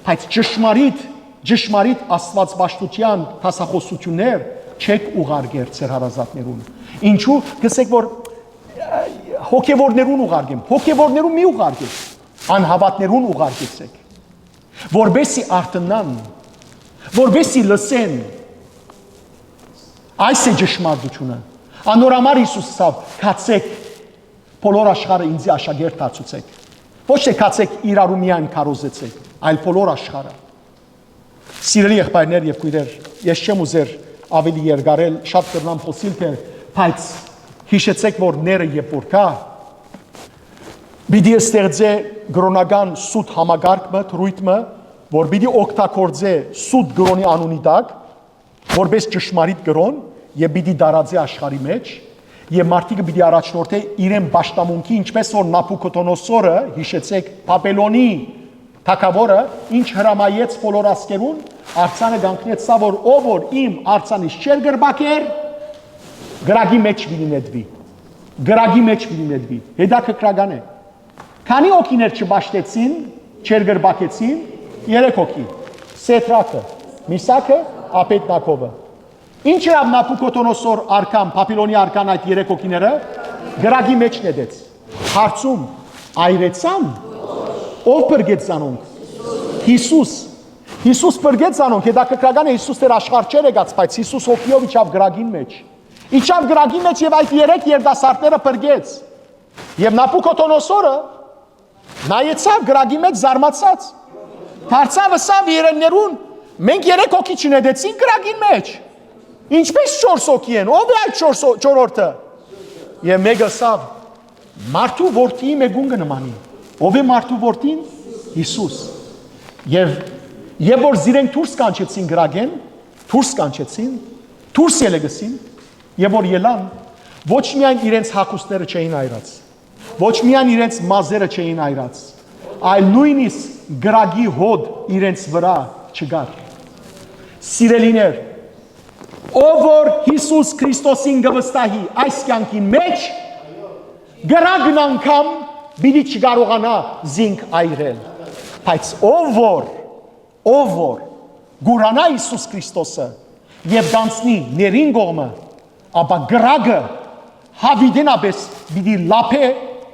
բայց ճշմարիտ, ճշմարիտ Աստուածապաշտութեան դասախօսութիւններ չեք ուղարկեր ձեր հարազատներուն։ Ինչու՞, կ'ըսէք, որ, ը, հոգեվորներուն ուղարկեմ, հոգեվորներուն մի ուղարկեք, անհաւատներուն ուղարկեցեք, որպեսզի արթնան, որպեսզի լսեն։ Այս է ճշմարտությունը։ Անոր համար Յիսուս ասաւ. «Գացէք, բոլոր աշխարհը ինձի աշակերտ դարձուցէք»։ Ոչ թէ գացէք իրարու միայն քարոզեցէք, այլ բոլոր աշխարհը։ Սիրելի եղբայրներ եւ քոյրեր, ես չեմ ուզեր աւելի երկարել, շատ կրնամ խօսիլ թէ, բայց յիշեցէք, որ ները երբ որ գայ, պիտի ստեղծէ կրօնական սուտ համակարգ մը, դրոյթ մը, որ պիտի օգտագործէ սուտ կրօնի անունի տակ, որպէս ճշմարիտ կրօն, եւ պիտի տարածէ աշխարհի մէջ, եւ մարդիկը պիտի առաջնորդէ իրեն պաշտամունքի, ինչպէս որ Նաբուքոդոնոսորը, յիշեցէք, Բաբելոնի թագաւորը, ինչ հրամայեց բոլոր ազգերուն, արձանը կանգնեց սա, որ ով որ իմ արձանիս չէր կրպակեր, կրակի մէջ պիտի նետուի։ Կրակի մէջ պիտի նետուի։ Հետաքրքրական է։ Քանի՞ հոգիներ չպաշտեցին, չերկրպագեցին, երեք հոգի. Սեդրակը, Միսակը, Աբեդնագովը։ Ինչ ըրաւ Նաբուքոդոնոսոր արքան, Բաբիլոնի արքան այդ երեք հոգիները, կրակի մէջ նետեց։ Հարցում, այրեցան։ Ո՞վ փրկեց զանոնք։ Յիսուս։ Յիսուս փրկեց զանոնք։ Հետաքրքրական է, Յիսուս դեռ աշխարհ չէր եկած, բայց Յիսուս հոգիով իջաւ կրակին մէջ։ Իջաւ կրակի մէջ եւ այդ երեք երիտասարդները փրկեց։ Եւ Նաբուքոդոնոսորը նայեցաւ կրակի մէջ, զարմացած։ Դարձաւ, ըսաւ իրեններուն. «Մենք երեք հոգի չնետեցինք կրակին մէջ։ Ինչպէ՞ս չորս հոգի են։ Ո՞վ է այդ չորս հո-, չորրորդը»։ Եւ մէկը ըսաւ. «Մարդու որդիի մէկուն կը նմանի»։ Ո՞վ է մարդու որդին։ Յիսուս։ Եւ երբ որ զիրենք դուրս կանչեցին կրակէն, դուրս կանչեցին, դուրս ելեք ըսին, եւ որ ելան, ոչ միայն իրենց հագուստները չէին այրած, ոչ միայն իրենց մազերը չէին այրած, այլ նոյնիսկ կրակի հոտ իրենց վրայ չկար։ Սիրելիներ, ով որ Յիսուս Քրիստոսին կը վստահի այս կեանքին մէջ, կրակն անգամ պիտի չկարողանայ զինք այրել։ Բայց ով որ, ով որ կ'ուրանայ Յիսուս Քրիստոսը եւ կ'անցնի ներին կողմը, ապա կրակը յաւիտենապէս պիտի լափէ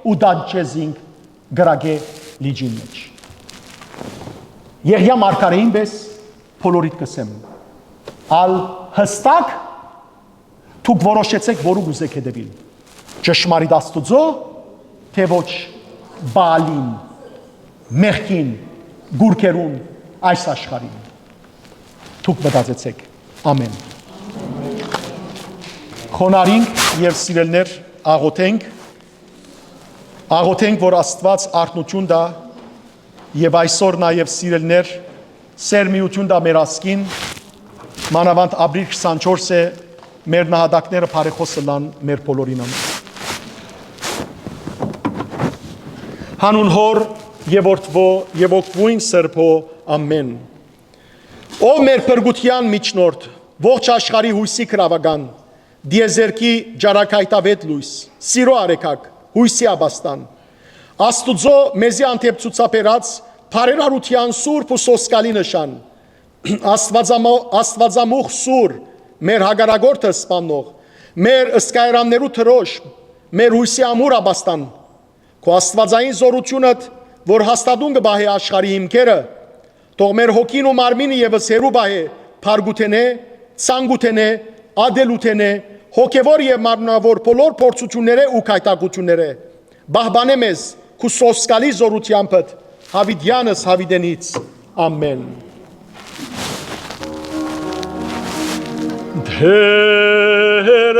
ու տանջէ զինք կրակէ լիճին մէջ։ Եղիա մարգարէին պէս բոլորիդ կ'ըսեմ. ալ յստակ դուք որոշեցէք, որու կ'ուզէք հետեւիլ. ճշմարիտ Աստուծոյ, թէ ոչ Բալին, մեղքին, կուռքերուն, այս աշխարհին։ Դուք մտածեցէք։ Ամէն։ Խոնարհինք եւ սիրելներ, աղոթենք, աղոթենք, որ Աստուած արթնութիւն տայ եւ այսօր նաեւ, սիրելներ, սեր միութիւն տայ մեր ազգին, մանաւանդ ապրիլ քսանչորս է, մեր նահատակները բարեխօս ըլլան մեր բոլորին համար։ Հանուն Հօր եւ Որդւոյ եւ Հոգւոյն Սրբոյ, ամէն։ Ով մեր փրկութեան միջնորդ, ողջ աշխարհի յոյսի գրաւական, տիեզերքի ճառագայթաւէտ լոյս, սիրոյ արեգակ, յոյսի ապաստան, Աստուծոյ մեզի հանդէպ ցուցաբերած բարերարութեան սուրբ ու սոսկալի նշան, Աստուածամո-, Աստուածամուխ Սուր, մեր հակառակորդը սպաննող, մեր սկայարաններու դրոշմ, մեր յոյսի ամուր ապաստան, քո աստուածային զօրութիւնդ, որ հաստատուն կը պահէ աշխարհի հիմքերը, թող մեր հոգին ու մարմինը եւս հեռու պահէ փառքութենէ, ցանկութենէ, ատելութենէ, հոգեւոր եւ մարմնաւոր բոլոր փորձութիւններէ ու գայթակղութիւններէ։ Պահպանէ մեզ քու սոսկալի զօրութեամբդ, յաւիտեանս յաւիտենից։ Ամէն։ Դեր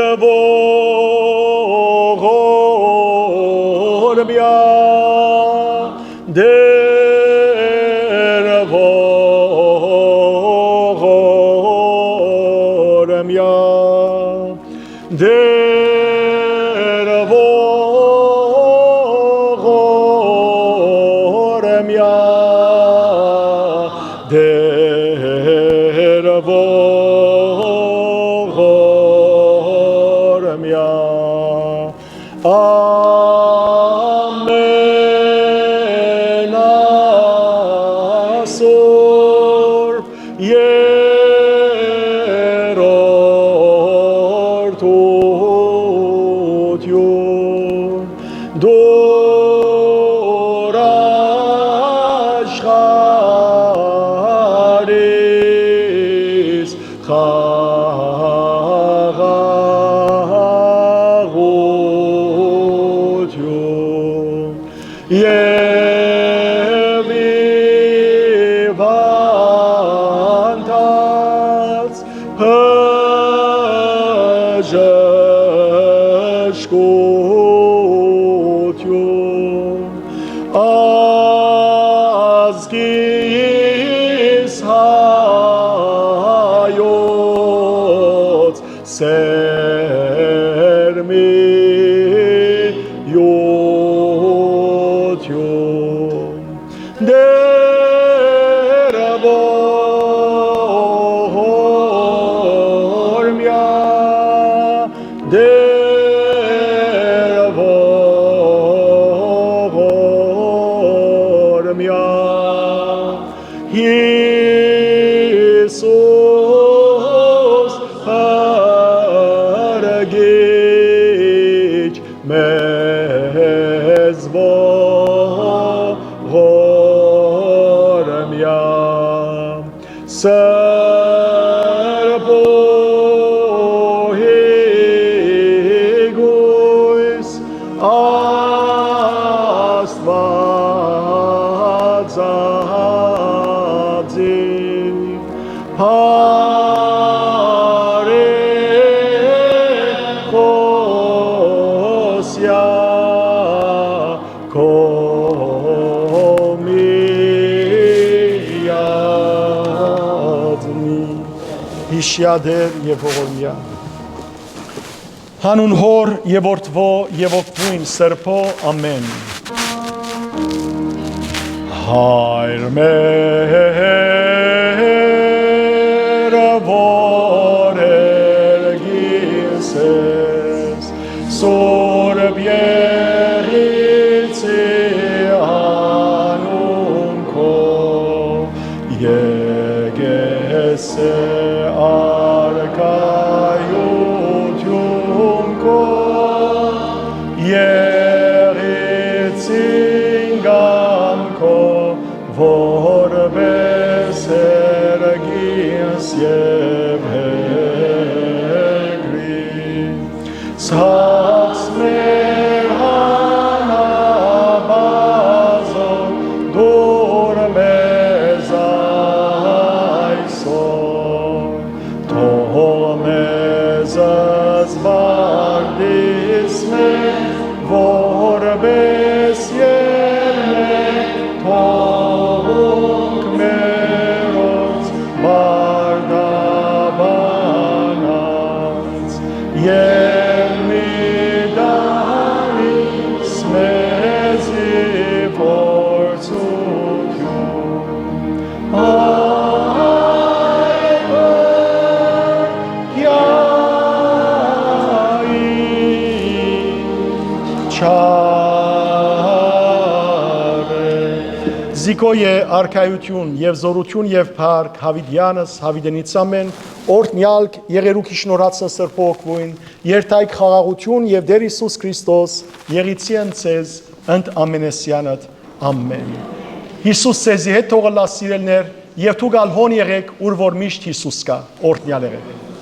ողորմյա, Դեր ողորմյա, Դեր ողորմյա, Դեր ողորմյա, ամենասուրբ երրորդութիւն, դուր աշխարհիս խաղաղութիւն, Իս հայոց սերմի յութիւն, Տէր ողորմեա, Տէր ողորմեա, Յիսուս փրկիչ մեզ ողորմեա։ Սրբոյ կոյս, Աստուածածի, բարեխօսեայ քո միածնի։ Յիշեալ Տէր եւ ողորմեա։ Հանուն Հօր եւ Որդւոյ եւ Ոգւոյն Սրբոյ, ամէն։ Հայր մեր, որ երկինս ես, Սուրբ Երգիցի անուն քո, եկես է առկայութիւն քո, Երգիցին կամքով, որպէս երկինս եւ երկրի, ցած մեր անաբազոն դուր մեզ այսօր, թող մեզ զբաղեցնես, որպէս երբեք թողունք մերոց պարտաբանած, եւ մի տանիս մեզի փորձ Զիքոյ է արքայութիւն եւ զօրութիւն եւ փառք յաւիտեանս յաւիտենիցամէն, օրհնեալք եղերուք յիշնորհացն Սրբոյ Ոգւոյն, երթայք խաղաղութիւն եւ Տէր Յիսուս Քրիստոս եղիցի ընդ ձեզ, ընդ ամենեսեանդ։ Ամէն։ Յիսուս ձեզի հետ թող ըլլայ, սիրելիներ, եւ դուք ալ հոն եղէք, ուր որ միշտ Յիսուս կայ, օրհնեալ եղէք։